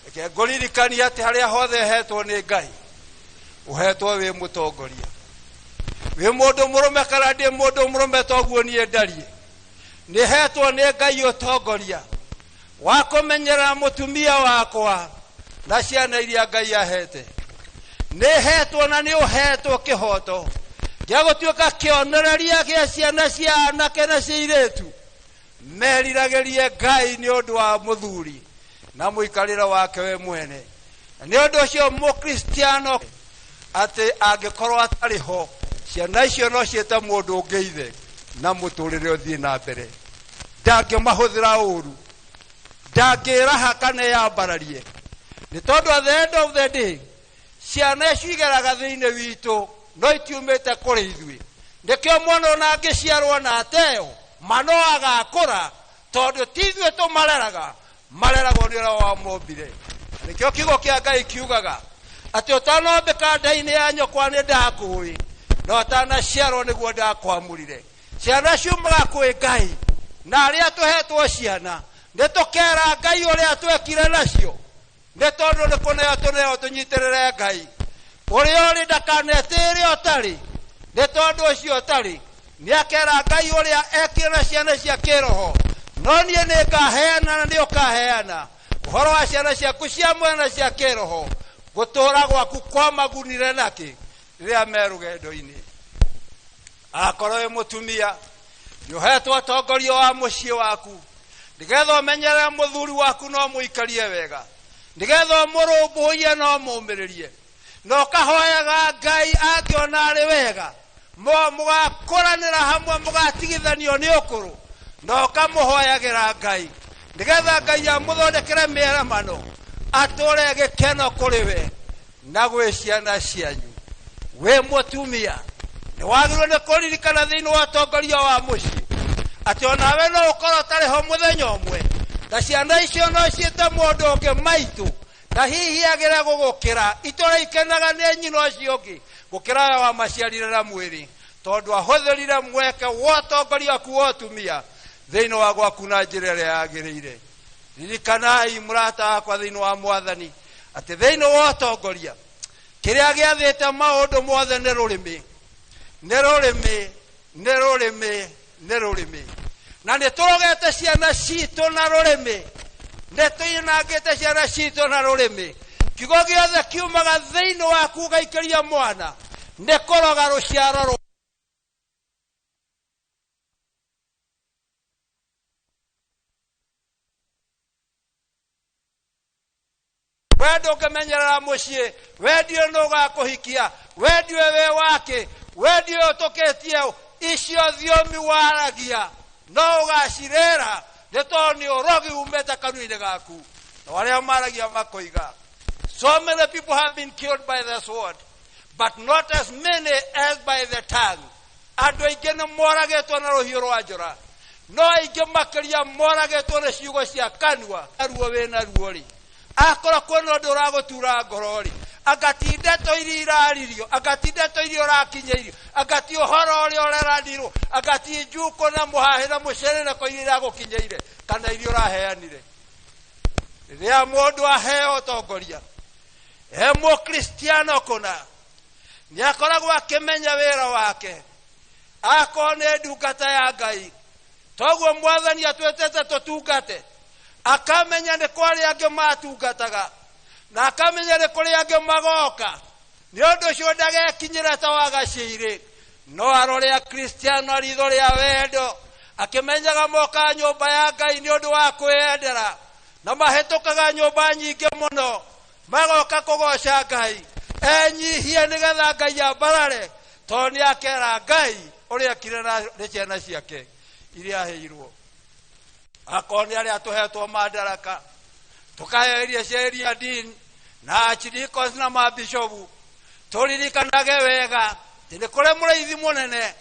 reke ngũririkanie atĩ harĩa hothe hetwo nĩ Ngai, ũhetwo wĩ mũtongoria. Wĩ mũndũ mũrũme kana ndĩ mũndũ mũrũme toguo niĩ ndariĩ, nĩ hetwo nĩ Ngai ũtongoria wa kũmenyerera mũtumia wakwa na ciana iria Ngai ahete. Nĩ hetwo na nĩ ũhetwo kĩhoto gĩa gũtuĩka kĩonereria gĩa ciana cia anake na cia airĩtu meriragĩrie Ngai nĩ ũndũ wa mũthuri na mũikarĩre wake we mwene. Na nĩ ũndũ ũcio mũkristiano atĩ angĩkorwo atarĩ ho, ciana icio no ciĩte mũndũ ũngĩ ithe na mũtũrĩre ũthiĩ na mbere. Ndangĩmahũthĩra ũru, ndangĩraha kana eyambararie, nĩ tondũ at the end of the day ciana icio igeraga thĩinĩ witũ no itiumĩte kũrĩ ithuĩ. Nĩkĩo mwana ona angĩciarwo na ateo ma no agakũra, tondũ ti ithuĩ tũmareraga, mareragwo nĩ ũrĩa wamombire. Nĩkĩo kiugo kĩa Ngai kiugaga atĩ ũtanombĩka nda-inĩ ya nyũkwa nĩ ndakũĩ, na ũtanaciarwo nĩguo ndakwamũrire. Ciana ciumaga kwĩ Ngai, na arĩa tũhetwo ciana nĩ tũkera Ngai ũrĩa twekire nacio, nĩ tondũ nĩ kũneo tũneo tũnyitĩrĩre Ngai. Ũrĩa ũrĩ ndakanetĩĩre ũtarĩ, nĩ tondũ ũcio ũtarĩ nĩ akera Ngai ũrĩa ekire na ciana cia kĩroho. No niĩ nĩ ngaheana na nĩ ũkaheana ũhoro wa ciana ciaku cia mwena na cia kĩroho, gũtũũra gwaku kwamagunire nakĩ rĩrĩa me rũgendo-inĩ. Akorwo wĩ mũtumia nĩ ũhetwo ũtongoria wa mũciĩ waku, nĩgetha ũmenyerere mũthuri waku no mũikarie wega, nĩgetha ũmũrũmbũiye no ũmũmĩrĩrie, na ũkahoyaga Ngai angĩona arĩ wega, mũgakũranĩra hamwe, mũgatigithanio nĩ ũkũrũ, na ũkamũhoyagĩra Ngai nĩgetha Ngai amũthondekere mĩaramano, atũre gĩkeno kũrĩ we na gwĩ ciana cianyu. Wĩ mũtumia nĩ wagĩrĩirwo nĩ kũririkana thĩinĩ wa ũtongoria wa mũciĩ atĩ onawe no ũkorwo ũtarĩ ho mũthenya ũmwe, na ciana icio no ciĩte mũndũ ũngĩ maitũ, na hihi agĩre gũgũkĩra itũra ikenaga nĩ nyina ũcio ũngĩ gũkĩra we wamaciarire na mwĩrĩ, tondũ ahũthĩrire mweke wa ũtongoria waku wa ũtumia thĩinĩ wa gwaku na njĩra ĩrĩa yagĩrĩire. Ririkanai mũrata wakwa thĩinĩ wa Mwathani atĩ thĩinĩ wa ũtongoria kĩrĩa gĩathĩte maũndũ mothe nĩ rũrĩmĩ, nĩ rũrĩmĩ, nĩ rũrĩmĩ, nĩ rũrĩmĩ. Na nĩ tũrogete ciana citũ na rũrĩmĩ, nĩ tũinangĩte ciana citũ na rũrĩmĩ. Kiugo gĩothe kiumaga thĩinĩ waku ũgaikĩria mwana nĩ kũroga rũciaro we ndũngĩmenyerera mũciĩ, we ndiũĩ nũ ũgakũhikia, we ndiũĩ wĩ wakĩ, we ndiũĩ ũtũkĩtie, icio thiomi waragia no ũgacirĩra nĩ tondũ nĩ ũrogi umĩte kanua-inĩ gaku. Na arĩa maragia makoiga, so many people have been killed by the sword, but not as many as by the tongue. Andũ aingĩ nĩ moragĩtwo na rũhiũ rwa njora, no aingĩ makĩria moragĩtwo nĩ ciugo cia kanua. Ruo wĩna ruo rĩ, akorwo kwĩna ũndũ ũragũtura ngoro rĩ, anga ti ndeto iria iraririo, anga ti ndeto iria ũrakinyĩirio, anga ti ũhoro ũrĩa ũreranirwo, anga ti njukũ na mũhahĩ na mũcerereko iria iragũkinyĩire kana iria ũraheanire. Rĩrĩa mũndũ aheo ũtongoria e mũkristiano kũna, nĩ akoragwo akĩmenya wĩra wake, akorwo nĩ ndungata ya Ngai, toguo Mwathani atwĩtĩte tũtungate, akamenya nĩ kwarĩ angĩ matungataga na akamenya nĩ kũrĩ angĩ magoka. Nĩ ũndũ ũcio ndagekinyĩra ta wagacĩirĩ, no arore akristiano ritho rĩa wendo, Akĩmenyaga mokaga nyũmba ya Ngai nĩ ũndũ wa kwĩyendera, na mahĩtũkaga nyũmba nyingĩ mũno magoka kũgoca Ngai. Enyihie nĩgetha Ngai ambarare, tondũ nĩ akera Ngai ũrĩa ekire na nĩ ciana ciake iria aheirwo. Akorwo nĩ arĩa tũhetwo madaraka, tũkaheo iria cia area dean na archdeacons na mabishopu, tũririkanage wega atĩ nĩ kũrĩ mũrĩithi mũnene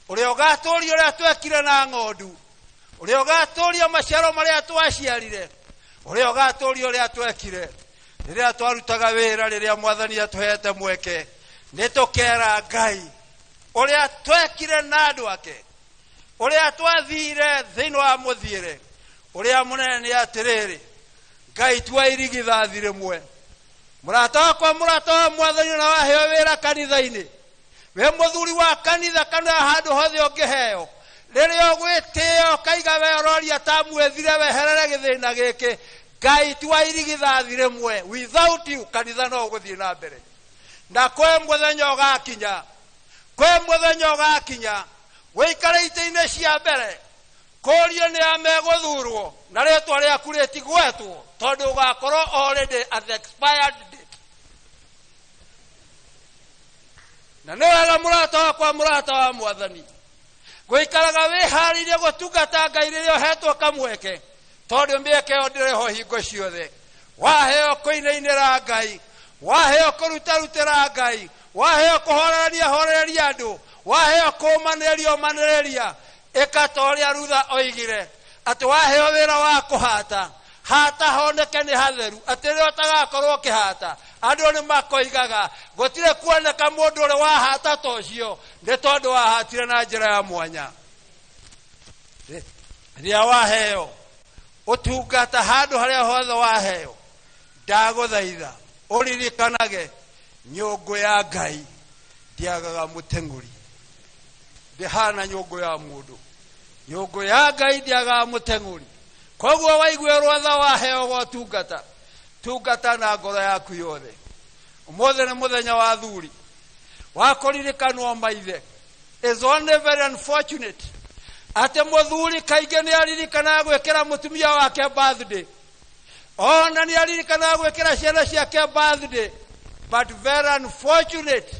ũrĩa ũgatũria ũrĩa twekire na ng'ondu, ũrĩa ũgatũria maciaro marĩa twaciarire, ũrĩa ũgatũria ũrĩa twekire rĩrĩa twarutaga wĩra, rĩrĩa mwathani atũhete mweke. Nĩ tũkera Ngai ũrĩa twekire na andũ ake, ũrĩa twathire thĩinĩ wa mũthiĩre. Ũrĩa mũnene nĩ atĩrĩrĩ, Ngai tua irigithathi rĩmwe. Mũrata wakwa, mũrata wa mwathani, na waheo wĩra kanitha-inĩ, wĩ mũthuri wa kanitha kana handũ hothe ũngĩheo, rĩrĩa ũgwĩtĩĩa ũkaiga we ũroria ta mwĩthire weherere gĩthĩna gĩkĩ, Ngai tua irigithathi rĩmwe. Without you kanitha no ũgũthiĩ na mbere. Na kwĩ mũthenya ũgakinya, kwĩ mũthenya ũgakinya wĩikare itĩ-inĩ cia mbere, kũrio nĩ a megũthurwo na rĩtwa rĩaku rĩtigwetwo, tondũ ũgakorwo already at the expired date. Na nĩ wega, mũrata wakwa, mũrata wa mwathani, gũikaraga wĩharĩirie gũtungata Ngai rĩrĩa ũhetwo kamweke, tondũ mĩeke ĩyo ndĩrĩ ho hingo ciothe. Waheo kũinainĩra Ngai, waheo kũrutarutĩra Ngai, waheo kũhoreria horeria andũ, waheo kũũmanĩrĩria ũmanĩrĩria, ĩka ta ũrĩa Rutha oigire atĩ waheo wĩra wa kũhata, hata honeke nĩ hatheru, atĩ rĩrĩa ũtagakorwo ũkĩhata andũ nĩ makoigaga gũtirĩ kuoneka mũndũ ũrĩa wahata ta ũcio, nĩ tondũ wahatire na njĩra ya mwanya. Rĩrĩa waheo ũtungata handũ harĩa hothe waheo, ndagũthaitha ũririkanage nyũngũ ya Ngai ndĩagaga mũteng'ũri, ndĩhana nyũngũ ya mũndũ. Nyũngũ ya Ngai ndĩagaga mũteng'ũri. Koguo waiguĩrwo tha, waheo gotungata, tungata na ngoro yaku yothe. Ũmũthĩ nĩ mũthenya wa thuri wa kũririkanwo maithe. Is only very unfortunate atĩ mũthuri kaingĩ nĩ aririkanaga gwĩkĩra mũtumia wake birthday, ona nĩ aririkanaga gwĩkĩra ciana ciake birthday, but very unfortunate,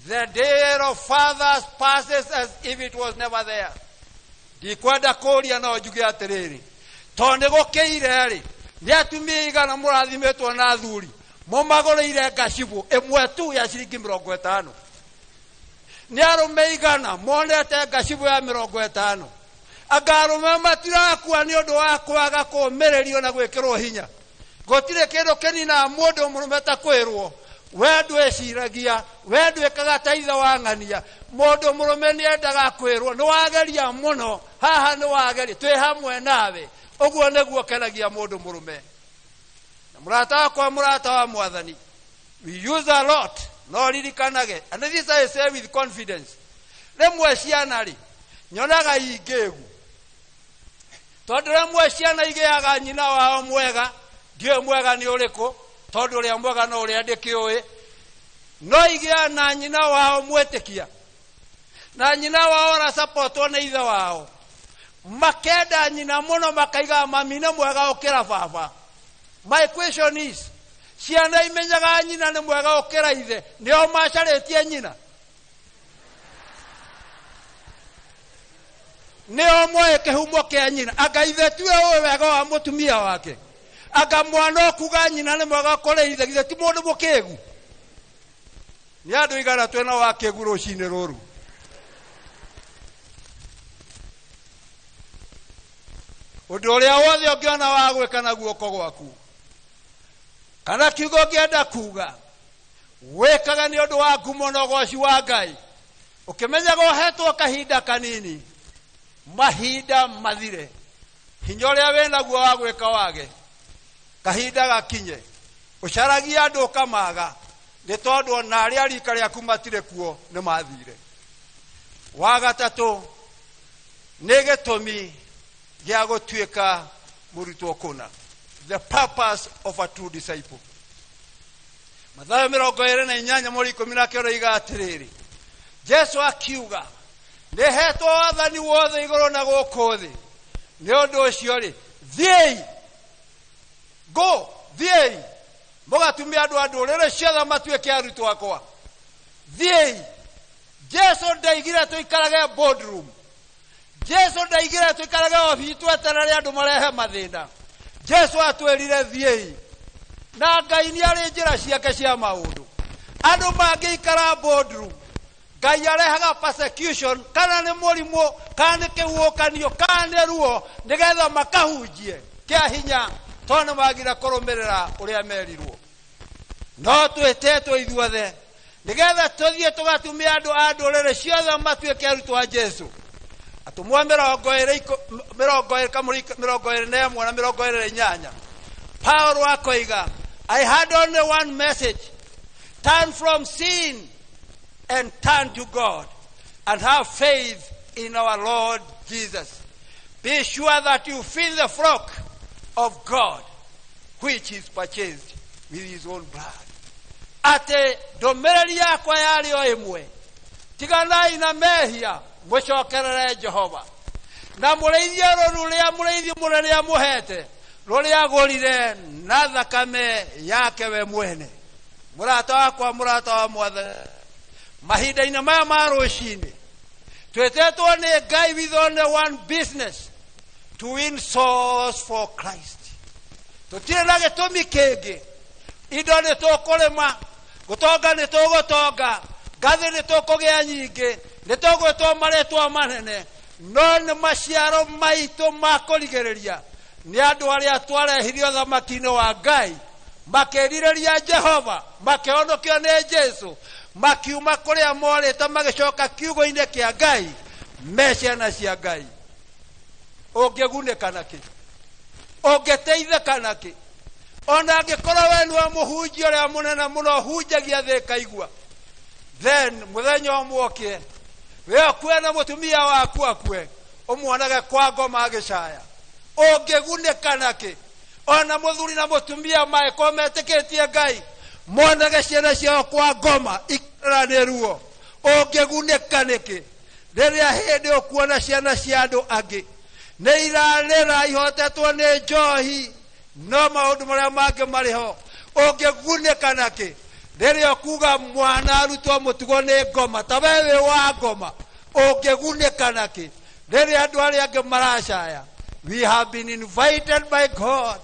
the day of fathers passes as if it was never there. Ndikwenda kũria, no njuge atĩrĩrĩ, tondũ nĩ gũkĩire rĩ, nĩ atumia igana mũrathimĩtwo na athuri mũmagũrĩire ngacibũ ĩmwe tu ya ciringi 50? Nĩ arũme igana monete ngacibũ ya 50? Anga arũme matirakua nĩ ũndũ wa kwaga kũũmĩrĩrio na gwĩkĩrwo hinya. Gũtirĩ kĩndũ kĩninaga mũndũ mũrũme ta kwĩrwo we ndwĩciragia, we ndwĩkaga ta ithe wa ng'ania. Mũndũ mũrũme nĩ endaga kwĩrwo nĩ wageria mũno haha, nĩ wageria, twĩ hamwe nawe. Ũguo nĩguo kenagia mũndũ mũrũme. Na mũrata wakwa, mũrata wa mwathani, we use a lot, no ririkanage, and this I say with confidence, rĩmwe ciana rĩ nyonaga ingĩgu, tondũ rĩmwe ciana igĩaga nyina wao mwega, ndiũĩ mwega nĩ ũrĩkũ, tondũ ũrĩa mwega no ũrĩa ndĩkĩũĩ, no igĩa na nyina wao mwĩtĩkia, na nyina wao arasapotwo nĩ ithe wao, makenda nyina mũno, makaiga mami nĩ mwega ũkĩra baba. My question is, ciana imenyaga nyina nĩ mwega ũkĩra ithe nĩo macarĩtie nyina, nĩo moĩ kĩhumo kĩa nyina? Anga ithe tiwe ũĩ wega wa mũtumia wake? Anga mwana ũkuga nyina nĩ mwega kũrĩ ithe, githĩ ti mũndũ mũkĩgu? Nĩ andũ igana twĩna wa kĩgu rũcinĩ rũrũ? Ũndũ ũrĩa wothe ũngĩona wa gwĩka na guoko gwaku kana kiugo ũngĩenda kuga, wĩkaga nĩ ũndũ wa ngumo na ũgoci wa Ngai, ũkĩmenyaga ũhetwo kahinda kanini, mahinda mathire, hinya ũrĩa wĩnaguo wa gwĩka wage, kahinda gakinye ũcaragia andũ ũkamaga, nĩ tondũ ona arĩa rika rĩaku matirĩ kuo, nĩ mathire. Wa gatatũ nĩ gĩtũmi gĩa gũtuĩka mũrutwo kũna, the purpose of a true disciple. Mathayo 28 mweri 19 iga atĩrĩrĩ, Jesu akiuga, Nĩ hetwo wathani wothe igũrũ na gũkũ thĩ. Nĩ ũndũ ũcio rĩ, thiĩi, go, thiĩi mũgatumia andũ a ndũrĩrĩ ciothe matuĩke arutwo akwa. Thiĩi. Jesu ndaigire tũikarage boardroom. Jesu ndaigire tũikarage obici tweterere andũ marehe mathĩna. Jesu atwĩrire thiĩi. Na Ngai nĩ arĩ njĩra ciake cia maũndũ. Andũ mangĩikara boardroom, Ngai arehaga persecution, kana nĩ mũrimũ, kana nĩ kĩhuhũkanio, kana nĩ ruo, nĩgetha makahunjie kĩa hinya, tondũ nĩ magire kũrũmĩrĩra ũrĩa merirwo. No twĩtĩtwo ithuothe nĩgetha tũthiĩ tũgatumia andũ a ndũrĩrĩ ciothe matuĩke arutwo a Jesu. Atũmwo 20 kamũri 21 na 28. Paulo akoiga, I had only one message: turn from sin and turn to God and have faith in our Lord Jesus. Be sure that you feed the flock of God, which is purchased with his own blood. Atĩ ndũmĩrĩri yakwa yarĩ o ĩmwe, tiganai na mehia, mũcokerere Jehova, na mũrĩithie rũru rĩa mũrĩithi mũrĩa mũhete, rũrĩa agũrire na thakame yake we mwene. Mũrata wakwa, mũrata wa Mwathani, mahinda-inĩ maya ma rũcinĩ twĩtĩtwo nĩ Ngai with only one business: to win souls for Christ. Tũtirĩ na gĩtũmi kĩngĩ. Indo nĩ tũkũrĩma, gũtonga nĩ tũgũtonga, ngathĩ nĩ tũkũgĩa nyingĩ, nĩ tũgwĩtwo marĩtwa manene, no nĩ maciaro maitũ ma kũrigĩrĩria nĩ andũ arĩa twarehirie ũthamaki-inĩ wa Ngai, makĩrirĩria Jehova, makĩhonokio nĩ Jesu, makiuma kũrĩa morĩte magĩcoka kiugo-inĩ kĩa Ngai, me ciana cia Ngai. Ũngĩgunĩka nakĩ? Ũngĩteithĩka nakĩ? Ona angĩkorwo we nĩwe mũhunjia ũrĩa mũnene mũno ũhunjagia thĩ ĩkaigua, then mũthenya ũmwe ũkĩe we ũkue na mũtumia waku akue, ũmuonage kwa ngoma agĩcaya. Ũngĩgunĩka nakĩ? Ona mũthuri na mũtumia mangĩkorwo metĩkĩtie Ngai, monage ciana ciao kwa ngoma ikĩrĩra nĩ ruo. Ũngĩgunĩka nĩkĩ rĩrĩa hĩndĩ ũkuona ciana cia andũ angĩ nĩ irarĩra ihotetwo nĩ njohi, no maũndũ marĩa mangĩ marĩ ho? Ũngĩgunĩka nakĩ rĩrĩa ũkuga mwana arutwo mũtugo nĩ ngoma, ta we wĩ wa ngoma? Ũngĩgunĩka nakĩ rĩrĩa andũ arĩa angĩ maracaya? We have been invited by God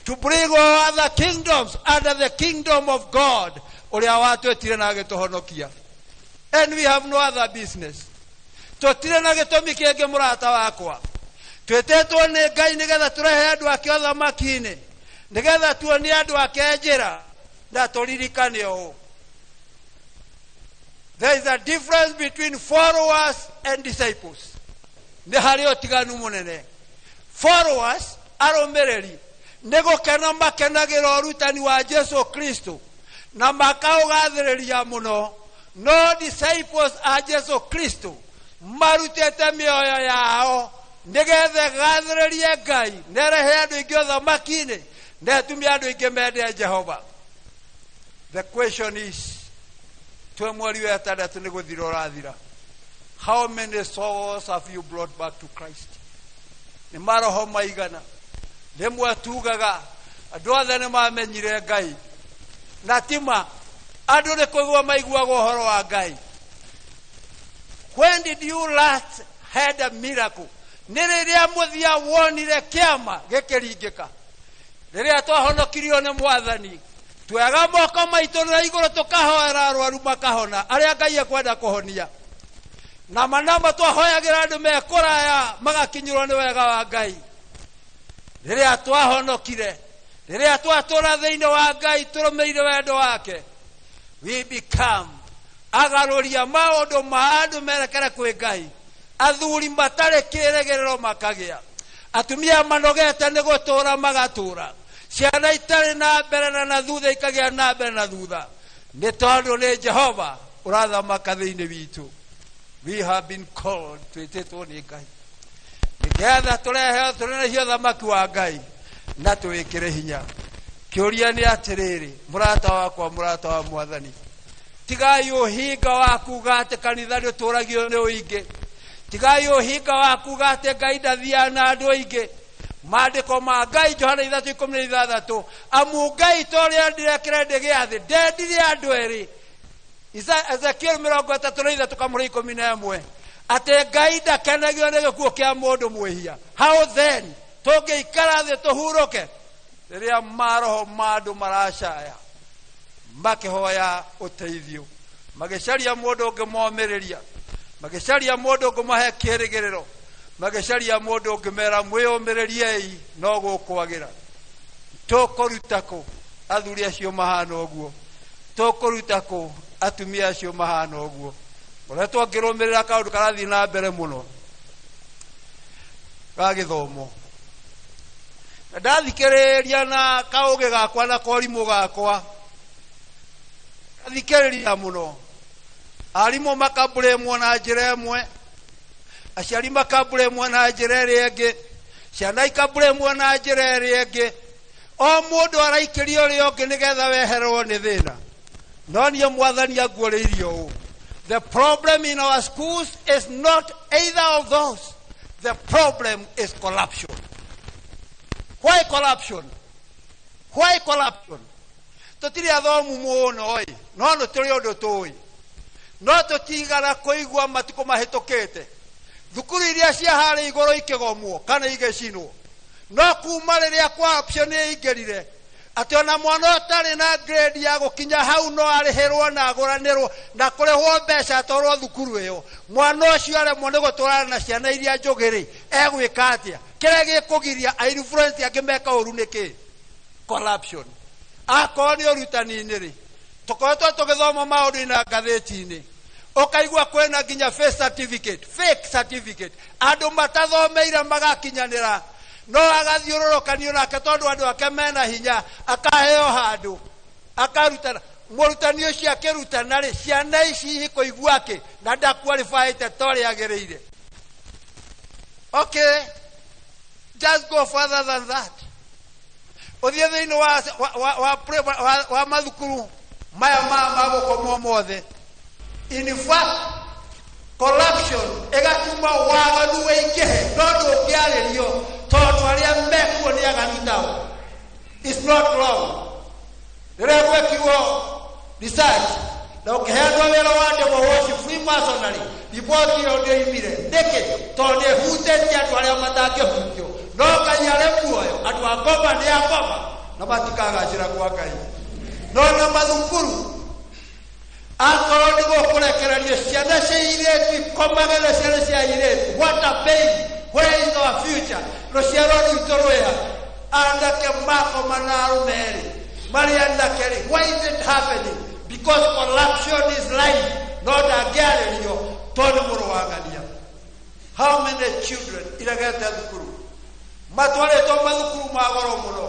to bring all other kingdoms under the kingdom of God, ũrĩa watwĩtire na agĩtũhonokia, and we have no other business. Tũtirĩ na gĩtũmi kĩngĩ, mũrata wakwa. Twĩtĩtwo nĩ Ngai nĩgetha tũrehe andũ ake ũthamaki-inĩ, nĩgetha tuonie andũ ake njĩra. Na tũririkane ũũ, there is a difference between followers and disciples. Nĩ harĩ ũtiganu mũnene. Followers, arũmĩrĩri, nĩ gũkena makenagĩra ũrutani wa Jesu Kristo na makaũgathĩrĩria mũno, no disciples a Jesu Kristo marutĩte mĩoyo yao nĩgetha ĩgathĩrĩrie Ngai, nerehe andũ aingĩ ũthamaki-inĩ, na ĩtumie andũ aingĩ mende Jehova. The question is, twĩ mweri wa ĩtandatũ nĩ gũthira ũrathira, how many souls have you brought back to Christ? Nĩ maroho maigana? Rĩmwe tugaga andũ othe nĩ mamenyire Ngai, na tima andũ nĩ kũigua maiguaga ũhoro wa Ngai. When did you last had a miracle? Nĩ rĩrĩa mũthia wonire kĩama gĩkĩringĩka? Rĩrĩa twahonokirio nĩ Mwathani, twega moko maitũ na igũrũ, tũkahoera arwaru makahona, arĩa Ngai ekwenda kũhonia, na manama twahoyagĩra andũ me kũraya magakinyĩrwo nĩ wega wa Ngai. Rĩrĩa twahonokire, rĩrĩa twatũra thĩinĩ wa Ngai tũrũmĩire wendo wake, we become agarũria maũndũ ma andũ merekere kwĩ Ngai. Athuri matarĩ kĩrĩgĩrĩro makagĩa, atumia manogete nĩ gũtũra magatũra, ciana itarĩ na mbere na thutha ikagĩa na mbere na thutha, nĩ tondũ nĩ Jehova ũrathamaka thĩinĩ witũ. We have been called, twĩtĩtwo nĩ Ngai nĩgetha tũrehe tũrehe ũthamaki wa Ngai na tũwĩkĩre hinya. Kĩũria nĩ atĩrĩrĩ, mũrata wakwa, mũrata wa Mwathani, tigai ũhinga wa kuga atĩ kanitha nĩ ũtũragio nĩ ũingĩ. Tigai ũhinga wa kuga atĩ Ngai ndathiaga na andũ aingĩ. Maandĩko ma Ngai Johana 3:16, amu Ngai ta ũrĩa endire kĩrĩndĩ gĩa thĩ ndendire andũ erĩ. Ezekiel 33:11, atĩ Ngai ndakenagio nĩ gĩkuũ kĩa mũndũ mwĩhia. How then tũngĩikara thĩ tũhurũke rĩrĩa maroho ma andũ maracaya makĩhoya ũteithio, magĩcaria mũndũ ũngĩmomĩrĩria, magĩcaria mũndũ ũngĩmahe kĩĩrĩgĩrĩro, magĩcaria mũndũ ũngĩmera mwĩyũmĩrĩriei no gũkwagĩra. Tũkũruta kũ athuri acio mahana ũguo? Tũkũruta kũ atumia acio mahana ũguo? Ũrĩa ngĩrũmĩrĩra kaũndũ karathiĩ na mbere mũno ga gĩthomo, na ndathikĩrĩria na kaũgĩ gakwa na korimũ gakwa, ndathikĩrĩria mũno arimũ makambũrĩmwo na njĩra ĩmwe, aciari makambũrĩmwo na njĩra ĩrĩa ĩngĩ, ciana ikambũrĩmwo na njĩra ĩrĩa ĩngĩ, o mũndũ araikĩria ũrĩa ũngĩ nĩgetha weherwo nĩ thĩna. No niĩ Mwathani anguũrĩirie ũũ: the problem in our schools is not either of those. The problem is corruption. Why corruption? Why corruption? Tũtirĩ athomu mũno ĩ, no nĩ tũrĩ ũndũ tũĩ, no tũtigana kũigua matukũ mahĩtũkĩte thukuru iria cia harĩa igũrũ ikĩgomwo kana igĩcinwo. No kuma rĩrĩa corruption ĩingĩrire, atĩ ona mwana ũtarĩ na grade ya gũkinya hau no arĩhĩrwo na agũranĩrwo na kũrĩhwo mbeca atwarwo thukuru ĩyo, mwana ũcio aremwo nĩ gũtwarana na ciana iria njũgĩ rĩ, egwĩka atĩa? Kĩrĩa gĩkũgiria a influence angĩ meka ũru nĩ kĩ? Corruption. Akorwo nĩ ũrutani-inĩ rĩ, tũkoretwo tũgĩthoma maũndũ na ngathĩti-inĩ, ũkaigua kwĩna nginya fake certificate, fake certificate, andũ matathomeire magakinyanĩra, no agathiũrũrũkanio nake tondũ andũ ake mena hinya, akaheo handũ akarutana. Mũrutani ũcio akĩrutana rĩ, ciana ici ikũigua kĩ na ndaqualifyĩte ta ũrĩa agĩrĩire? Okay, just go further than that. Ũthiĩ thĩinĩ wa mathukuru maya ma gũkomwo mothe. In fact, corruption ĩgatũma waganu wĩingĩhe, no ndũngĩarĩrio tondũ arĩa mekuo nĩ aganu tao. It's not wrong. Rĩrĩa gwekirwo research na ũkĩheanwo wĩra wa devil worship, Freemasonry, riboti ĩyo ndĩoimire. Nĩkĩ? Tondũ ĩhutĩtie andũ arĩa matangĩhutio. No Ngai arĩ muoyo, andũ a ngoma nĩ a ngoma na matikagacĩra kwa Ngai. No na mathukuru akorwo nĩ gũkũrekererio ciana cia airĩtu ikomage na ciana cia airĩtu, what a pain. Where is our future? Rũciaro rwitũ rwĩha? Anake makoma na arũme erĩ marĩ anake rĩ, why is it happening? Because corruption is life. No ndangĩarĩrio tondũ mũrũ wa ng'ania. How many children iregete thukuru, matwarĩtwo mathukuru ma goro mũno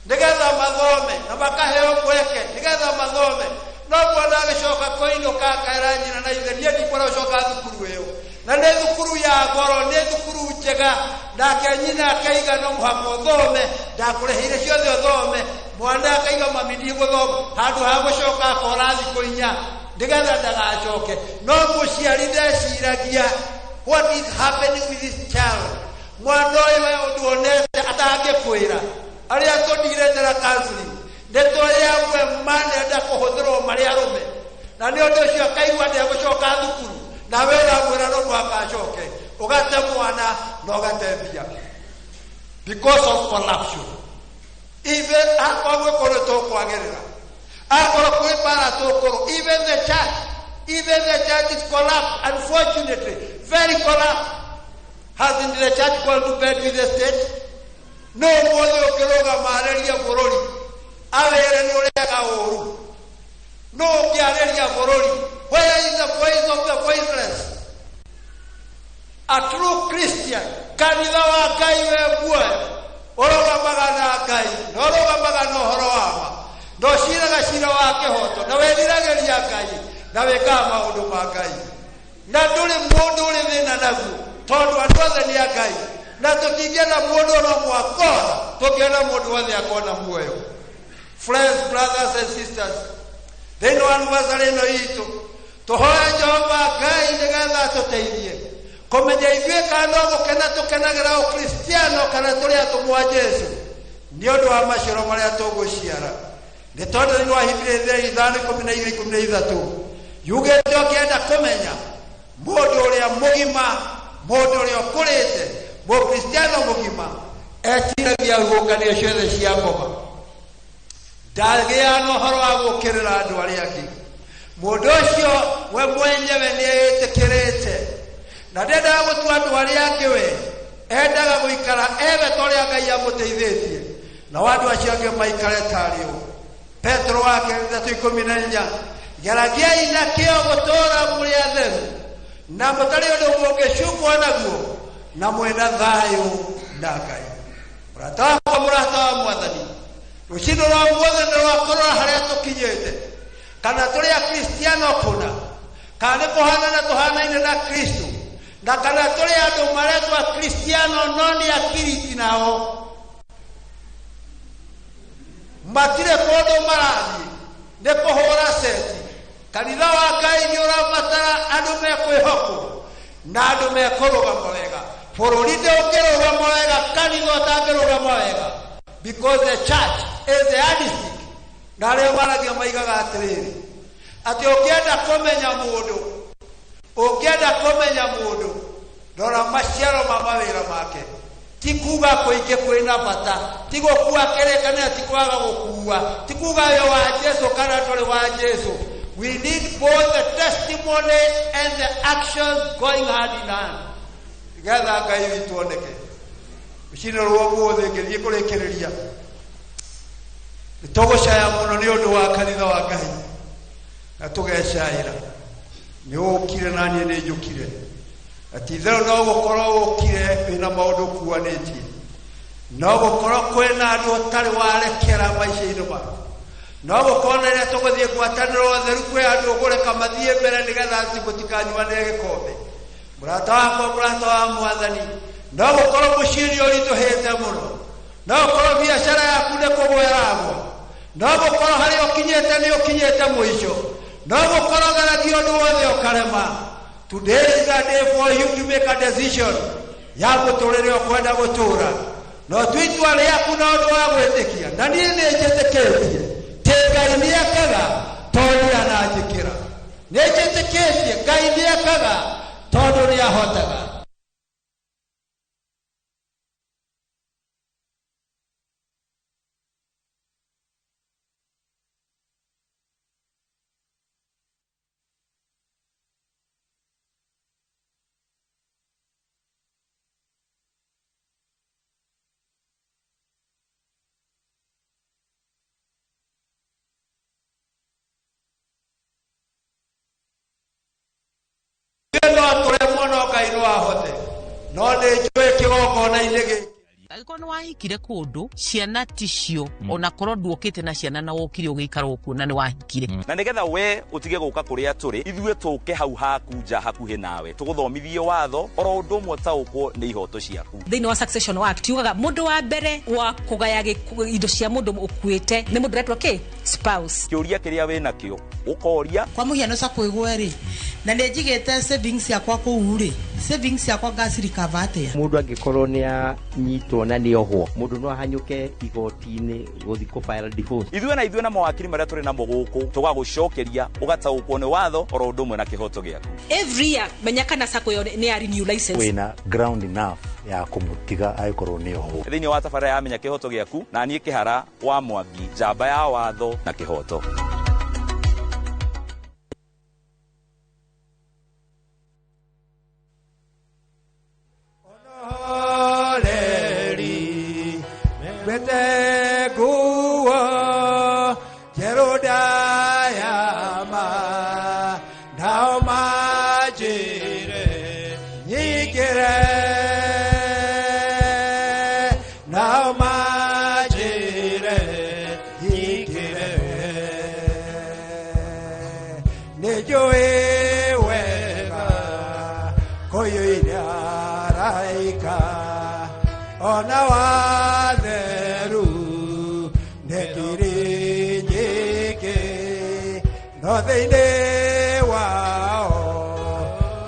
nĩgetha mathome na makaheo mweke nĩgetha mathome, no mwana agĩcoka kũinũka akaĩra nyina na ithe, niĩ ndikwenda gũcoka thukuru ĩyo, na nĩ thukuru ya goro, nĩ thukuru njega. Nake nyina akaiga no mũhaka ũthome, ndakũrĩhĩire ciothe ũthome. Mwana akaiga mami ndigũthoma, handũ ha gũcoka akora thikũ 4 nĩgetha ndagacoke. No mũciari ndeciragia what is happening with this child. Mwana ũyũ we ũndũ onete atangĩkwĩra. Arĩa tũndirĩte na counseling nĩ tũrĩ amwe manenda kũhũthĩrwo marĩ arũme, na nĩ ũndũ ũcio akaigua ndegũcoka thukuru, nawe ũramwĩra no mũhaka acoke, ũgate mwana na ũgate mbia because of corruption. Even akorwo gwĩ kũndũ tũkwagĩrĩra, akorwo kwĩ bara tũkũrũ, even the church is corrupt, unfortunately, very corrupt. Hasn't the church gone to bed with the state? No mũthĩ ũngĩrũgama arĩrie bũrũri awĩre nĩ ũreka ũru. No ũngĩarĩria bũrũri? Where is the voice of the voiceless? A true Christian, kanitha wa Ngai we muoyo, ũrũgamaga na Ngai na ũrũgamaga na ũhoro wa ma, na ũciraga cira wa kĩhoto, na wĩriragĩria Ngai, na wĩkaga maũndũ ma Ngai, na ndũrĩ mũndũ ũrĩ thĩna naguo tondũ andũ othe nĩ a Ngai, na tũtingĩenda mũndũ ona ũmwe akona, tũngĩenda mũndũ wothe akona muoyo. Friends, brothers and sisters, thĩinĩ wa anniversary ĩno itũ, tũhoe Jehova Ngai nĩgetha atũteithie. Kũmenya ithuĩ kana no gũkena tũkenagĩra ũkristiano kana tũrĩ atũmwo a Jesu nĩ ũndũ wa maciaro marĩa tũgũciara. Nĩ tondũ thĩinĩ wa Ahibirania 5:12-13 yugĩte ũkĩenda kũmenya mũndũ ũrĩa mũgima, mũndũ ũrĩa ũkũrĩte, mũkristiano mũgima, etiragia huhũkanio ciothe cia ngoma. Ndagĩaga na ũhoro wa gũũkĩrĩra andũ arĩa angĩ. Mũndũ ũcio we mwenyewe nĩ eĩtĩkĩrĩte na ndendaga gũtua andũ arĩa angĩ, we endaga gũikara ewe ta ũrĩa Ngai amũteithĩtie, nao andũ acio angĩ maikare tarĩ o. Petro wa kerĩ 3:14, geragiai na kĩo gũtũũra mũrĩ atheru na mũtarĩ ũndũ mũngĩcukwo naguo na mwĩna thayũ na Ngai. Mũrata wakwa, mũrata wa Mwathani, rũcinĩ rwa ũmũthĩ nĩ rwa kũrora harĩa tũkinyĩte, kana tũrĩ akristiano kũna, kana nĩ kũhanana tũhanaine na Kristo, na kana tũrĩ andũ maretwo akristiano no nĩ akiriti nao matirĩ kũndũ marathiĩ, nĩ kũhũra ceti. Kanitha wa Ngai nĩ ũrabatara andũ mekwĩhokwo na andũ mekũrũgama wega. Bũrũri ndũngĩrũgama wega kanitha ũtangĩrũgama wega, because the church is the yardstick. Na arĩa maragia maigaga atĩrĩrĩ, atĩ ũngĩenda kũmenya mũndũ, ũngĩenda kũmenya mũndũ, rora maciaro ma mawĩra make. Ti kuga kũingĩ kwĩna bata, ti gũkua kĩrĩkanĩro, ti kwaga gũkua, ti kuga wĩ wa Jesu kana ndũrĩ wa Jesu. We need both the testimony and the actions going hand in hand, nĩgetha Ngai witũ oneke. Rũcinĩ rwa ũmũthĩ ngĩthiĩ kũrĩkĩrĩria, nĩ tũgũcaya mũno nĩ ũndũ wa kanitha wa Ngai, na tũgecaĩra nĩ ũkire na niĩ nĩ njũkire, na ti itherũ no gũkorwo ũkire wĩna maũndũ ũkuanĩtie, no gũkorwo kwĩna andũ ũtarĩ warekera maica-inĩ maku, no gũkorwo na rĩrĩa tũgũthiĩ ngwatanĩro theru kwĩ andũ ũgũreka mathiĩ mbere nĩgetha atĩ mũtikanyuanĩre gĩkombe. Mũrata wakwa, mũrata wa Mwathani, no gũkorwo mũciĩ nĩ ũritũhĩte mũno, no gũkorwo biacara yaku nĩ kũgwa ĩragwa, no gũkorwo harĩa ũkinyĩte nĩ ũkinyĩte mũico, no gũkorwo geragia ũndũ wothe ũkarema. Today is a day for you to make a decision ya mũtũrĩre ũkwenda gũtũra, no tu itua rĩaku na ũndũ wa gwĩtĩkia. Na niĩ nĩ njĩtĩkĩtie tĩ Ngai nĩ ekaga tondũ nĩ ananjĩkĩra, nĩ njĩtĩkĩtie Ngai nĩ ekaga tondũ nĩ ahotaga. No tũremwo no Ngai no ahote, no nĩ njũĩ kĩgongona-inĩ gĩkĩ. Angĩkorwo nĩ wahikire kũndũ ciana ticio, ona korwo nduokĩte na ciana na wokire ũgĩikara okuo na nĩ wahikire, na nĩgetha we ũtige gũka kũrĩa tũrĩ, ithuĩ tũke hau haku nja hakuhĩ nawe, tũgũthomithie watho oro ũndũ ũmwe ũtaũkwo nĩ ihoto ciaku. Thĩinĩ wa Succession Act yugaga mũndũ wa mbere wa kũgaya indo cia mũndũ ũkuĩte nĩ mũndũ ũretwo kĩ spouse. Kĩũria kĩrĩa wĩ nakĩo ũkoria. Kwa mũhiano Sacco ĩgwe rĩ, na nĩ njigĩte savings yakwa kũu rĩ, savings yakwa ngacirikava atĩa? Mũndũ angĩkorwo nĩ anyitwo na nĩ ohwo, mũndũ no ahanyũke igoti-inĩ gũthiĩ kũ file divorce. Ithuĩ na ithuĩ na mawakiri marĩa tũrĩ namo gũkũ tũgagũcokeria ũgataũkwo nĩ watho oro ũndũ ũmwe na kĩhoto gĩaku. Every year menya kana Sacco ĩyo nĩ ya renew license. Wĩna ground enough ya kũmũtiga angĩkorwo nĩ ohwo. Thĩinĩ wa tabarĩra ya Menya Kĩhoto Gĩaku, na niĩ Kĩhara wa Mwangi, njamba ya watho na kĩhoto. Onoreri gwete nguo njerũ ndayama, nao manjĩre nyingĩre, nao manjĩre nyingĩre. Nĩ njũĩ wega kũiyũire araika ona watheru nĩ ngiri nyingĩ, no thĩinĩ wao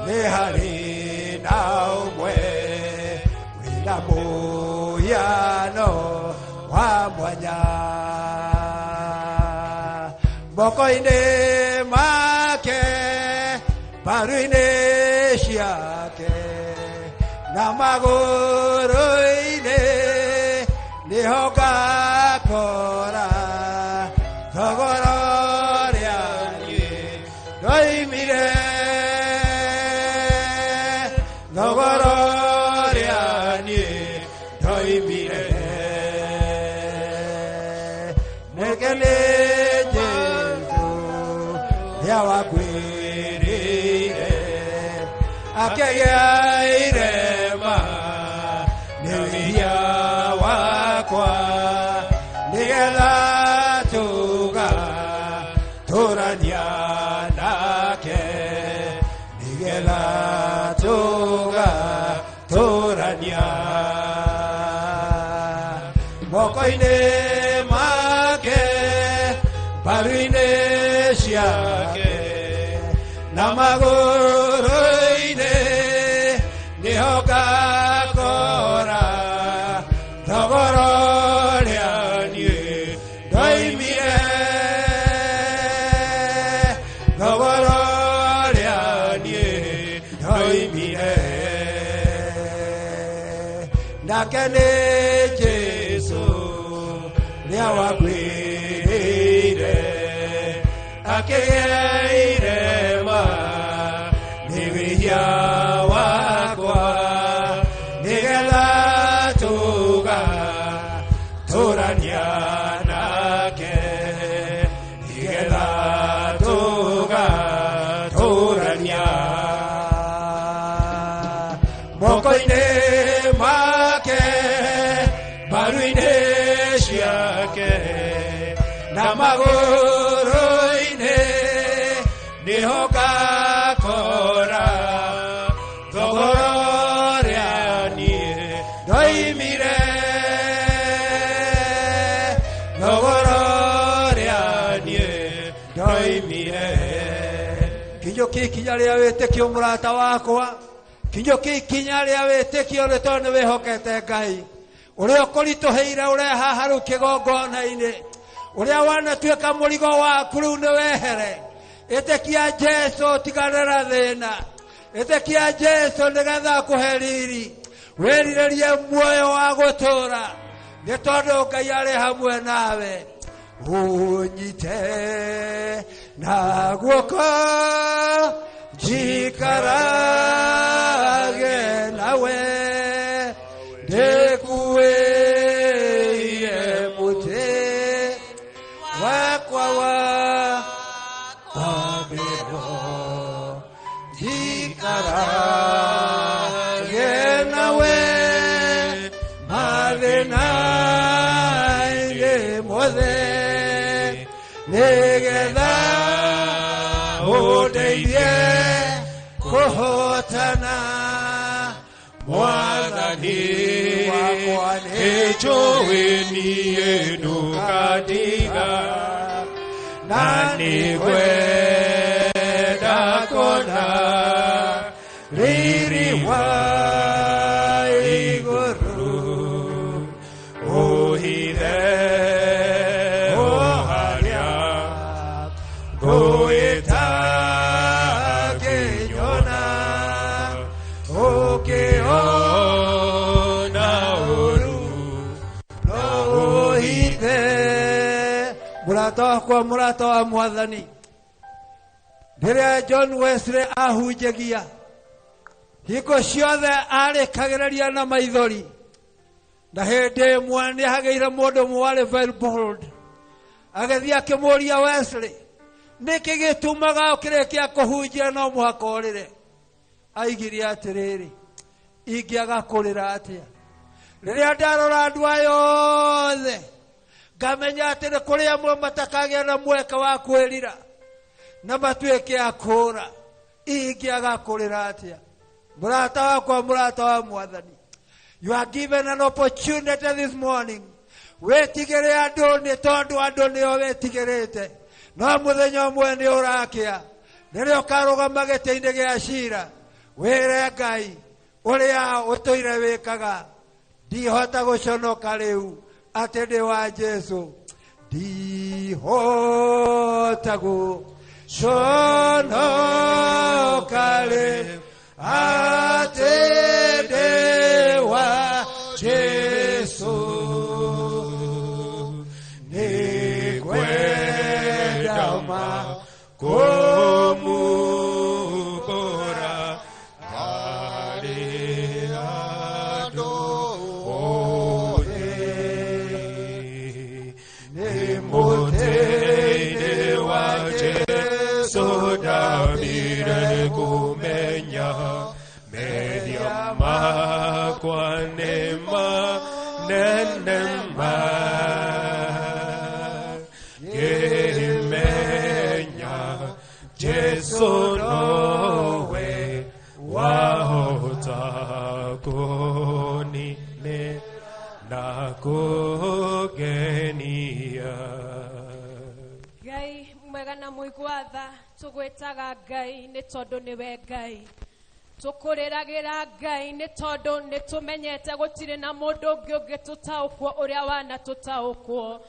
nĩ harĩ na mũhiano wa mwanya moko-inĩ make mbaru-inĩ ciake na magũrũ-inĩ nĩho ngakora thogora ũrĩa niĩ ndoimire thogora ũrĩa niĩ ndoimire nĩke nĩ Jesũ ũrĩa wakuĩrĩire akĩgĩa irema nĩ wĩhia wakwa nĩgetha tũgatũrania nake nĩgetha tũgatũrania moko-inĩ make mbaru-inĩ ciake na magũrũ-inĩ nĩho ngakora thogora ũrĩa niĩ ndoimire thogora ũrĩa niĩ ndoimire nake nĩ Jesũ ũrĩa wakuĩrĩire akĩgĩa irema nĩ wĩhia wakwa nĩgetha tũgatũrania nake nĩgetha tũgatũrania moko-inĩ make mbaru-inĩ ciake na magũrũ-inĩ nĩho ngakora thogora ũrĩa niĩ ndoimire thogora ũrĩa niĩ ndoimire kinyũkia ikinya rĩa wĩtĩkio mũrata wakwa kinyũkia ikinya rĩa wĩtĩkio nĩ tondũ nĩ wĩhokete Ngai ũrĩa ũkũritũhĩire ũrĩa haha rĩu kĩgongona-inĩ ũrĩa wanatuĩka mũrigo waku rĩu nĩ wehere ĩtĩkia Jesũ tigane na thĩna ĩtĩkia Jesũ nĩgetha akũhe riri wĩrirĩrie muoyo wa gũtũũra nĩ tondũ Ngai arĩ hamwe nawe ũnyite na guoko njikarage nawe ndĩkuĩire mũtĩ wakwa wa kwambĩrwo njikarage nawe mathĩna-inĩ mothe nĩgetha ũndeithie kũhotana mwathani wakwa nĩnjũĩ niĩ ndũkandiga na nĩngwenda kuona riri wa igũrũ ũhithe o harĩa ngũĩta ngĩnyona ũkĩona ũru no ũhithe mũrata wakwa mũrata wa mwathani rĩrĩa John Wesley ahunjagia hingo ciothe arĩkagĩrĩria na maithori na hĩndĩ ĩmwe nĩ hagĩire mũndũ ũmwe warĩ very bold agĩthiĩ akĩmũũria Wesley nĩkĩ gĩtũmaga ũkĩrĩkia kũhunjia no mũhaka ũrĩre aigire atĩrĩrĩ ingĩaga kũrĩra atĩa rĩrĩa ndarora andũ aya othe ngamenya atĩ nĩ kũrĩ amwe matakagĩa na mweke wa kwĩrira na matuĩke a kũũra ingĩaga kũrĩra atĩa mũrata wakwa mũrata wa mwathani you are given an opportunity this morning wĩtigĩre andũ nĩ tondũ andũ nĩo wĩtigĩrĩte no mũthenya ũmwe nĩ ũrakĩa rĩrĩa ũkarũgama gĩtĩ-inĩ gĩa cira wĩre Ngai ũrĩa ũtũire wĩkaga Ndihota gũconoka rĩu atĩ ndĩ wa Jesu. Ndihota gũconoka rĩu atĩ ndĩ wa Jesu. Nĩngwenda ma kũmumbũra harĩ andũ othe. Nĩ mũtĩ-inĩ wa Jesu ndambire kũmenya mehia makwa nĩ manene ma. Ngĩmenya Jesu nowe wahota kũnine na kũngenia. Ngai mwega na mũigua tha, tũgwĩtaga Ngai nĩ tondũ nĩwe Ngai. Tũkũrĩragĩra Ngai nĩ tondũ nĩ tũmenyete gũtirĩ na mũndũ ũngĩ ũngĩtũtaũkwo ũrĩa wanatũtaũkwo.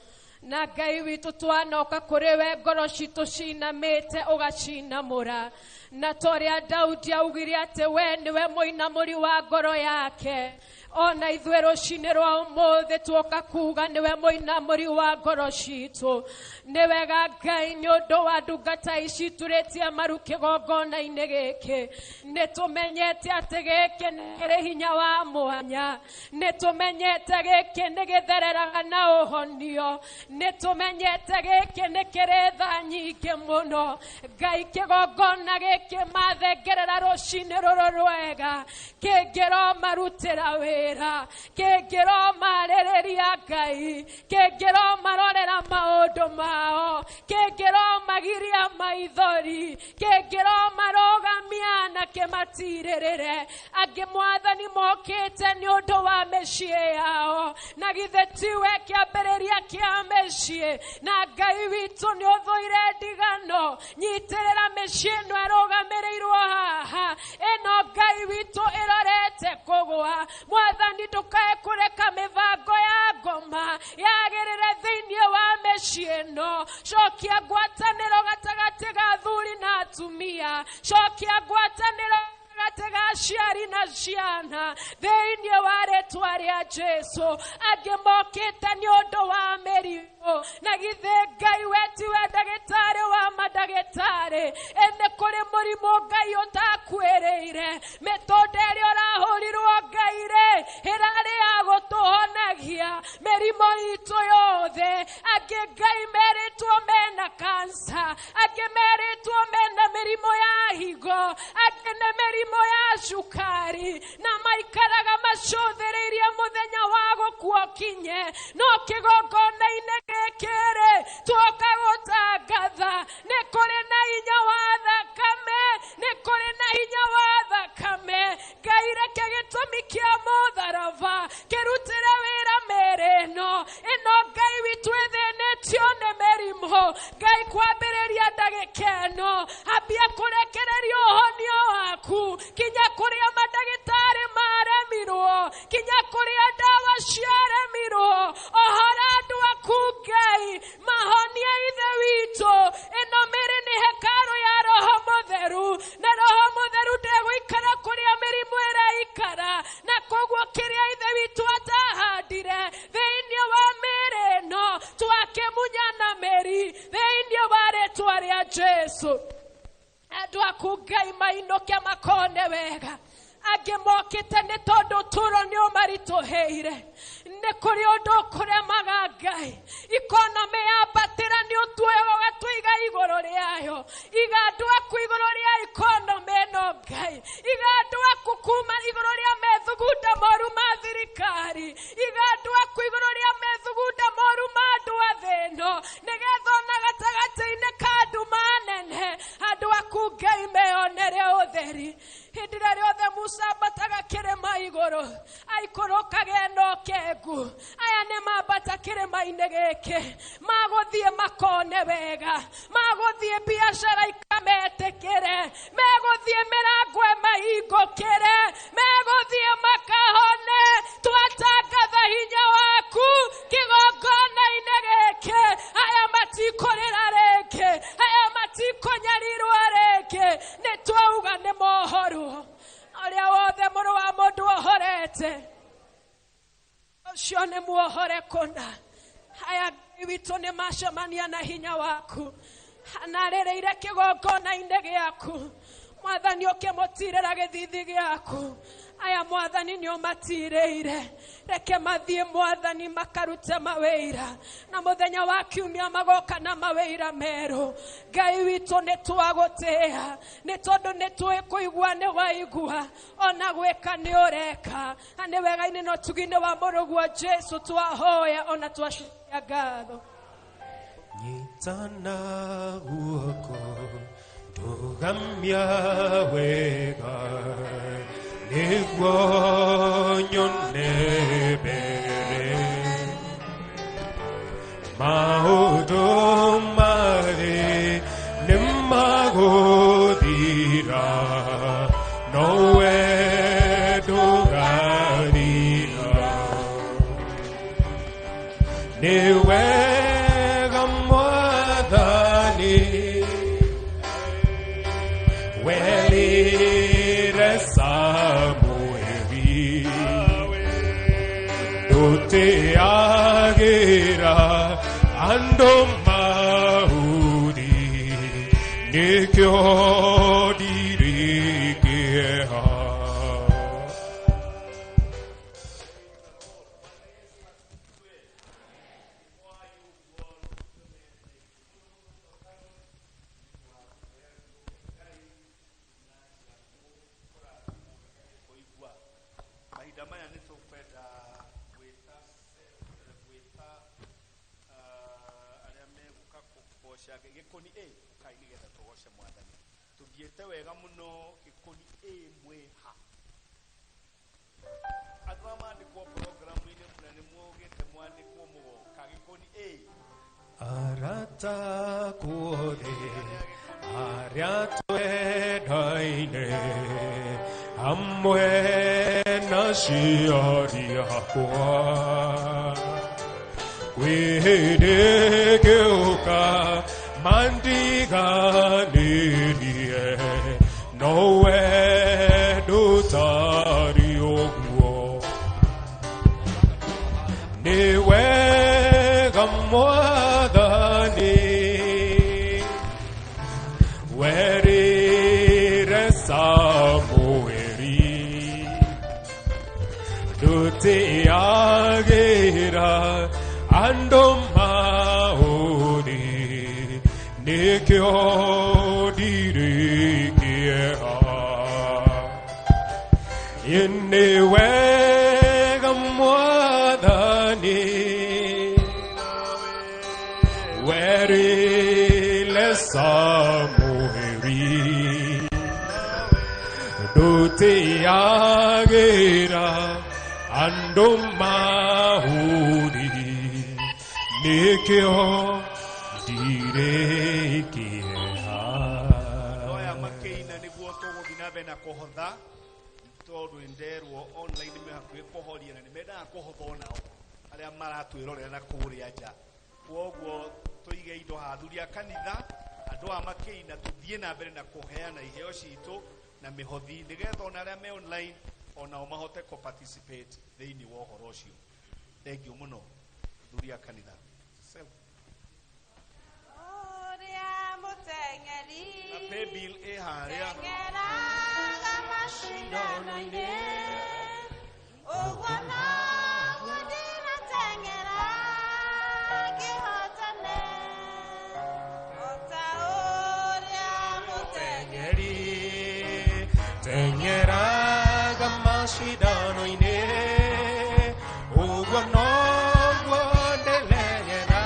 Na Ngai witũ twanoka kũrĩ we ngoro citũ cinamĩte ũgacinamũra. Na torĩa Daudi augire atĩ we nĩwe mũinamũri wa ngoro yake, ona ithuĩ rũcinĩ rwa ũmũthĩ tuoka kuga nĩwe mũinamũri wa ngoro citũ. Nĩ wega Ngai nĩ ũndũ wa ndungata ici turĩtie maru kĩgongona-inĩ gĩkĩ. Nĩ tũmenyete atĩ gĩkĩ nĩ kĩrĩ hinya wa mwanya. Nĩ tũmenyete gĩkĩ nĩ gĩthereraga na ũhonio. Nĩ tũmenyete gĩkĩ nĩ kĩrĩ tha nyingĩ mũno. Ngai kĩgongona gĩkĩ mathengerera rũcinĩ rũrũ rwega, kĩngĩromarutĩra wĩra, kĩngĩromarĩrĩria Ngai, kĩngĩromarorera maũndũ mao, kĩngĩromagiria maithori, kĩngĩromarũgamia na kĩmatirĩrĩre. Angĩ mwathani mokĩte nĩ ũndũ wa mĩciĩ yao, na githĩ tiwe kĩambĩrĩria kĩa mĩciĩ? Na Ngai witũ nĩ ũthũire ndigano. Nyitĩrĩra mĩciĩ ĩno ĩrũgamĩrĩirwo haha, ĩno Ngai witũ ĩrorete kũgũa. Mwathani ndũkae kũreka mĩbango ya ngoma yagĩrĩre thĩinĩ wa mĩciĩ ĩno. Cokia ngwatanĩro gatagatĩ ga athuri na atumia, cokia ngwatanĩro gatagatĩ ga aciari na ciana thĩinĩ wa rĩtwa rĩa Jesu. Angĩ mokĩte nĩ ũndũ wa mĩrimũ, na githĩ Ngai we tiwe ndagĩtarĩ wa mandagĩtarĩ? Ĩ nĩ kũrĩ mũrimũ Ngai ũtakuĩrĩire. Mĩtũnda ĩrĩa ũrahũrirwo Ngai rĩ, ĩrarĩ ya gũtũhonagia mĩrimũ itũ yothe. Angĩ Ngai merĩtwo mena kansa, angĩ merĩtwo mena mĩrimũ ya higo, angĩ nĩ mĩrimũ ya cukari, na maikaraga macũthĩrĩirie mũthenya wa gũkua ũkinye. No kĩgongona-inĩ gĩkĩ rĩ, tuoka gũtangatha nĩ kũrĩ na hinya wa thakame, nĩ kũrĩ na hinya wa thakame. Ngai reke gĩtũmi kĩa mũtharaba kĩrutĩre wĩra mĩĩrĩ ĩno. Ĩno Ngai witũ ĩthĩnĩtio nĩ mĩrimũ. Ngai kwambĩrĩria ndagĩka ĩno, ambia kũrekereria ũhonio waku kinya kũrĩa mandagĩtarĩ maremirwo, kinya kũrĩa ndawa ciaremirwo. Ohora andũ aku Ngai, mahonie Ithe witũ. Ĩno mĩĩrĩ nĩ hekarũ ya Roho Mũtheru, na Roho Mũtheru ndegũikara kũrĩa mĩrimũ ĩraikara. Na koguo kĩrĩa Ithe witũ atahandire thĩinĩ wa mĩĩrĩ ĩno, twakĩmunya na mĩri thĩinĩ wa rĩtwa rĩa Jesu. Andũ aku Ngai mainũke makone wega. Angĩ mokĩte nĩ tondũ ũtũũro nĩ ũmaritũhĩire. Nĩ kũrĩ ũndũ ũkũremaga Ngai. Ikonomĩ yambatĩra nĩ ũtuoyaga ũgatũiga igũrũ rĩayo. Iga andũ aku igũrũ rĩa ikonomĩ ĩno Ngai. Iga andũ aku kuma igũrũ rĩa methugunda moru ma thirikari. Iga andũ aku igũrũ rĩa methugunda moru ma andũ a thĩ ĩno, nĩgetha ona gatagatĩ-inĩ ka nduma nene andũ aku Ngai meyonere ũtheri. Hĩndĩ ĩrĩa rĩothe Musa ambataga kĩrĩma igũrũ, aikũrũkaga ena ũkengu. waku. Aya nĩ mambata kĩrĩma-inĩ gĩkĩ, magũthiĩ makone wega, magũthiĩ biacara ikametĩkĩre, megũthiĩ mĩrango ĩmahingũkĩre, megũthiĩ makahone. Twatangatha hinya waku kĩgongona-inĩ gĩkĩ. Aya matikũrĩra rĩngĩ, aya matikũnyarirwo rĩngĩ. Nĩ twauga nĩ mohorwo. Ũrĩa wothe mũrũ wa mũndũ ohorete, ũcio nĩ muohore kũna. Aya Ngai witũ nĩ macemania na hinya waku, anarĩrĩire kĩgongona-inĩ gĩaku. Mwathani ũkĩmũtirĩra gĩthithi gĩaku. Aya Mwathani nĩ ũmatirĩire, reke mathiĩ Mwathani makarute mawĩra, na mũthenya wa kiumia magoka na mawĩra merũ. Ngai witũ nĩ twagũtĩĩa, nĩ tondũ nĩ tũĩ kũigua nĩ waigua, ona gwĩka nĩ ũreka. Na nĩ wega-inĩ na ũtugi-inĩ wa mũrũguo Jesu twahoya ona twacokia ngatho. Nyitana guoko ndugamia wega, nĩguo nyone mbere. Maũndũ marĩ nĩmagũthira, nowe ndũgathira. Nĩ wega Mwathani werire Samueli, ndũtĩagĩra andũ mahũri, nĩkĩo ndirĩ kĩeha. Mahinda maya nĩ tũkwenda gwĩta gwĩta arĩa megũka kũgoca gĩkũni A, ũkai nĩgetha tũgoce Mwathani. Tũthiĩte wega mũno gĩkũni A mwĩ ha. Andũ arĩa mandĩkwo programu-inĩ na nĩ mugĩte mwandĩkwo mũgoka gĩkũni A. Arata kuothe arĩa twendaine, hamwe na aciari akwa, kwĩ hĩndĩ ngĩũka mandiganĩrie, nowe ndũtarĩ ũguo. Nĩ wega Mwathani werire Samueli, ndũtĩagĩra andũ mahũri, nĩkĩo ndirĩ kĩeha. Nĩ wega Mwathani werire Samueli, ndũtĩagĩra andũ mahũri, nĩkĩo ndirĩ kĩeha. Andũ aya makĩina nĩguo tũgũthiĩ na mbere na kũhotha, tondũ nĩnderwo online me hakuhĩ kũhoria na nĩmendaga kũhotha onao arĩa maratwĩrorera na kũrĩa nja. Kwoguo tũige indo haha, athuri a kanitha, andũ aya makĩina tũthiĩ na mbere na kũheana iheo citũ na mĩhothi, nĩgetha ona arĩa me online onao mahote kũ participate thĩinĩ wa ũhoro ũcio. Thengiũ mũno athuri a kanitha. Ũrĩa mũteng'eri Na paybill ĩ harĩa. teng'eraga macindano-inĩ, ũguo noguo ndĩrateng'era ngĩhotane, o ta ũrĩa mũteng'eri Teng'eraga macindano-inĩ, ũguo noguo ndĩreng'era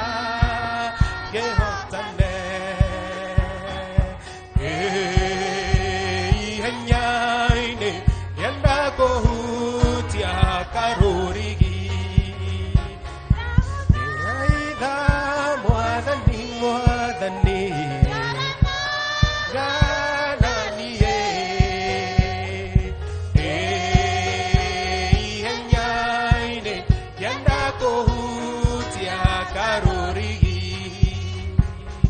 ngĩhotane. Ihenya-inĩ ngĩenda kũhutia karũrigi, kũhutia karũrigi.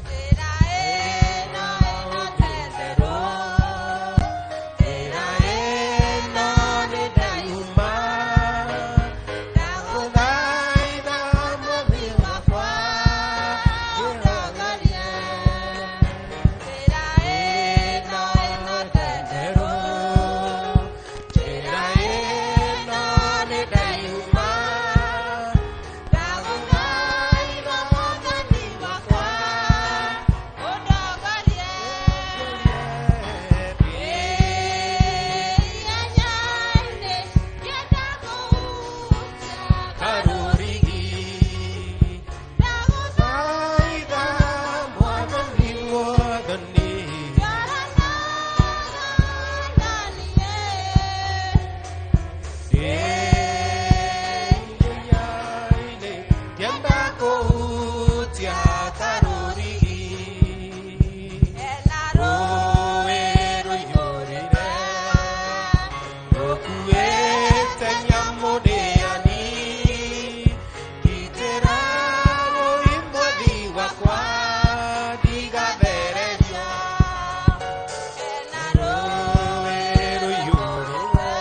Njĩra ĩno ĩno njĩra ĩno nĩ ndauma, ndagũthaitha mwathi wakwa ndũrongorie. Njĩra ĩno ĩno thenderũ, njĩra ĩno nĩ ndauma, ndagũthaitha mwathani wakwa ũndongorie. Ihenya-inĩ ngĩenda kũhutia karũrigi, ndagũthaitha mwathani, mwathani ihenya-inĩ ngĩenda kũhutia karũrigi. Rũĩ rũiyũrĩre rũkuĩte nyamũ ndĩani, ngitĩra rũĩ mwathi wakwa ndigathererio. Rũĩ rũiyũrĩre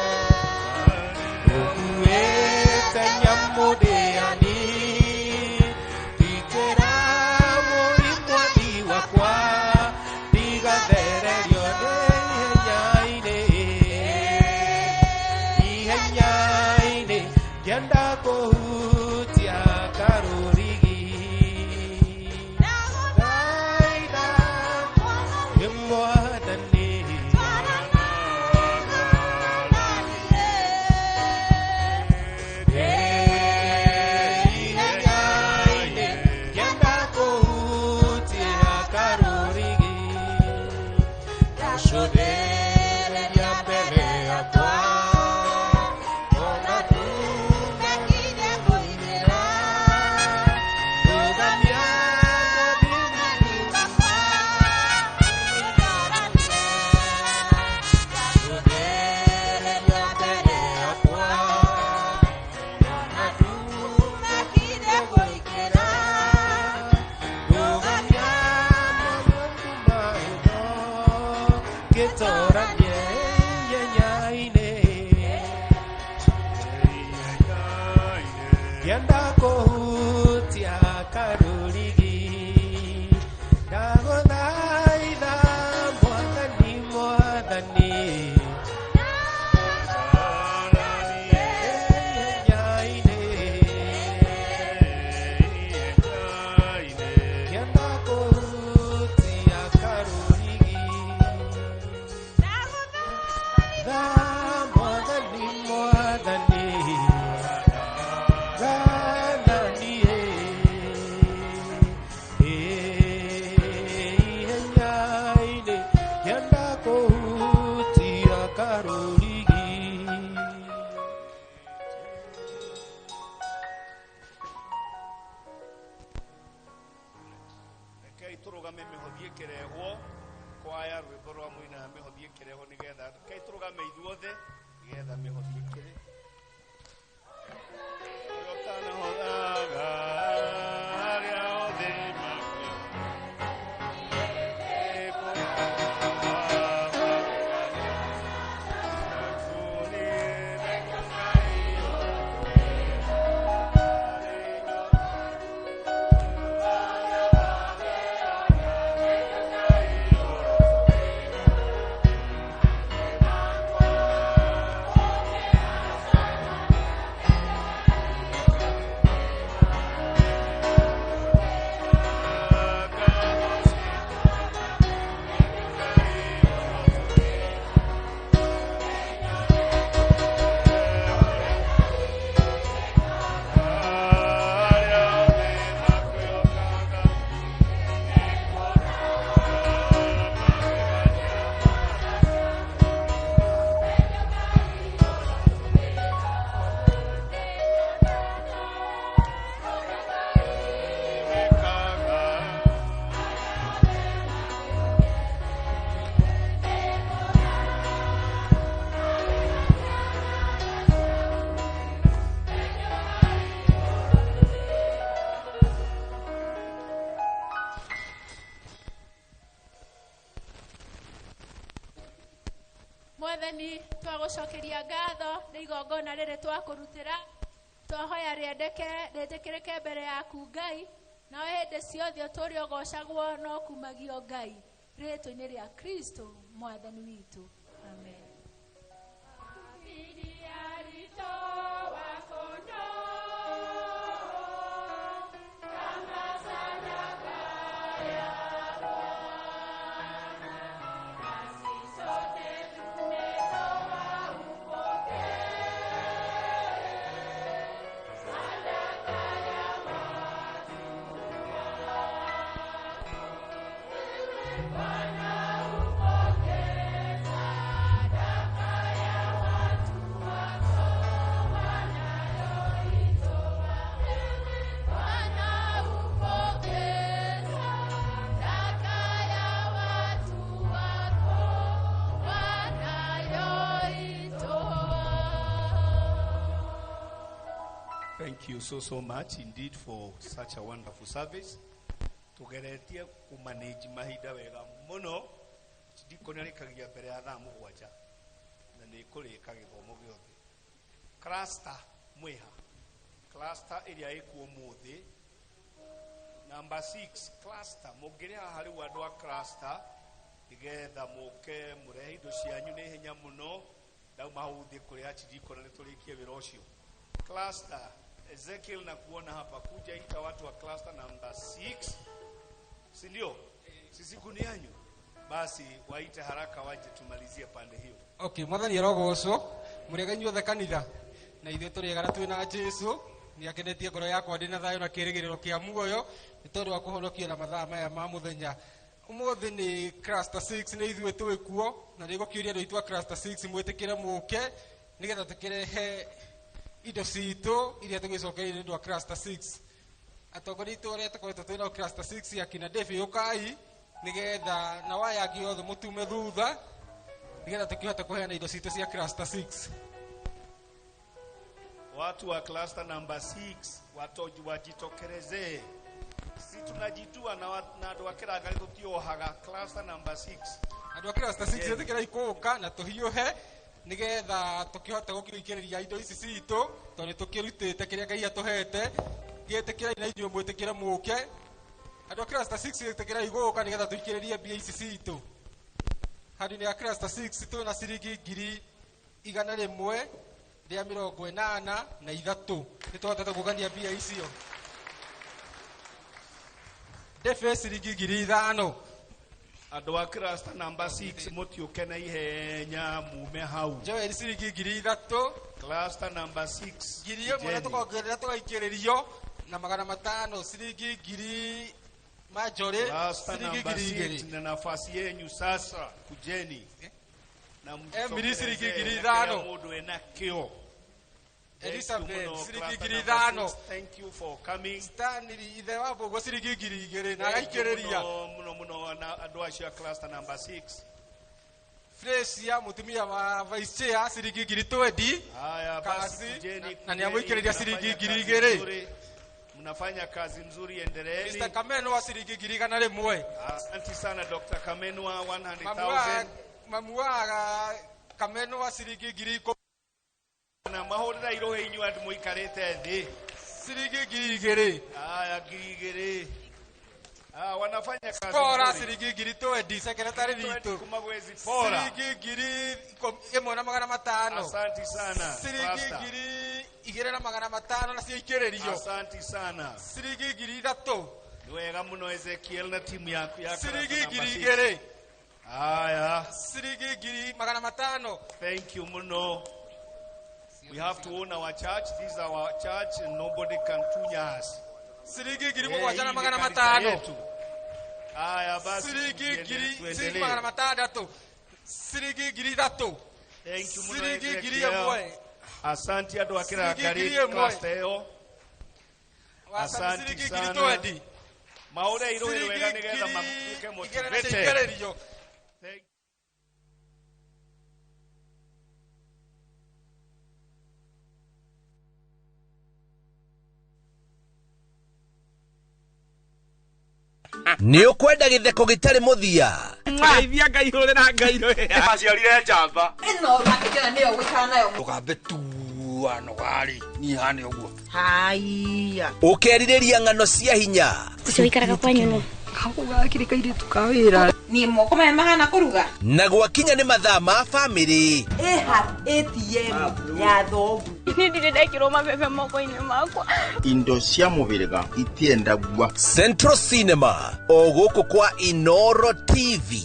rũkuĩte nyamũ ndĩani, ngitĩra rũĩ mwathi wakwa ndigathererio. Nĩ ihenya-inĩ, ihenya-inĩ ngĩenda kũhutia karũrigi, ndagũthaitha nĩ mwathani. Ihenya-inĩ ngĩenda kũhutia karũrigi, ndacũthĩrĩria mbere yakwa ona ndumekire kũingĩra, rũgamia mwathani wakwa ũndoranie. Ndacũthĩrĩria mbere yakwa ona ndumekire kũingĩra, rũgamia mwathani ngĩtoranie. Ihenya-inĩ ngĩenda kũhutia karũrigi, ndagũthaitha mwathani, mwathani. Ihenya-inĩ ngĩenda kũhutia karũrigi, tha mwathani, mwathani thananie. Ihenya-inĩ ngĩenda kũhutia karũrigi. Rekei tũrũgame mĩhothi ĩkĩrehwo, kwaya rwĩmbo rwa mũina mĩhothi ĩkĩrehwo, nĩgetha rekei tũrũgame ithuothe nĩgetha mĩhothi ĩkĩre. Ũrĩa ũtanahothaga arĩa othe Thank Mwathani, twagũcokeria ngatho nĩ igongona rĩrĩ twakũrutĩra. Twahoya rĩendeke rĩtĩkĩrĩke mbere yaku Ngai, nawe hĩndĩ ciothe ũtũũre ũgocagwo no kumagio Ngai, rĩĩtwa-inĩ rĩa Kristo Mwathani witũ. Amen. Thank you so much indeed for such a wonderful service. Tugeretie kumanage mahinda wega muno. Ndikoni arĩkagia mbere ya thaa 7 na nĩ kũrĩka gĩthomo gĩothe. Cluster mwĩha. Cluster ĩrĩa ĩkuo ũmũthĩ. Number 6 cluster mũngĩrĩ haha rĩu andũ a cluster nĩgetha mũke mũrehe indo cianyu nĩ ihenya mũno. Ndauma hau thiĩ kũrĩ archdeacon nĩ tũrĩkie wĩra ũcio. Cluster Ezekiel na kuona hapa kuja ita watu wa cluster number 6, si ndio? Si siku ni yanyu? Basi waite haraka waje tumalizie pande hiyo. Okay, Mwathani arogocwo, mũrĩega inyuothe kanitha. Na ithuĩ tũrĩega na twĩna Jesu, nĩakenetie ngoro yakwa ndĩ na thayũ na kĩĩrĩgĩrĩro kĩa muoyo, nĩ tondũ wa kũhonokia na mathaa maya ma mũthenya. Ũmũthĩ nĩ cluster 6 nĩ ithuĩ twĩ kuo, na nĩngũkĩũria andũ aitũ a cluster 6 mwĩtĩkĩre mũke, nĩgetha tũkĩrehe indo citũ iria tũgĩcokeire nĩ ũndũ wa cluster 6. Atongoria aitũ arĩa tũkoretwo twĩ nao cluster 6 akina David ũkai, nĩgetha na waya angĩ othe mũtume thutha, nĩgetha tũkĩhote kũheana indo citũ cia cluster 6. Watu wa cluster number 6 watoji wajitokerezee. Si tunajitua na andũ a kĩrangari tũtiohaga. Cluster number 6. Andũ a cluster 6 ĩtĩkĩra ikũũka na tũhiũhe nĩgetha tũkĩhote gũkĩrĩkĩrĩria indo ici citũ, tondũ nĩtũkĩrutĩte kĩrĩa Ngai atũhete. Gĩtĩkĩrai na inyuĩ mwĩtĩkĩre mũke. Andũ a cluster 6 ĩtĩkĩrai gũka nĩgetha tũikĩrĩrie mbia ici citũ. Handũ-inĩ ya cluster 6 twĩna ciringi 183. Nĩtũhotete kũgania mbia icio. Ndefe ciringi 5,000. Andũ a cluster number 6 mũtiũke na ihenya mume hau. Joel ciringi 3,000. Cluster number 6. 1,000 na tũkongerera tũgaikĩrĩrio na 500 ciringi 1,000 majore ciringi 2,000. Na nafasi yenyu sasa kujeni. Na Emily ciringi 5,000. Mũndũ ena kĩo. Elizabeth ciringi 5,000. Thank you for coming. Stanley ithe wa Mbũgũ ciringi 2,000 na agaikĩrĩria. Muno muno na andũ acio a cluster number 6. Fresia mũtumia wa vice chair ciringi 20,000. Haya basi kujeni. Na nĩamũikĩrĩria ciringi 2,000. Mnafanya kazi nzuri, endeleeni. Mr. Kameno wa ciringi 100,000. Asante sana Dr. Kameno wa 100,000. Mamu wa Kameno wa ciringi 10,000. Na mahũrĩra irohe inyuĩ andũ mũikarĩte thĩ. Ciringi 2,000. Haya 2,000. Ah, wanafanya kazi. Pora ciringi 20,000 secretary witũ. Kuma gwezi pora. Ciringi 1,500. Asante sana. Ciringi 2,500 na ciikĩrĩrio. Asante sana. Ciringi 3,000. Nĩ wega mũno Ezekiel na timu yaku ya ciringi 2,000. Haya. Ciringi 500. Thank you muno. We have to own our church. This is our church and nobody can tunya us. Ciringi 7,500. Haya basi. Ciringi 600. Ciringi 3,000. Thank you muno. Ciringi 1,000. Asante andũ a kĩrangari cluster ĩyo. Asante sana. Maũre irohe wega nĩgetha matuĩke motivated. Thank Nĩ ũkwenda gĩtheko gĩtarĩ mũthia? Ngeithia Ngai hũrĩra Ngai rwĩa. Aciarire njamba. Ĩno makĩkĩra nĩyo gũikara nayo. Ndũkambe tua nogarĩ niĩ hane ũguo. Haiya. Ũkerirĩria ng'ano cia hinya? Ũcio ũikaraga kwanyu nũ? Gakũ gakĩrĩ kairĩtu ka wĩra. Niĩ moko maya mahana kũruga. Na gwakinya nĩ mathaa ma bamĩrĩ, Ĩha ATM ya thogu. Niĩ ndirĩ ndekĩrwo mabebe moko-inĩ makwa. Indo cia mũhĩrĩga itiendagua. Central Cinema o gũkũ kwa Inoro TV.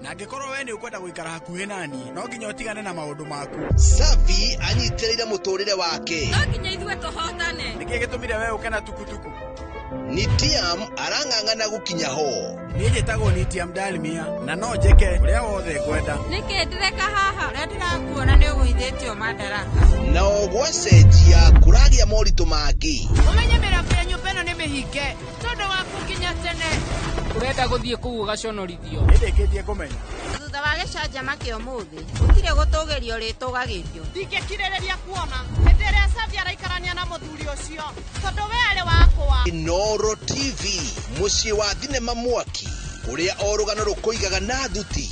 Na angĩkorwo we nĩ ũkwenda gũikara hakuhĩ naniĩ, no nginya ũtigane na maũndũ maku. Savi anyitĩrĩire mũtũrĩre wake. No nginya ithuĩ tũhotane. Nĩkĩ gĩtũmire we ũke na tukutuku? Nitiam arang'ang'ana gũkinya ho. Niĩ njĩtagwo Nitiam Dalmia na no njĩke ũrĩa wothe ngwenda. Nĩkĩ ndĩreka haha? Ũrĩa ndĩrakuona nĩ ũgũithĩtio madaraka. Na o gwacenjia kũragĩa moritũ mangĩ. Ũmenye mĩrango ya nyũmba ĩno nĩ mĩhinge tondũ waku nginya tene. Ũrenda gũthiĩ kũu ũgaconorithio. Nĩndĩkĩtie kũmenya. Thutha wa gĩcanjama kĩa ũmũthĩ, gũtirĩ gũtũgĩrio rĩtũgagĩrio. Ndingĩkirĩrĩria kuona hĩndĩ ĩrĩa Savi araikarania na mũthuri ũcio tondũ we arĩ wakwa. Inoro TV, mũciĩ wa thinema mwaki, kũrĩa o rũgano rũkũigaga na thuti.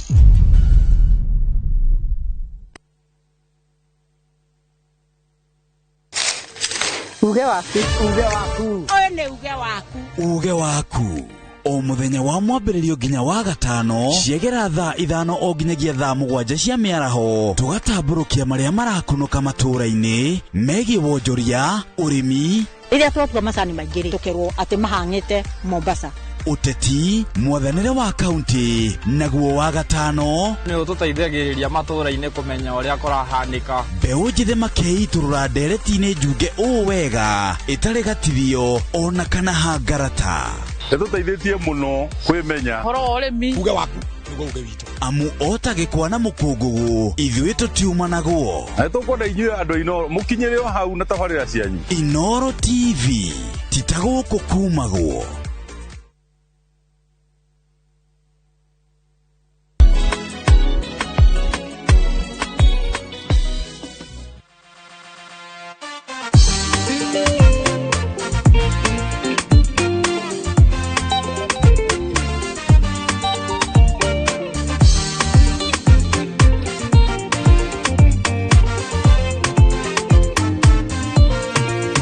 Uge waku. Uge waku. Ũyũ nĩ uge waku. Uge waku o muthenya wa mwambĩrĩrio nginya wa gatano ciegera thaa 5 o nginyagia thaa 7 cia mĩaraho, tũgatambũrũkia marĩa marakunũka matũũra-inĩ megiĩ wonjoria, ũrĩmi, Rĩrĩa twatua macani maingĩ rĩ, tũkerwo atĩ mahang'ĩte Mombasa. Ũteti, mwathanĩre wa kaunti, naguo wa gatano Nĩ ũtũteithagĩrĩria matũũra-inĩ kũmenya ũrĩa kũrahanĩka. Mbeũ njĩthĩ makeitũrũra ndereti-inĩ njunge ũũ wega ĩtarĩ gatithio ona kana hangarata. Ĩtũteithĩtie mũno kwĩmenya. Ũhoro wa ũrĩmi. Uge waku nĩguo uge witũ. Amu ota gĩkwa na mũkũngũgũ, ithuĩ tũtiumanagwo. Na nĩtũkwenda inyuĩ andũ a Inooro mũkinyĩre o hau na tabarĩra cianyu. Inooro TV ti ta gũkũ kumagwo.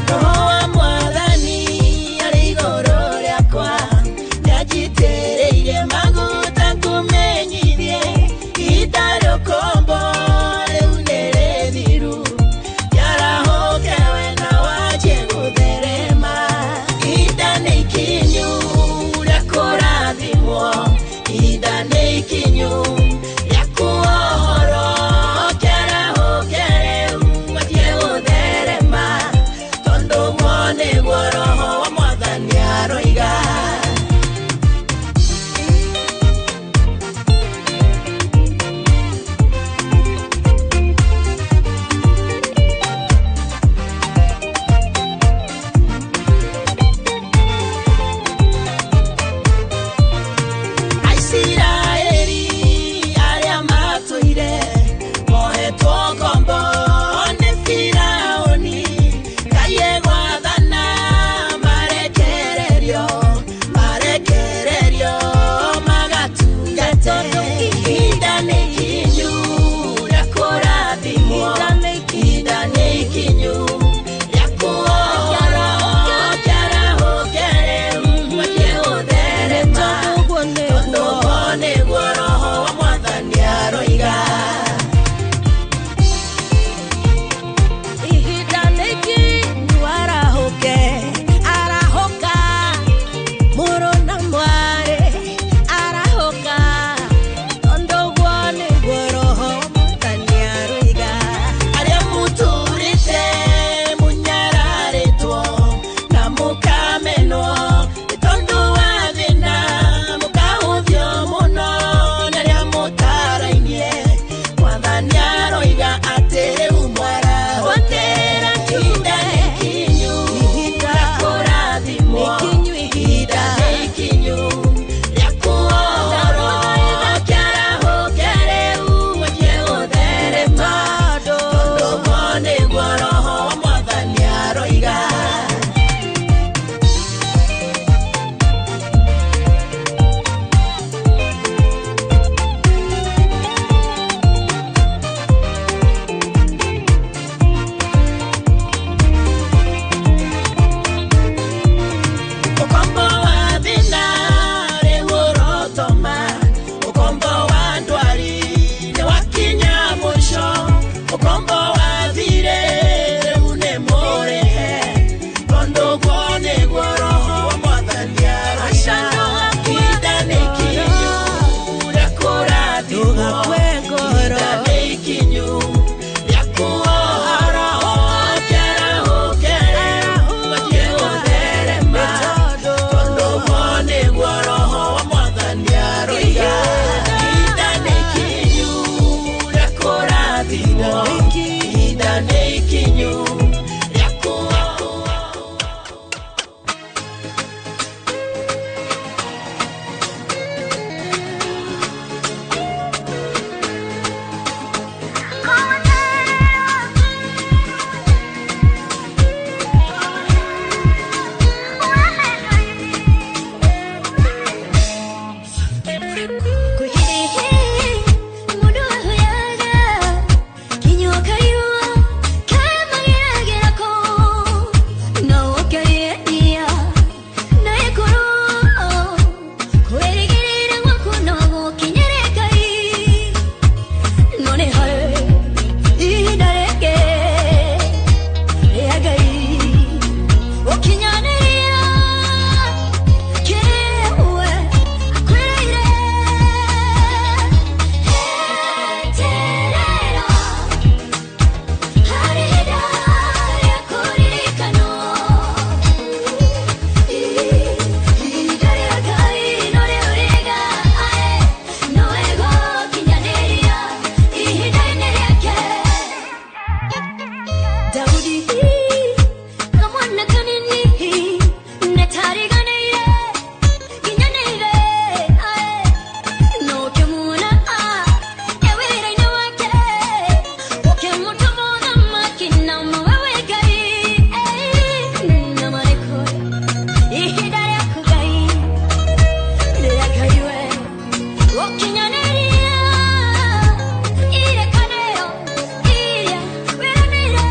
Roho wa Mwathani arĩ igũrũ rĩakwa. Kamwana kanini Netariganeire Ginyaneire Ae No kemuna Ewira inawake Okemutumona makina Mawewe gai Namareko Ihida yaku gai Yakaiwe Okinyaneria Irekaneo Iria Wiranire.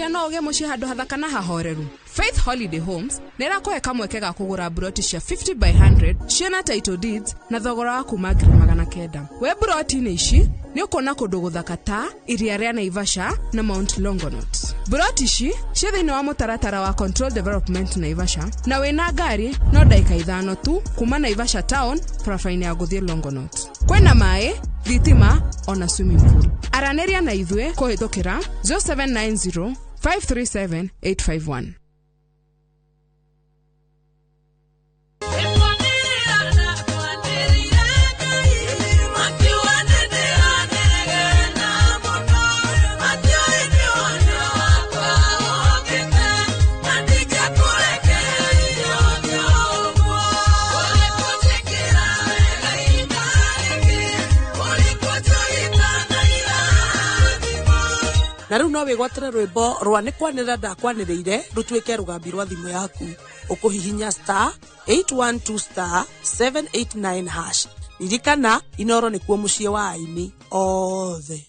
Ũreciria no ũgĩe mũciĩ handũ hathaka na hahoreru? Faith Holiday Homes nĩ ĩrakũhe kamweke ga kũgũra mburoti cia 50 by 100 ciĩna title deeds na thogora wa kuma 900,000. We mburoti-inĩ ici nĩ ũkuona kũndũ gũthaka ta iria rĩa Naivasha na Mount Longonot. Mburoti ici ciĩ thĩinĩ wa mũtaratara wa Control Development Naivasha na wĩna ngari no ndagĩka 5 tu kuma Naivasha town barabara-inĩ ya gũthiĩ Longonot. Kwĩna maĩ, thitima ona swimming pool. Aranĩria na ithuĩ kũhĩtũkĩra 0790 537 851. Na rĩu no wĩgwatĩre rwĩmbo rwa nĩ kwanĩrĩra ndakwanĩrĩire rũtuĩke rũgambi rwa thimũ yaku. Ũkũhihinya star 812 star 789 hash. Ririkana Inoro nĩkuo mũciĩ wa aini othe.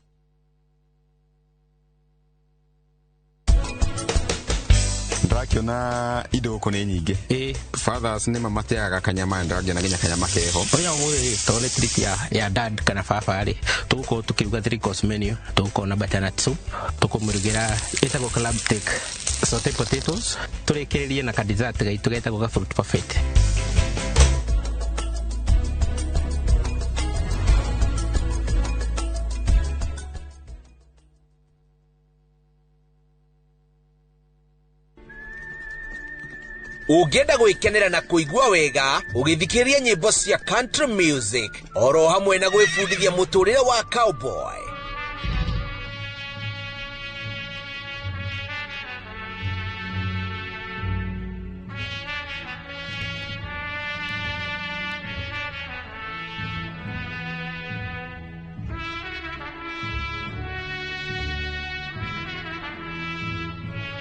Ndĩrakĩona indo gũkũ nĩ nyingĩ. Fathers nĩ mamateaga kanyama, ndĩrakĩona nginya kanyama keho. Ũrĩa ũmũthĩ tondũ nĩ trip ya dad kana baba rĩ, tũgũkorwo tũkĩruga 3 course menu, tũgũkorwo na butternut soup, tũkũmũrugĩra ĩtagwo club steak, sauté potatoes, tũrĩkĩrĩrie na ka dessert gaitũ getagwo ga fruit parfait. Ũngĩenda gwĩkenera na kũigua wega ũgĩthikĩrĩria nyĩmbo cia country music oro hamwe na gwĩbundithia mũtũrĩre wa cowboy.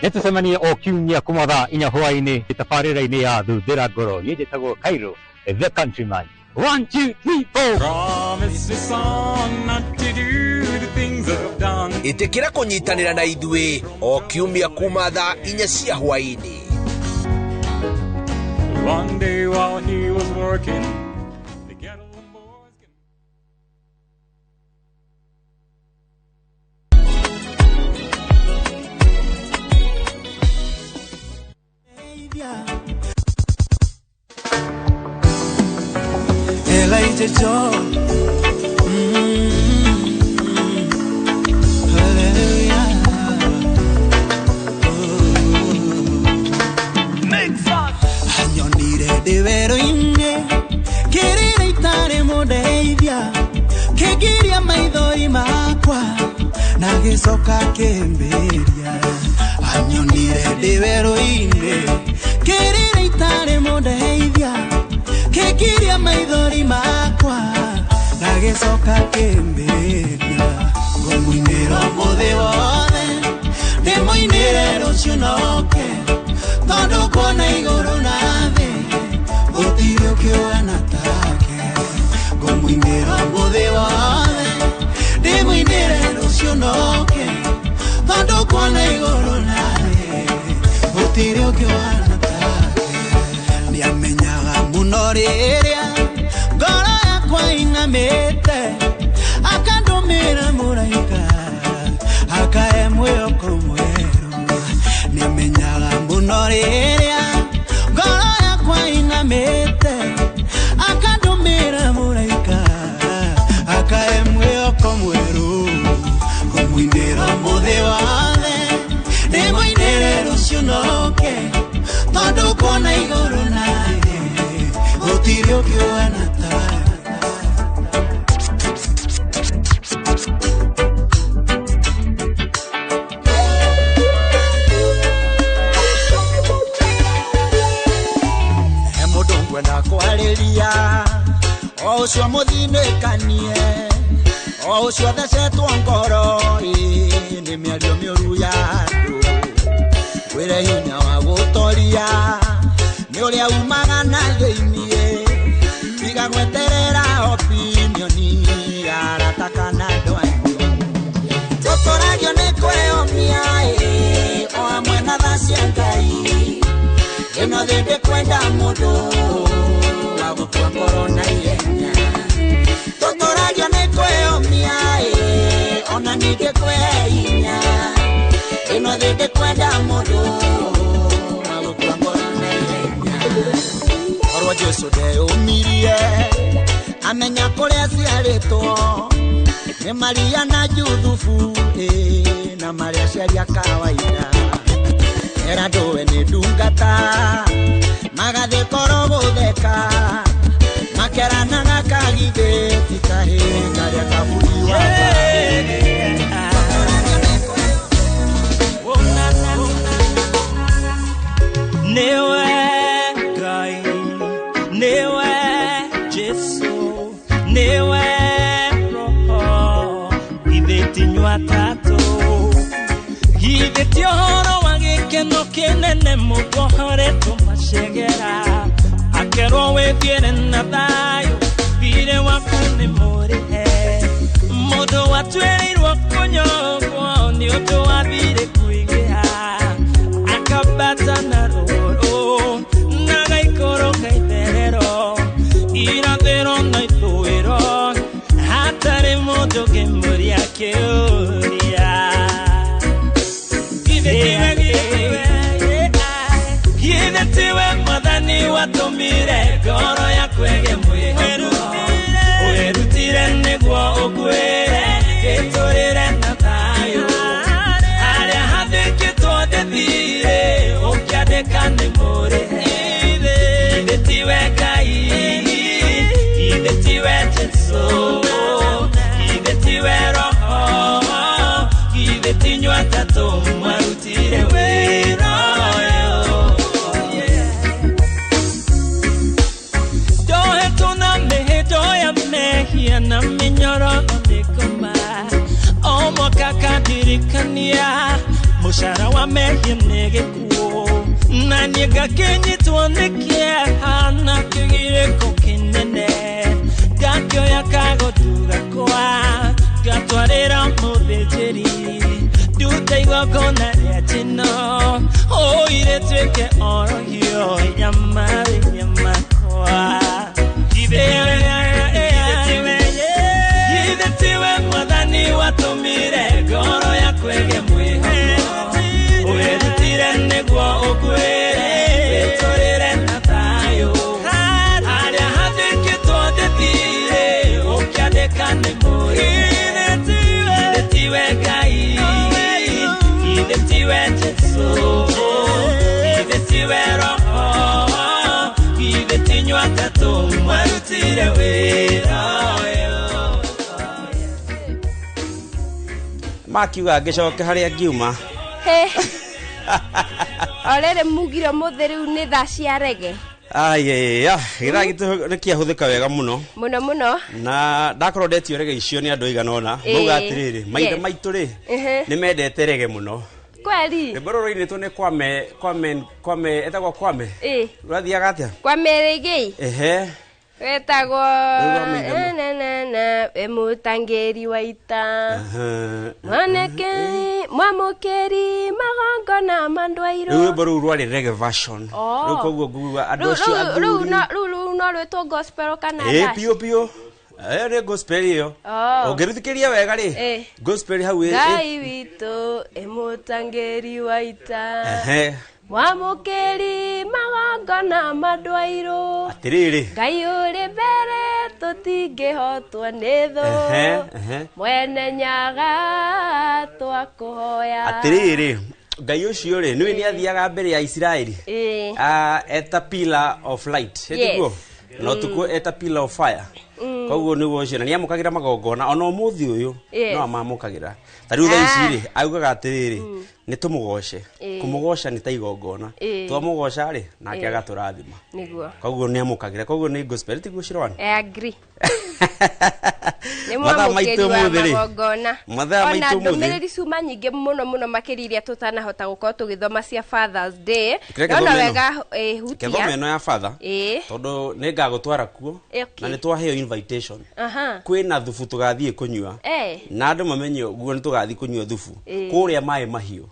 Nĩtũcemanie o kiumia kuma thaa 4 hwaĩ-inĩ tabarĩra-inĩ ya Thuthĩra Ngoro. Niĩ njĩtagwo Cairo the Countryman. 1 2 3 4. Promise son not to do the things I've done. Ĩtĩkĩra kũnyitanĩra na ithuĩ o kiumia kuma thaa 4 cia hwaĩ-inĩ. One day while he was working, the ghetto boys. Elijah John. Hallelujah. Anyonire ndĩ werũ-inĩ kĩrĩra itarĩ mũndeithia kĩngiria maithori makwa na gĩcoka kĩmbĩria. Anyonire ndĩ werũ-inĩ kĩrĩra itarĩ mũndeithia kĩngiria maithori makwa na gĩcoka kĩmbĩria. Ngũmũinĩra ũmũthĩ wothe ndĩmũinĩre rũciũ noke tondũ kuona igũrũ na thĩ gũtirĩ ũkĩũhana take. Ngũmũinĩra ũmũthĩ wothe ndĩmũinĩre rũciũ noke tondũ kuona igũrũ na thĩ gũtirĩ ũkĩũhana take. Nĩamenyaga mũno rĩrĩa ngoro yakwa inamĩte akandũmĩra mũraika akae mwĩhoko mwerũ. Nĩamenyaga mũno rĩrĩa ngoro yakwa inamĩte akandũmĩra mũraika akae mwĩhoko mwerũ. Ngũmũinĩra ũmũthĩ wothe ndĩmũinĩre rũciũ noke tondũ kuona igũrũ na thĩ gũtirĩ ũkĩũhana take. He mũndũ ngwenda kwarĩria o ũcio mũthinĩkanie o ũcio thecetwo ngoro nĩ mĩario mĩũru ya andũ kwĩre hinya wa gũtoria nĩ ũrĩa umaga na thĩiniĩ tiga gweterera opinioni ya arata kana andũ anyu. Tũtũragio nĩ kwĩyomia na tha cia Ngai ĩno thĩ ndĩkwenda mũndũ wa gũkua ngoro na ihenya tũtũragio nĩ kwĩyũmia ĩ ona ningĩ kwĩhinya ĩno thĩ ndĩkwenda mũndũ wa gũkua ngoro na ihenya korwo Jesũ ndeyũmirie amenya kũrĩa aciarĩtwo nĩ Maria na Juthufu na marĩa aciari a kawaida era ndũwe nĩ ndungata magathiĩ korwo gũtheka makeranaga kagithĩ ti kahĩĩ karĩa kaburi wa Niwe Ngai, niwe Jesu, niwe Roho, githĩ ti inyuĩ atatũ, githĩ ti ũhoro wa gĩkeno kĩnene mũkuohoretwo macegera, akerwo wĩthiĩre na thayũ, thiirĩ waku nĩ mũrĩhe, mũndũ watuĩrĩirwo kũnyongwo nĩ ũndũ wa thiirĩ kũingĩha, akambata na rũgũrũ na gaikũrũka itherero, irathĩro na ithũĩro, hatarĩ mũndũ ũngĩmũria kĩũria. Githĩ tiwe Mwathani watũmire ngoro yaku ĩgĩe mwĩhoko, wĩrutire nĩguo ũkuĩre ĩtũrĩre na thayũ, harĩa hathĩkĩtwo ndĩthire ũkĩandĩka nĩ mũrĩhe. Githĩ tiwe Ngai, githĩ tiwe Jesũ, githĩ tiwe Roho, githĩ ti inyuĩ atatũ mwarutire wĩra ũyũ. Ndohetwo na mĩhĩndo ya mehia na mĩnyororo nĩ ngoma, o mwaka kandirikania mũcara wa mehia nĩ gĩkuũ, na niĩ ngakĩnyitwo nĩ kĩeha na kĩgirĩko kĩnene, ngakĩoya kagotu gakwa ngatwarĩra mũthĩnjĩri, ndute igongona rĩa njino ũire tuĩke orohio ya mawĩhia makwa. Githĩ tiwe Mwathani watũmire ngoro yaku ĩgĩe mwĩhoko, wĩrutire nĩguo ũkuĩre wĩtũrĩre na thayũ, harĩa hathĩkĩtwo ndĩthire ũkĩandĩka nĩ mũrĩhe. Githĩ tiwe Ngai, githĩ tiwe Jesũ, githĩ tiwe Roho, githĩ ti inyuĩ atatũ mwarutire wĩra ũyũ. Makiuga ngĩcoke harĩa ngiuma. He. O rĩrĩ mugire ũmũthĩ rĩu nĩ thaa cia rege. Aiya, gĩthaa gitũ nĩ kĩahũthĩka wega mũno. Mũno mũno. Na ndakorwo ndetio rege icio nĩ andũ aigana ũna. Mauga atĩrĩrĩ, maithe maitũ rĩ, nĩ mendete rege mũno. Kweli. Rwĩmbo rũrũ rũinĩtwo nĩ Kwame, Kwame, Kwame, etagwo Kwame? Rũrathiaga atĩa? Kwame Rĩgĩi. Ehe. Wetagwo Rũu rwa maithe ma- na na na we mũtangĩri wa ita. Mwanake mwamũkĩri magongona ma ndwairwo. Rĩu rwĩmbo rũu rwarĩ reggae version. Oh. Rĩu koguo nguga andũ Rĩu- acio rĩu- rĩu athuri. Rĩu no rwĩtwo gospel kana Ĩ dash? piũ piũ. Ĩyo nĩ gospel ĩyo. Oh. Ũngĩrũthikĩria wega rĩ, gospel hau ĩ. Ngai witũ ĩ mũtangĩri wa ita. Ehe. Mwamũkĩri magongona ma ndwairwo. Atĩrĩrĩ. Ngai ũrĩ mbere tũtingĩhotwo nĩ thũ. Ehe, ehe. Mwene Nyaga twakũhoya. Atĩrĩrĩ, Ngai ũcio rĩ, nĩwe nĩ athiaga mbere ya Isiraeli. Eta pillar of light. Ĩtiguo? Na ũtukũ eta pillar of fire. Koguo nĩguo ũcio na nĩ amũkagĩra magongona ona ũmũthĩ ũyũ no amamũkagĩra. Ta rĩu thaa ici rĩ, augaga atĩrĩrĩ, nĩ tũmũgoce. Kũmũgoca nĩ ta igongona. Twamũgoca rĩ, nake agatũrathima. Nĩguo. Koguo nĩ amũkagĩra. Koguo nĩ gospel tiguo Shirwani? I agree. Nĩ Mathaa maitũ mwamũkĩri wa ũmũthĩ rĩ. magongona. Mathaa Ona maitũ ũmũthĩ. ndũmĩrĩri cuma nyingĩ mũno mũno makĩria iria tũtanahota gũkorwo tũgĩthoma cia Fathers Day. Reke No thome ĩno. wega hutia. Kethome ĩno ya father, tondũ nĩ ngagũtwara kuo na nĩ twaheo invitation. Kwĩna thubu tũgathiĩ kũnyua, na andũ mamenye ũguo nĩ tũgathiĩ kũnyua thubu kũrĩa Maĩ Mahiũ,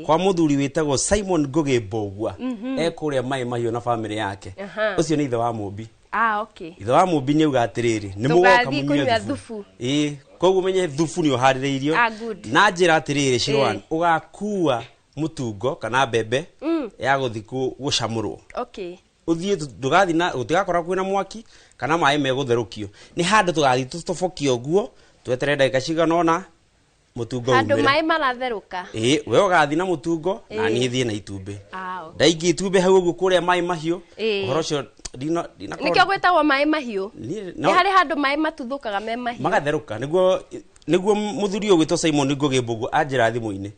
kwa mũthuri wĩtagwo Simon Ngũgĩ Mbũgua. E kũrĩa Maĩ Mahiũ na famĩlĩ yake. Ũcio nĩ ithe wa Mũmbi. Ah, okay. Ithe wa Mũmbi nĩ auga atĩrĩrĩ, nĩ mũgoka Tũgathiĩ mũnyue kũnyua thubu. thubu. Ĩĩ, koguo menye thubu nĩ ũharĩrĩirio. Ah, good. Na njĩra atĩrĩrĩ, Shirwan, ũgakua mũtungo kana mbembe ya gũthiĩ gũcamũrwo, ũthiĩ ndũgathiĩ na gũtigakorwo kwĩna mwaki kana maĩ megũtherũkio. Nĩ handũ tũgathiĩ tũtobokie ũguo, tweterere ndagĩka cigana ũna mũtungo Handũ umĩre. maĩ maratherũka. Ĩĩ, we ũgathiĩ na mũtungo na niĩ thiĩ na itumbĩ. Ah, okay. Ndaingĩ itumbĩ hau ũguo kũrĩa Maĩ Mahiũ. Ũhoro ũcio ndinakorwo Nĩkĩo gwĩtagwo maĩ mahiũ. Niĩ- Nĩ harĩ handũ maĩ matuthũkaga me mahiũ. Magatherũka nĩguo mũthuri ũyũ gwĩtwo Simon Ngũgĩ Mbũgũ anjĩra thimũ-inĩ.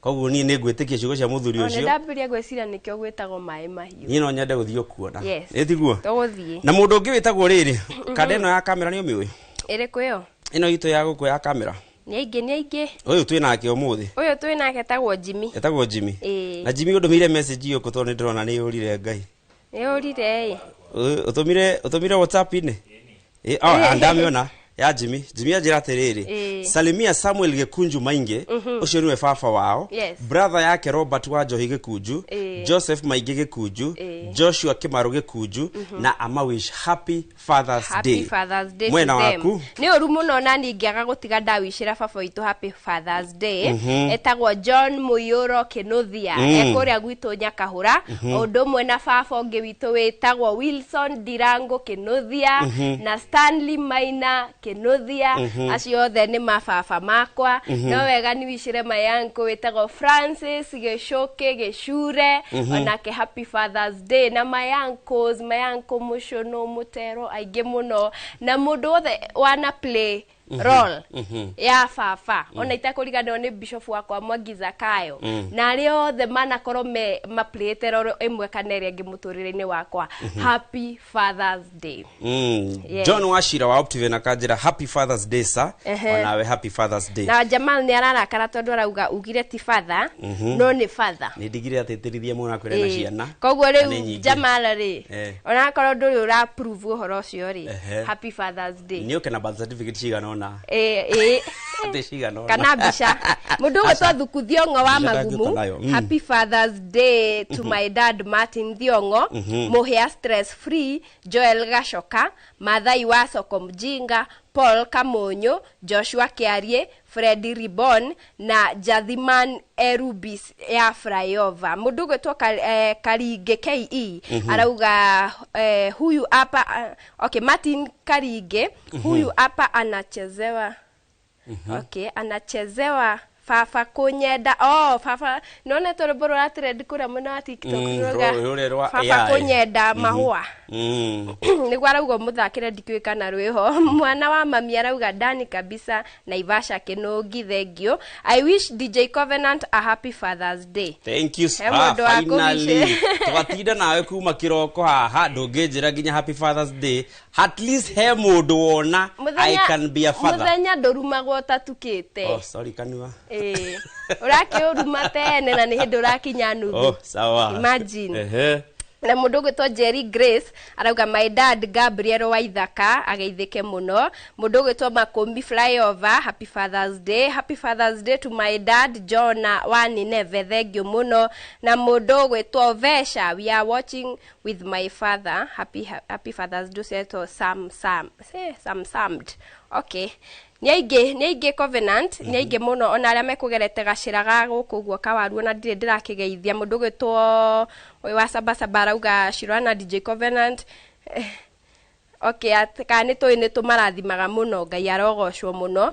Koguo niĩ nĩ ngwĩtĩkia ciugo cia mũthuri O, nĩ ũcio. ndambĩrĩria gwĩciria nĩkĩo gwĩtagwo maĩ mahiũ. Niĩ no nyende gũthiĩ kuona. Yes. Ĩ tiguo? Tũgũthiĩ. Na mũndũ ũngĩ wĩtagwo rĩrĩ, kanda ĩno ya kamera nĩ ũmĩũĩ? Ĩrĩkũ ĩyo? Ĩno itũ ya gũkũ ya kamera. Nĩ aingĩ, nĩ aingĩ. Ũyũ twĩ nake ũmũthĩ Ũyũ twĩ nake etagwo Jimmy. Etagwo Jimmy. Na Jimmy, ũndũmĩire message yũkũ tondũ nĩ ndĩrona nĩ yũrire Ngai. Nĩ ũrire ĩ. Ũtũmire WhatsApp-inĩ. Ĩ, oh, ndamĩona ya Jimmy. Jimmy anjĩra atĩrĩrĩ, salimia Samuel Gĩkunju Maingi, ũcio nĩwe baba wao, brother yake Robert wa Njohi Gĩkunju, Joseph Maingi Gĩkunju, Joshua Kĩmarũ Gĩkunju, na amawish happy Fathers Happy Day. Fathers Day Mwena to them. waku. Nĩ ũru mũno na niĩ ingĩaga gũtiga ndawicĩra baba witũ happy Fathers Day. Etagwo John Mũiyũro Kĩnũthia. E kũrĩa gwitũ Nyakahũra. O ũndũ ũmwe na baba ũngĩ witũ wĩtagwo Wilson Ndirango Kĩnũthia, na Stanley Maina Kĩnũthia. Acio othe nĩ mababa makwa. No wega nĩ wicĩre my uncle wĩtagwo Francis Gĩcũkĩ Gĩcure, onake happy Fathers Day, na my uncles, my uncle Mũcũnũ Mũtero, aingĩ mũno, na mũndũ wothe wana play role ya baba. Ona itakũriganĩrwo nĩ bishop wakwa Mwangi Zakayo, na arĩa othe manakorwo me maplayĩte role ĩmwe kana ĩrĩa ĩngĩ mũtũrĩre-inĩ wakwa, happy Fathers Day. Yes. John Wachira wa Optiven akanjĩra happy Fathers Day, sir. Onawe happy Fathers Day. Na Jamal nĩ ararakara tondũ arauga ugire ti father, no nĩ father. Nĩ ndigire atĩtĩrithia mũno akwĩra na ciana Koguo na nĩ rĩu nyingĩ. Jamal rĩ, onakorwo ndũrĩ ũra prove ũhoro ũcio rĩ, happy Fathers Day. Nĩ ũke na birth certificate cigana ũna, atĩ cigana ũna. Kana mbica mũndũ ũgwĩtwo Thuku Thiong'o wa Mbica Magumu, ndangĩũka nayo. Happy Fathers Day to my dad Martin Thiong'o, Mũhĩa stress free, Joel Gacoka, Mathai wa Soko Mjinga, Paul Kamonyo, Joshua Kĩarie, Freddy Ribon na Jathiman Erubis ya Flyover. Mũndũ ũgwĩtwo Karingĩ KE arauga huyu hapa, okay, Martin Karingĩ, huyu hapa anachezewa. Okay, anachezewa baba kunyenda. Oh, baba none tå rwĩmbo rũratrend kũrĩa mwena wa TikTok, rũrauga Rũrĩa rwa baba AI. Kũnyenda mahũa, nĩguo arauga mũthakĩre, ndikĩũĩ kana rwĩho. Mwana wa mami arauga ndani kabisa, Naivasha Kĩnũngi, thank you. I wish DJ Covenant a happy Fathers Day. Thank you. He mũndũ wa Finally. kũwish. Tũgatinda nawe kuma kĩroko haha ndũngĩnjĩra nginya happy Fathers Day. At least he mũndũ wona I can be a father. Mũthenya ndũrumagwo ũtatukĩte. Oh, sorry, kanua. Ĩĩ, ũrakĩũruma tene na nĩ hĩndĩ ũrakinya nuthu. Oh, sawa. Imagine. Na mũndũ ũgwĩtwo Jerry Grace arauga my dad Gabriel Waithaka ageithĩke mũno. Mũndũ ũgwĩtwo Makũmbi Flyover, happy Fathers Day. Happy Fathers Day to my dad Jona wa Nineve, thank you mũno. Na mũndũ ũgwĩtwo Vesha, we are watching with my father, happy Fathers Day. Ũcio etwo Sam Sam, Sam Samd. Okay, nĩ aingĩ, nĩ aingĩ, Covenant, nĩ aingĩ mũno, ona arĩa mekũgerete gacĩra ga gũkũ ũguo kawaru, ona ndirĩ ndĩrakĩgeithia. Mũndũ ũgwĩtwo ũyũ wa Sabasaba arauga Shirwana DJ Covenant, okay, kana nĩ tũĩ nĩ tũmarathimaga mũno, Ngai arogocwo mũno.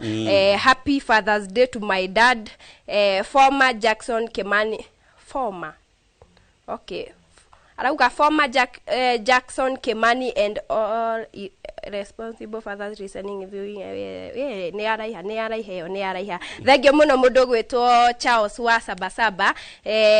Happy Fathers Day to my dad, former Jackson Kimani, former, okay, Arauga former Jackson Kimani and all responsible fathers listening viewing nĩ araiha nĩ araiha ĩyo nĩ araiha. Thengiũ mũno mũndũ ũgwĩtwo Charles wa Sabasaba.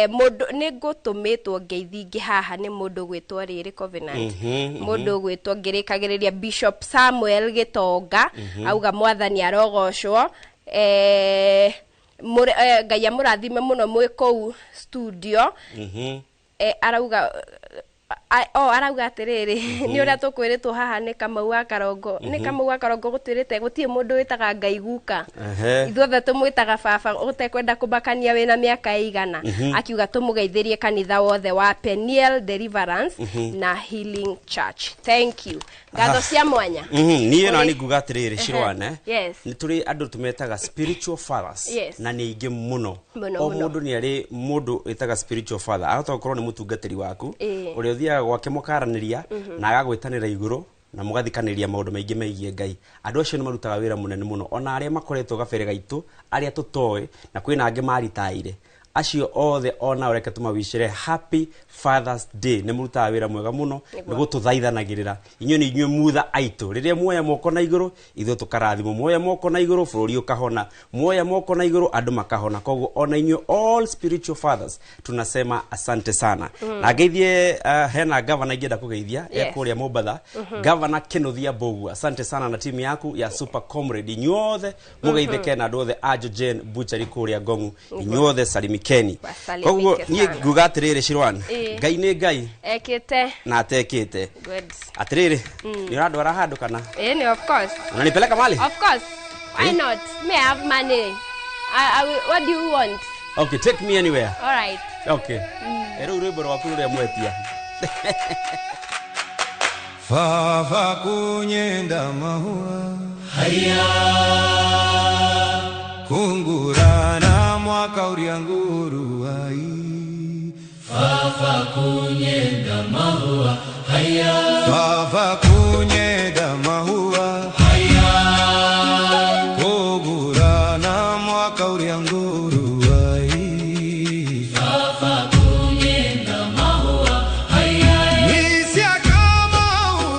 Mũndũ nĩ ngũtũmĩtwo ngeithi ingĩ haha nĩ mũndũ ũgwĩtwo rĩrĩ Covenant. Mũndũ ũgwĩtwo ngĩrĩkagĩrĩria Bishop Samuel Gĩtonga. Auga mwathani arogocwo. Ngai amũrathime mũno mwĩ kũu studio. Arauga arauga atĩrĩrĩ nĩ ũrĩa tũkwĩrĩtwo haha nĩ Kamau wa Karongo. Nĩ Kamau wa Karongo gũtwĩrĩte gũtirĩ mũndũ wĩtaga Ngai guka. Ithuothe tũmwĩtaga baba ũtekwenda kũmakania wĩna mĩaka ĩigana. Akiuga tũmũgeithĩrie kanitha wothe wa Peniel Deliverance na Healing Church. Thank you. Ngatho cia mwanya. Niĩ na nĩ nguga atĩrĩrĩ Shirwane. Yes. Nĩ tũrĩ andũ tũmetaga spiritual fathers. Yes. Na nĩ aingĩ mũno. Mũno, O mũno. mũndũ nĩ arĩ mũndũ wĩtaga spiritual father. Ahota gũkorwo nĩ mũtungatĩri waku Ĩĩ. ũrĩa ũthiaga gwake mũkaranĩria na agagwĩtanĩra igũrũ na mũgathikanĩria maũndũ maingĩ megiĩ Ngai. Andũ acio nĩ marutaga wĩra mũnene mũno ona arĩa makoretwo gabere gaitũ arĩa tũtoĩ na kwĩna angĩ maritaire. Acio othe ona reke tũmawicĩre happy Father's Day. Nĩ mũrutaga wĩra mwega mũno nĩ gũtũthaithanagĩrĩra. Inyuĩ nĩ inyuĩ mutha aitũ. Rĩrĩa muoya moko na igũrũ ithuĩ tũkarathimwo, muoya moko na igũrũ bũrũri ũkahona, muoya moko na igũrũ andũ makahona. Koguo ona inyuĩ all spiritual fathers tunasema asante sana. Na ngeithie hena governor ingĩenda kũgeithia Yes. e kũrĩa Mombatha. Governor Kenothia Mbugua, asante sana na timu yaku ya Super Comrade. Inyuothe mũgeithĩke na andũ othe a Jane Butchery kũrĩa Ngong'u. Inyuothe salimikeni. Wasalimike Koguo niĩ sana. nguga atĩrĩrĩ Shirwan, Ĩĩ. Ngai nĩ Ngai Ekĩte. na atekĩte. Good. Atĩrĩrĩ, nĩ ũrandwara handũ kana Ĩĩ, of course. unanipeleka mali? Of course. Why not? May I have money? What do you want? Okay, take me anywhere. All right. Okay. Rĩu rwĩmbo rwaku rũrĩa mwetia. Fafa kunyenda mahua Haya kungurana mwaka uria nguru ai Fafa kunyenda mahua haya Fafa kunyenda mahua haya kungurana mwaka uria nguru ai Fafa kunyenda mahua haya Nisia kama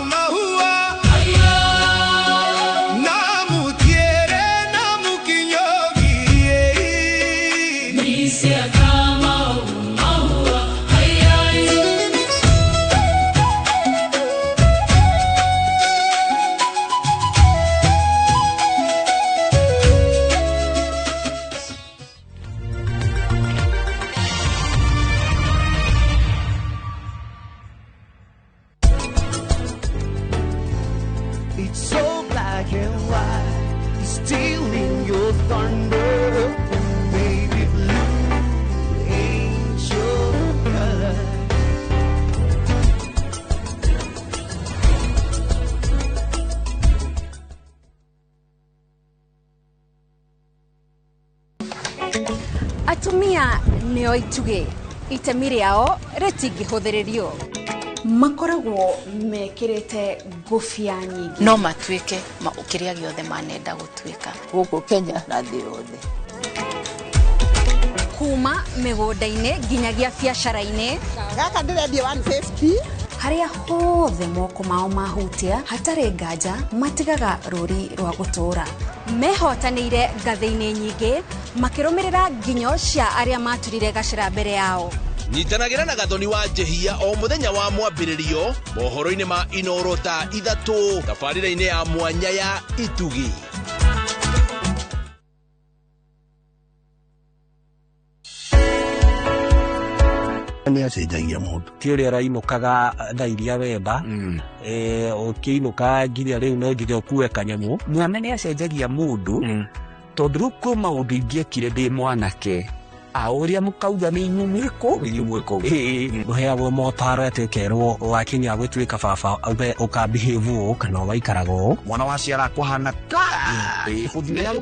mahua haya na mutiere na mukinyogie Nisia kama mahua haya It's so black and white, he's stealing your thunder. Baby blue ain't your color. Atumia nĩo itugĩ, itemi rĩao rĩtingĩhũthĩrĩrio. Makoragwo mekĩrĩte ngũbia nyingĩ. No matuĩke kĩrĩa gĩothe manenda gũtuĩka. Gũkũ Kenya na thĩ yothe. Kuma mĩgũnda-inĩ nginyagia biacara-inĩ. Gaka ndĩrendia 150. Harĩa hothe moko mao mahutia hatarĩ nganja matigaga rũri rwa gũtũũra. Mehotanĩire ngathĩ-inĩ nyingĩ makĩrũmĩrĩra nginyo cia arĩa maturire gacĩra mbere yao. Nyitanagĩra na Gathoni wa Njehia o mũthenya wa mwambĩrĩrio mohoro-inĩ ma Inoro thaa 3 tabarĩra-inĩ ya mwanya ya Itugi. Nĩ acenjagia mũndũ ti ũrĩa ũrainũkaga thaa iria wenda ũkĩinũka nginya rĩu no nginya ũkue kanyamũ. Mwana nĩ acenjagia mũndũ tondũ rĩu kwĩ maũndũ ingĩekire ndĩ mwanake a ũrĩa mũkauga nĩ inyuĩ mwĩkũ inyuĩ mwĩkũ. Ũheagwo motaro atĩ ũkerwo wakinya gũtuĩka baba we ũka behave ũũ kana ũgaikaraga ũũ. Mwana wa ciara kũhana ka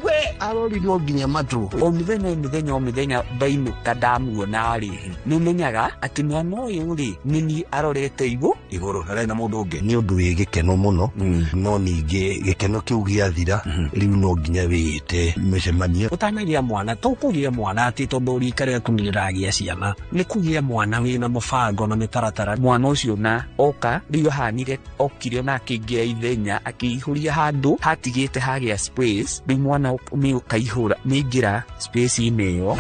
we arorirwo nginya matũ. O mũthenya o mũthenya o mũthenya ndainũka ndamuona rĩ nĩ menyaga atĩ mwana ũyũ rĩ nĩ niĩ arorete igũrũ ndarĩ na mũndũ ũngĩ. Nĩ ũndũ wĩ gĩkeno mũno no ningĩ gĩkeno kĩu gĩathira rĩu no nginya wĩĩte mĩcemanio. Ũtanagĩa mwana to kũgĩa mwana atĩ tondũ Rika rĩaku nĩ rĩragĩa ciana nĩ kũgĩa mwana wĩna mũbango na mĩtaratara. Mwana ũcio na oka rĩu ahanire okire na akĩingĩra ithenya akĩihũria handũ hatigĩte hagĩa space, rĩu mwana nĩ ũkaihũra nĩ space inĩ ĩyo.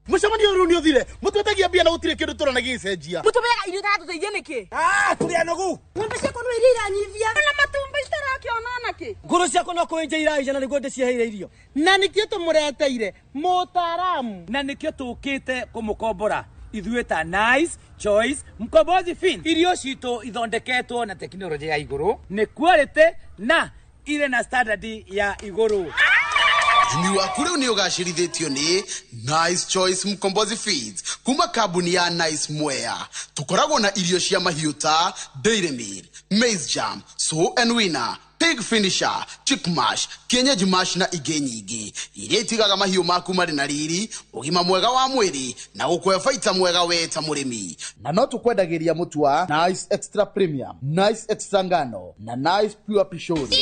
Mucemanio rĩu nĩ ũthire mũtwetagia mbia na gũtirĩ kĩndũ tũrona gĩgĩcenjia. Mũtũmĩaga irio itaratũteithia nĩkĩ? Tũrĩ anogu. Ng'ombe ciakwa no iria iranyithia na matumbĩ itarakĩona nakĩ. Ngũrũ ciakwa no kũenja iraija na nĩguo ndĩciheire irio. Na nĩkĩo tũmũreteire mũtaaramu. Na nĩkĩo tũkĩte kũmũkombora ithuĩ ta Nice Choice Mkombozi Fin. Irio citũ ithondeketwo na tekinoronjĩ ya igũrũ, nĩ quality na irĩ na standard ya igũrũ. Ũrĩmi waku rĩu nĩ ũgacĩrithĩtio nĩ Nice Choice Mkombozi Feeds kuma kambuni ya Nice Mwea. Tũkoragwo na irio cia mahiũ ta Dairy Meal, Maize Jam, Sow and Winner, Pig Finisher, Chick Mash, Kienyeji Mash na ingĩ nyingĩ iria itigaga mahiũ maku marĩ na riri, ũgima mwega wa mwĩrĩ na gũkũhe baita mwega we ta mũrĩmi. Na no tũkwendagĩria mũtu wa Nice Extra Premium, Nice Extra Ngano na Nice Pure Pishori.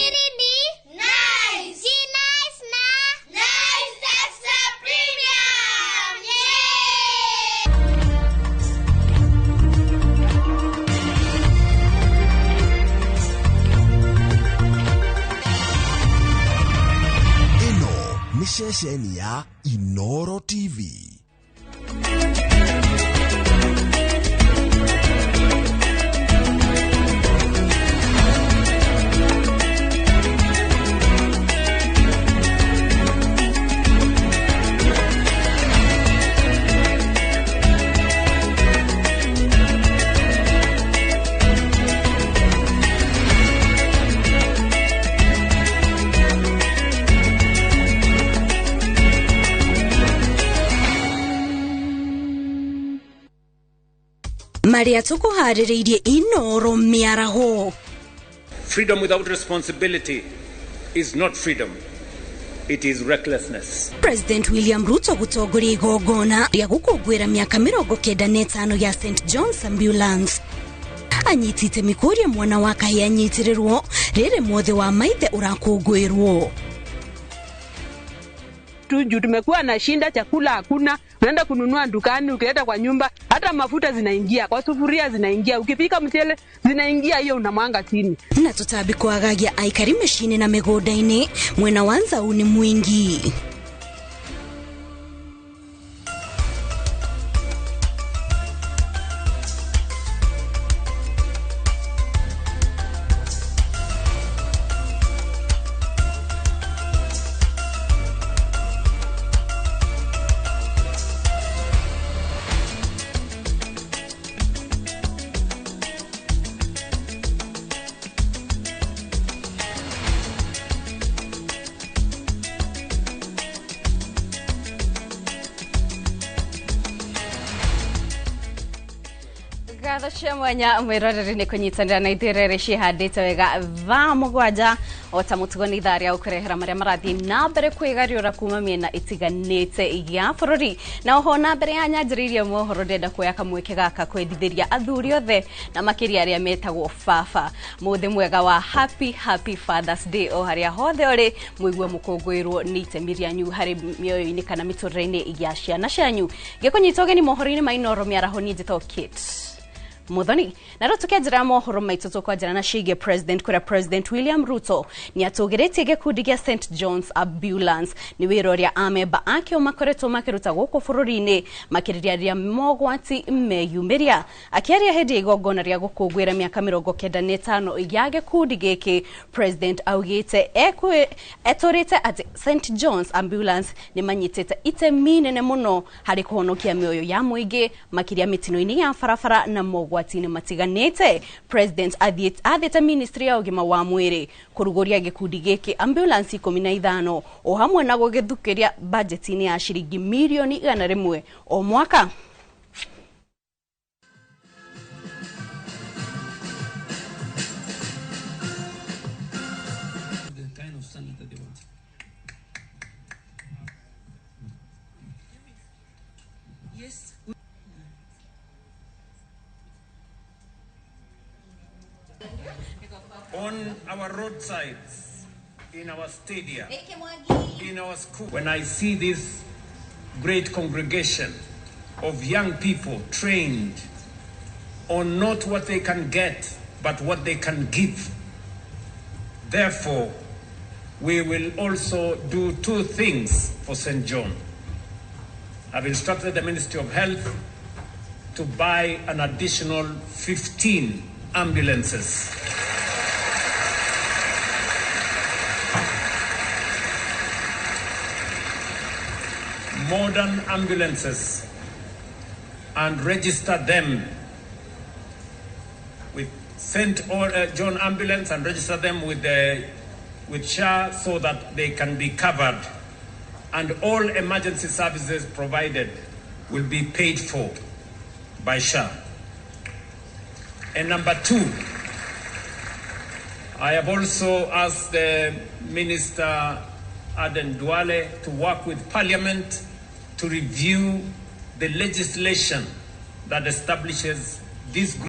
Ceceni ya Inoro TV. Maria tukuharĩrĩirie Inoro mĩaraho. Freedom without responsibility is not freedom. It is recklessness. President William Ruto gũtongoria igongona rĩa gũkũngũĩra mĩaka 95 ya St John's Ambulance. Anyitĩte mĩkũria mwana wa kahĩĩ anyitĩrĩrwo rĩrĩ mwothe wa maithe ũrakũngũĩrwo. Juu tumekuwa na shinda, chakula hakuna, unaenda kununua dukani, ukileta kwa nyumba hata mafuta zinaingia kwa sufuria, zinaingia ukipika mchele zinaingia, hiyo unamwanga chini. Na tũtambi kwagagia aikari mĩciĩ-inĩ na mĩgũnda-inĩ mwena wa Nzau nĩ mwingi. Cia mwanya mwiroreri ni kunyitanira na ithuĩ cihandĩte wega thaa 7 o ta mũtugo nĩ ithaa rĩa gũkũrehera marĩa marathiĩ na mbere kwĩgariũra kuma mĩena ĩtiganĩte ya bũrũri. Na oho na mbere ya nyanjĩrĩirie mohoro ndĩrenda kuoya kamweke gaka kwendithĩria athuri othe na makĩria arĩa metagwo baba mũthĩ mwega wa happy happy Father's Day o harĩa hothe ũrĩ mũigue mũkũngũĩrwo nĩ itemi rĩanyu harĩ mĩoyo-inĩ kana mĩtũrĩre-inĩ ya ciana cianyu. Ngĩkũnyita ũgeni mohoro-inĩ ma Inoro mĩaraho niĩ njĩtagwo Kate Muthoni. Na rĩu tũkĩanjĩra mohoro maitũ tũkwanjĩra na ciĩgiĩ President kũrĩa President William Ruto nĩ atũgĩrĩtie gĩkundi gĩa St John's Ambulance nĩ wĩra ũrĩa amemba akĩo makoretwo makĩruta gũkũ bũrũri-inĩ makĩrĩria rĩrĩa mogwati meyumĩria. Akĩaria hĩndĩ ya igongona rĩa gũkũngũĩra mĩaka 95 ya gĩkundi gĩkĩ, President augĩte etũrĩte atĩ St John's Ambulance nĩ manyitĩte itemi nene mũno harĩ kũhonokia mĩoyo ya mũingĩ makĩria mĩtino-inĩ ya barabara na mogwati matiganĩte. President athĩte ministry ya ũgima wa mwĩrĩ kũrugũria gĩkundi gĩkĩ ambulance 15 o hamwe na gũgĩthukĩria bajeti-inĩ ya ciringi mirioni 100 o mwaka. On our roadsides, in our stadia, in our school. When I see this great congregation of young people trained on not what they can get, but what they can give. Therefore, we will also do two things for St. John. I've instructed the Ministry of Health to buy an additional 15 ambulances. Modern ambulances, and register them with St. John Ambulance and register them with SHA so that they can be covered, and all emergency services provided will be paid for by SHA. And number two, I have also asked the Minister Aden Duale to work with Parliament to review the legislation that establishes this group.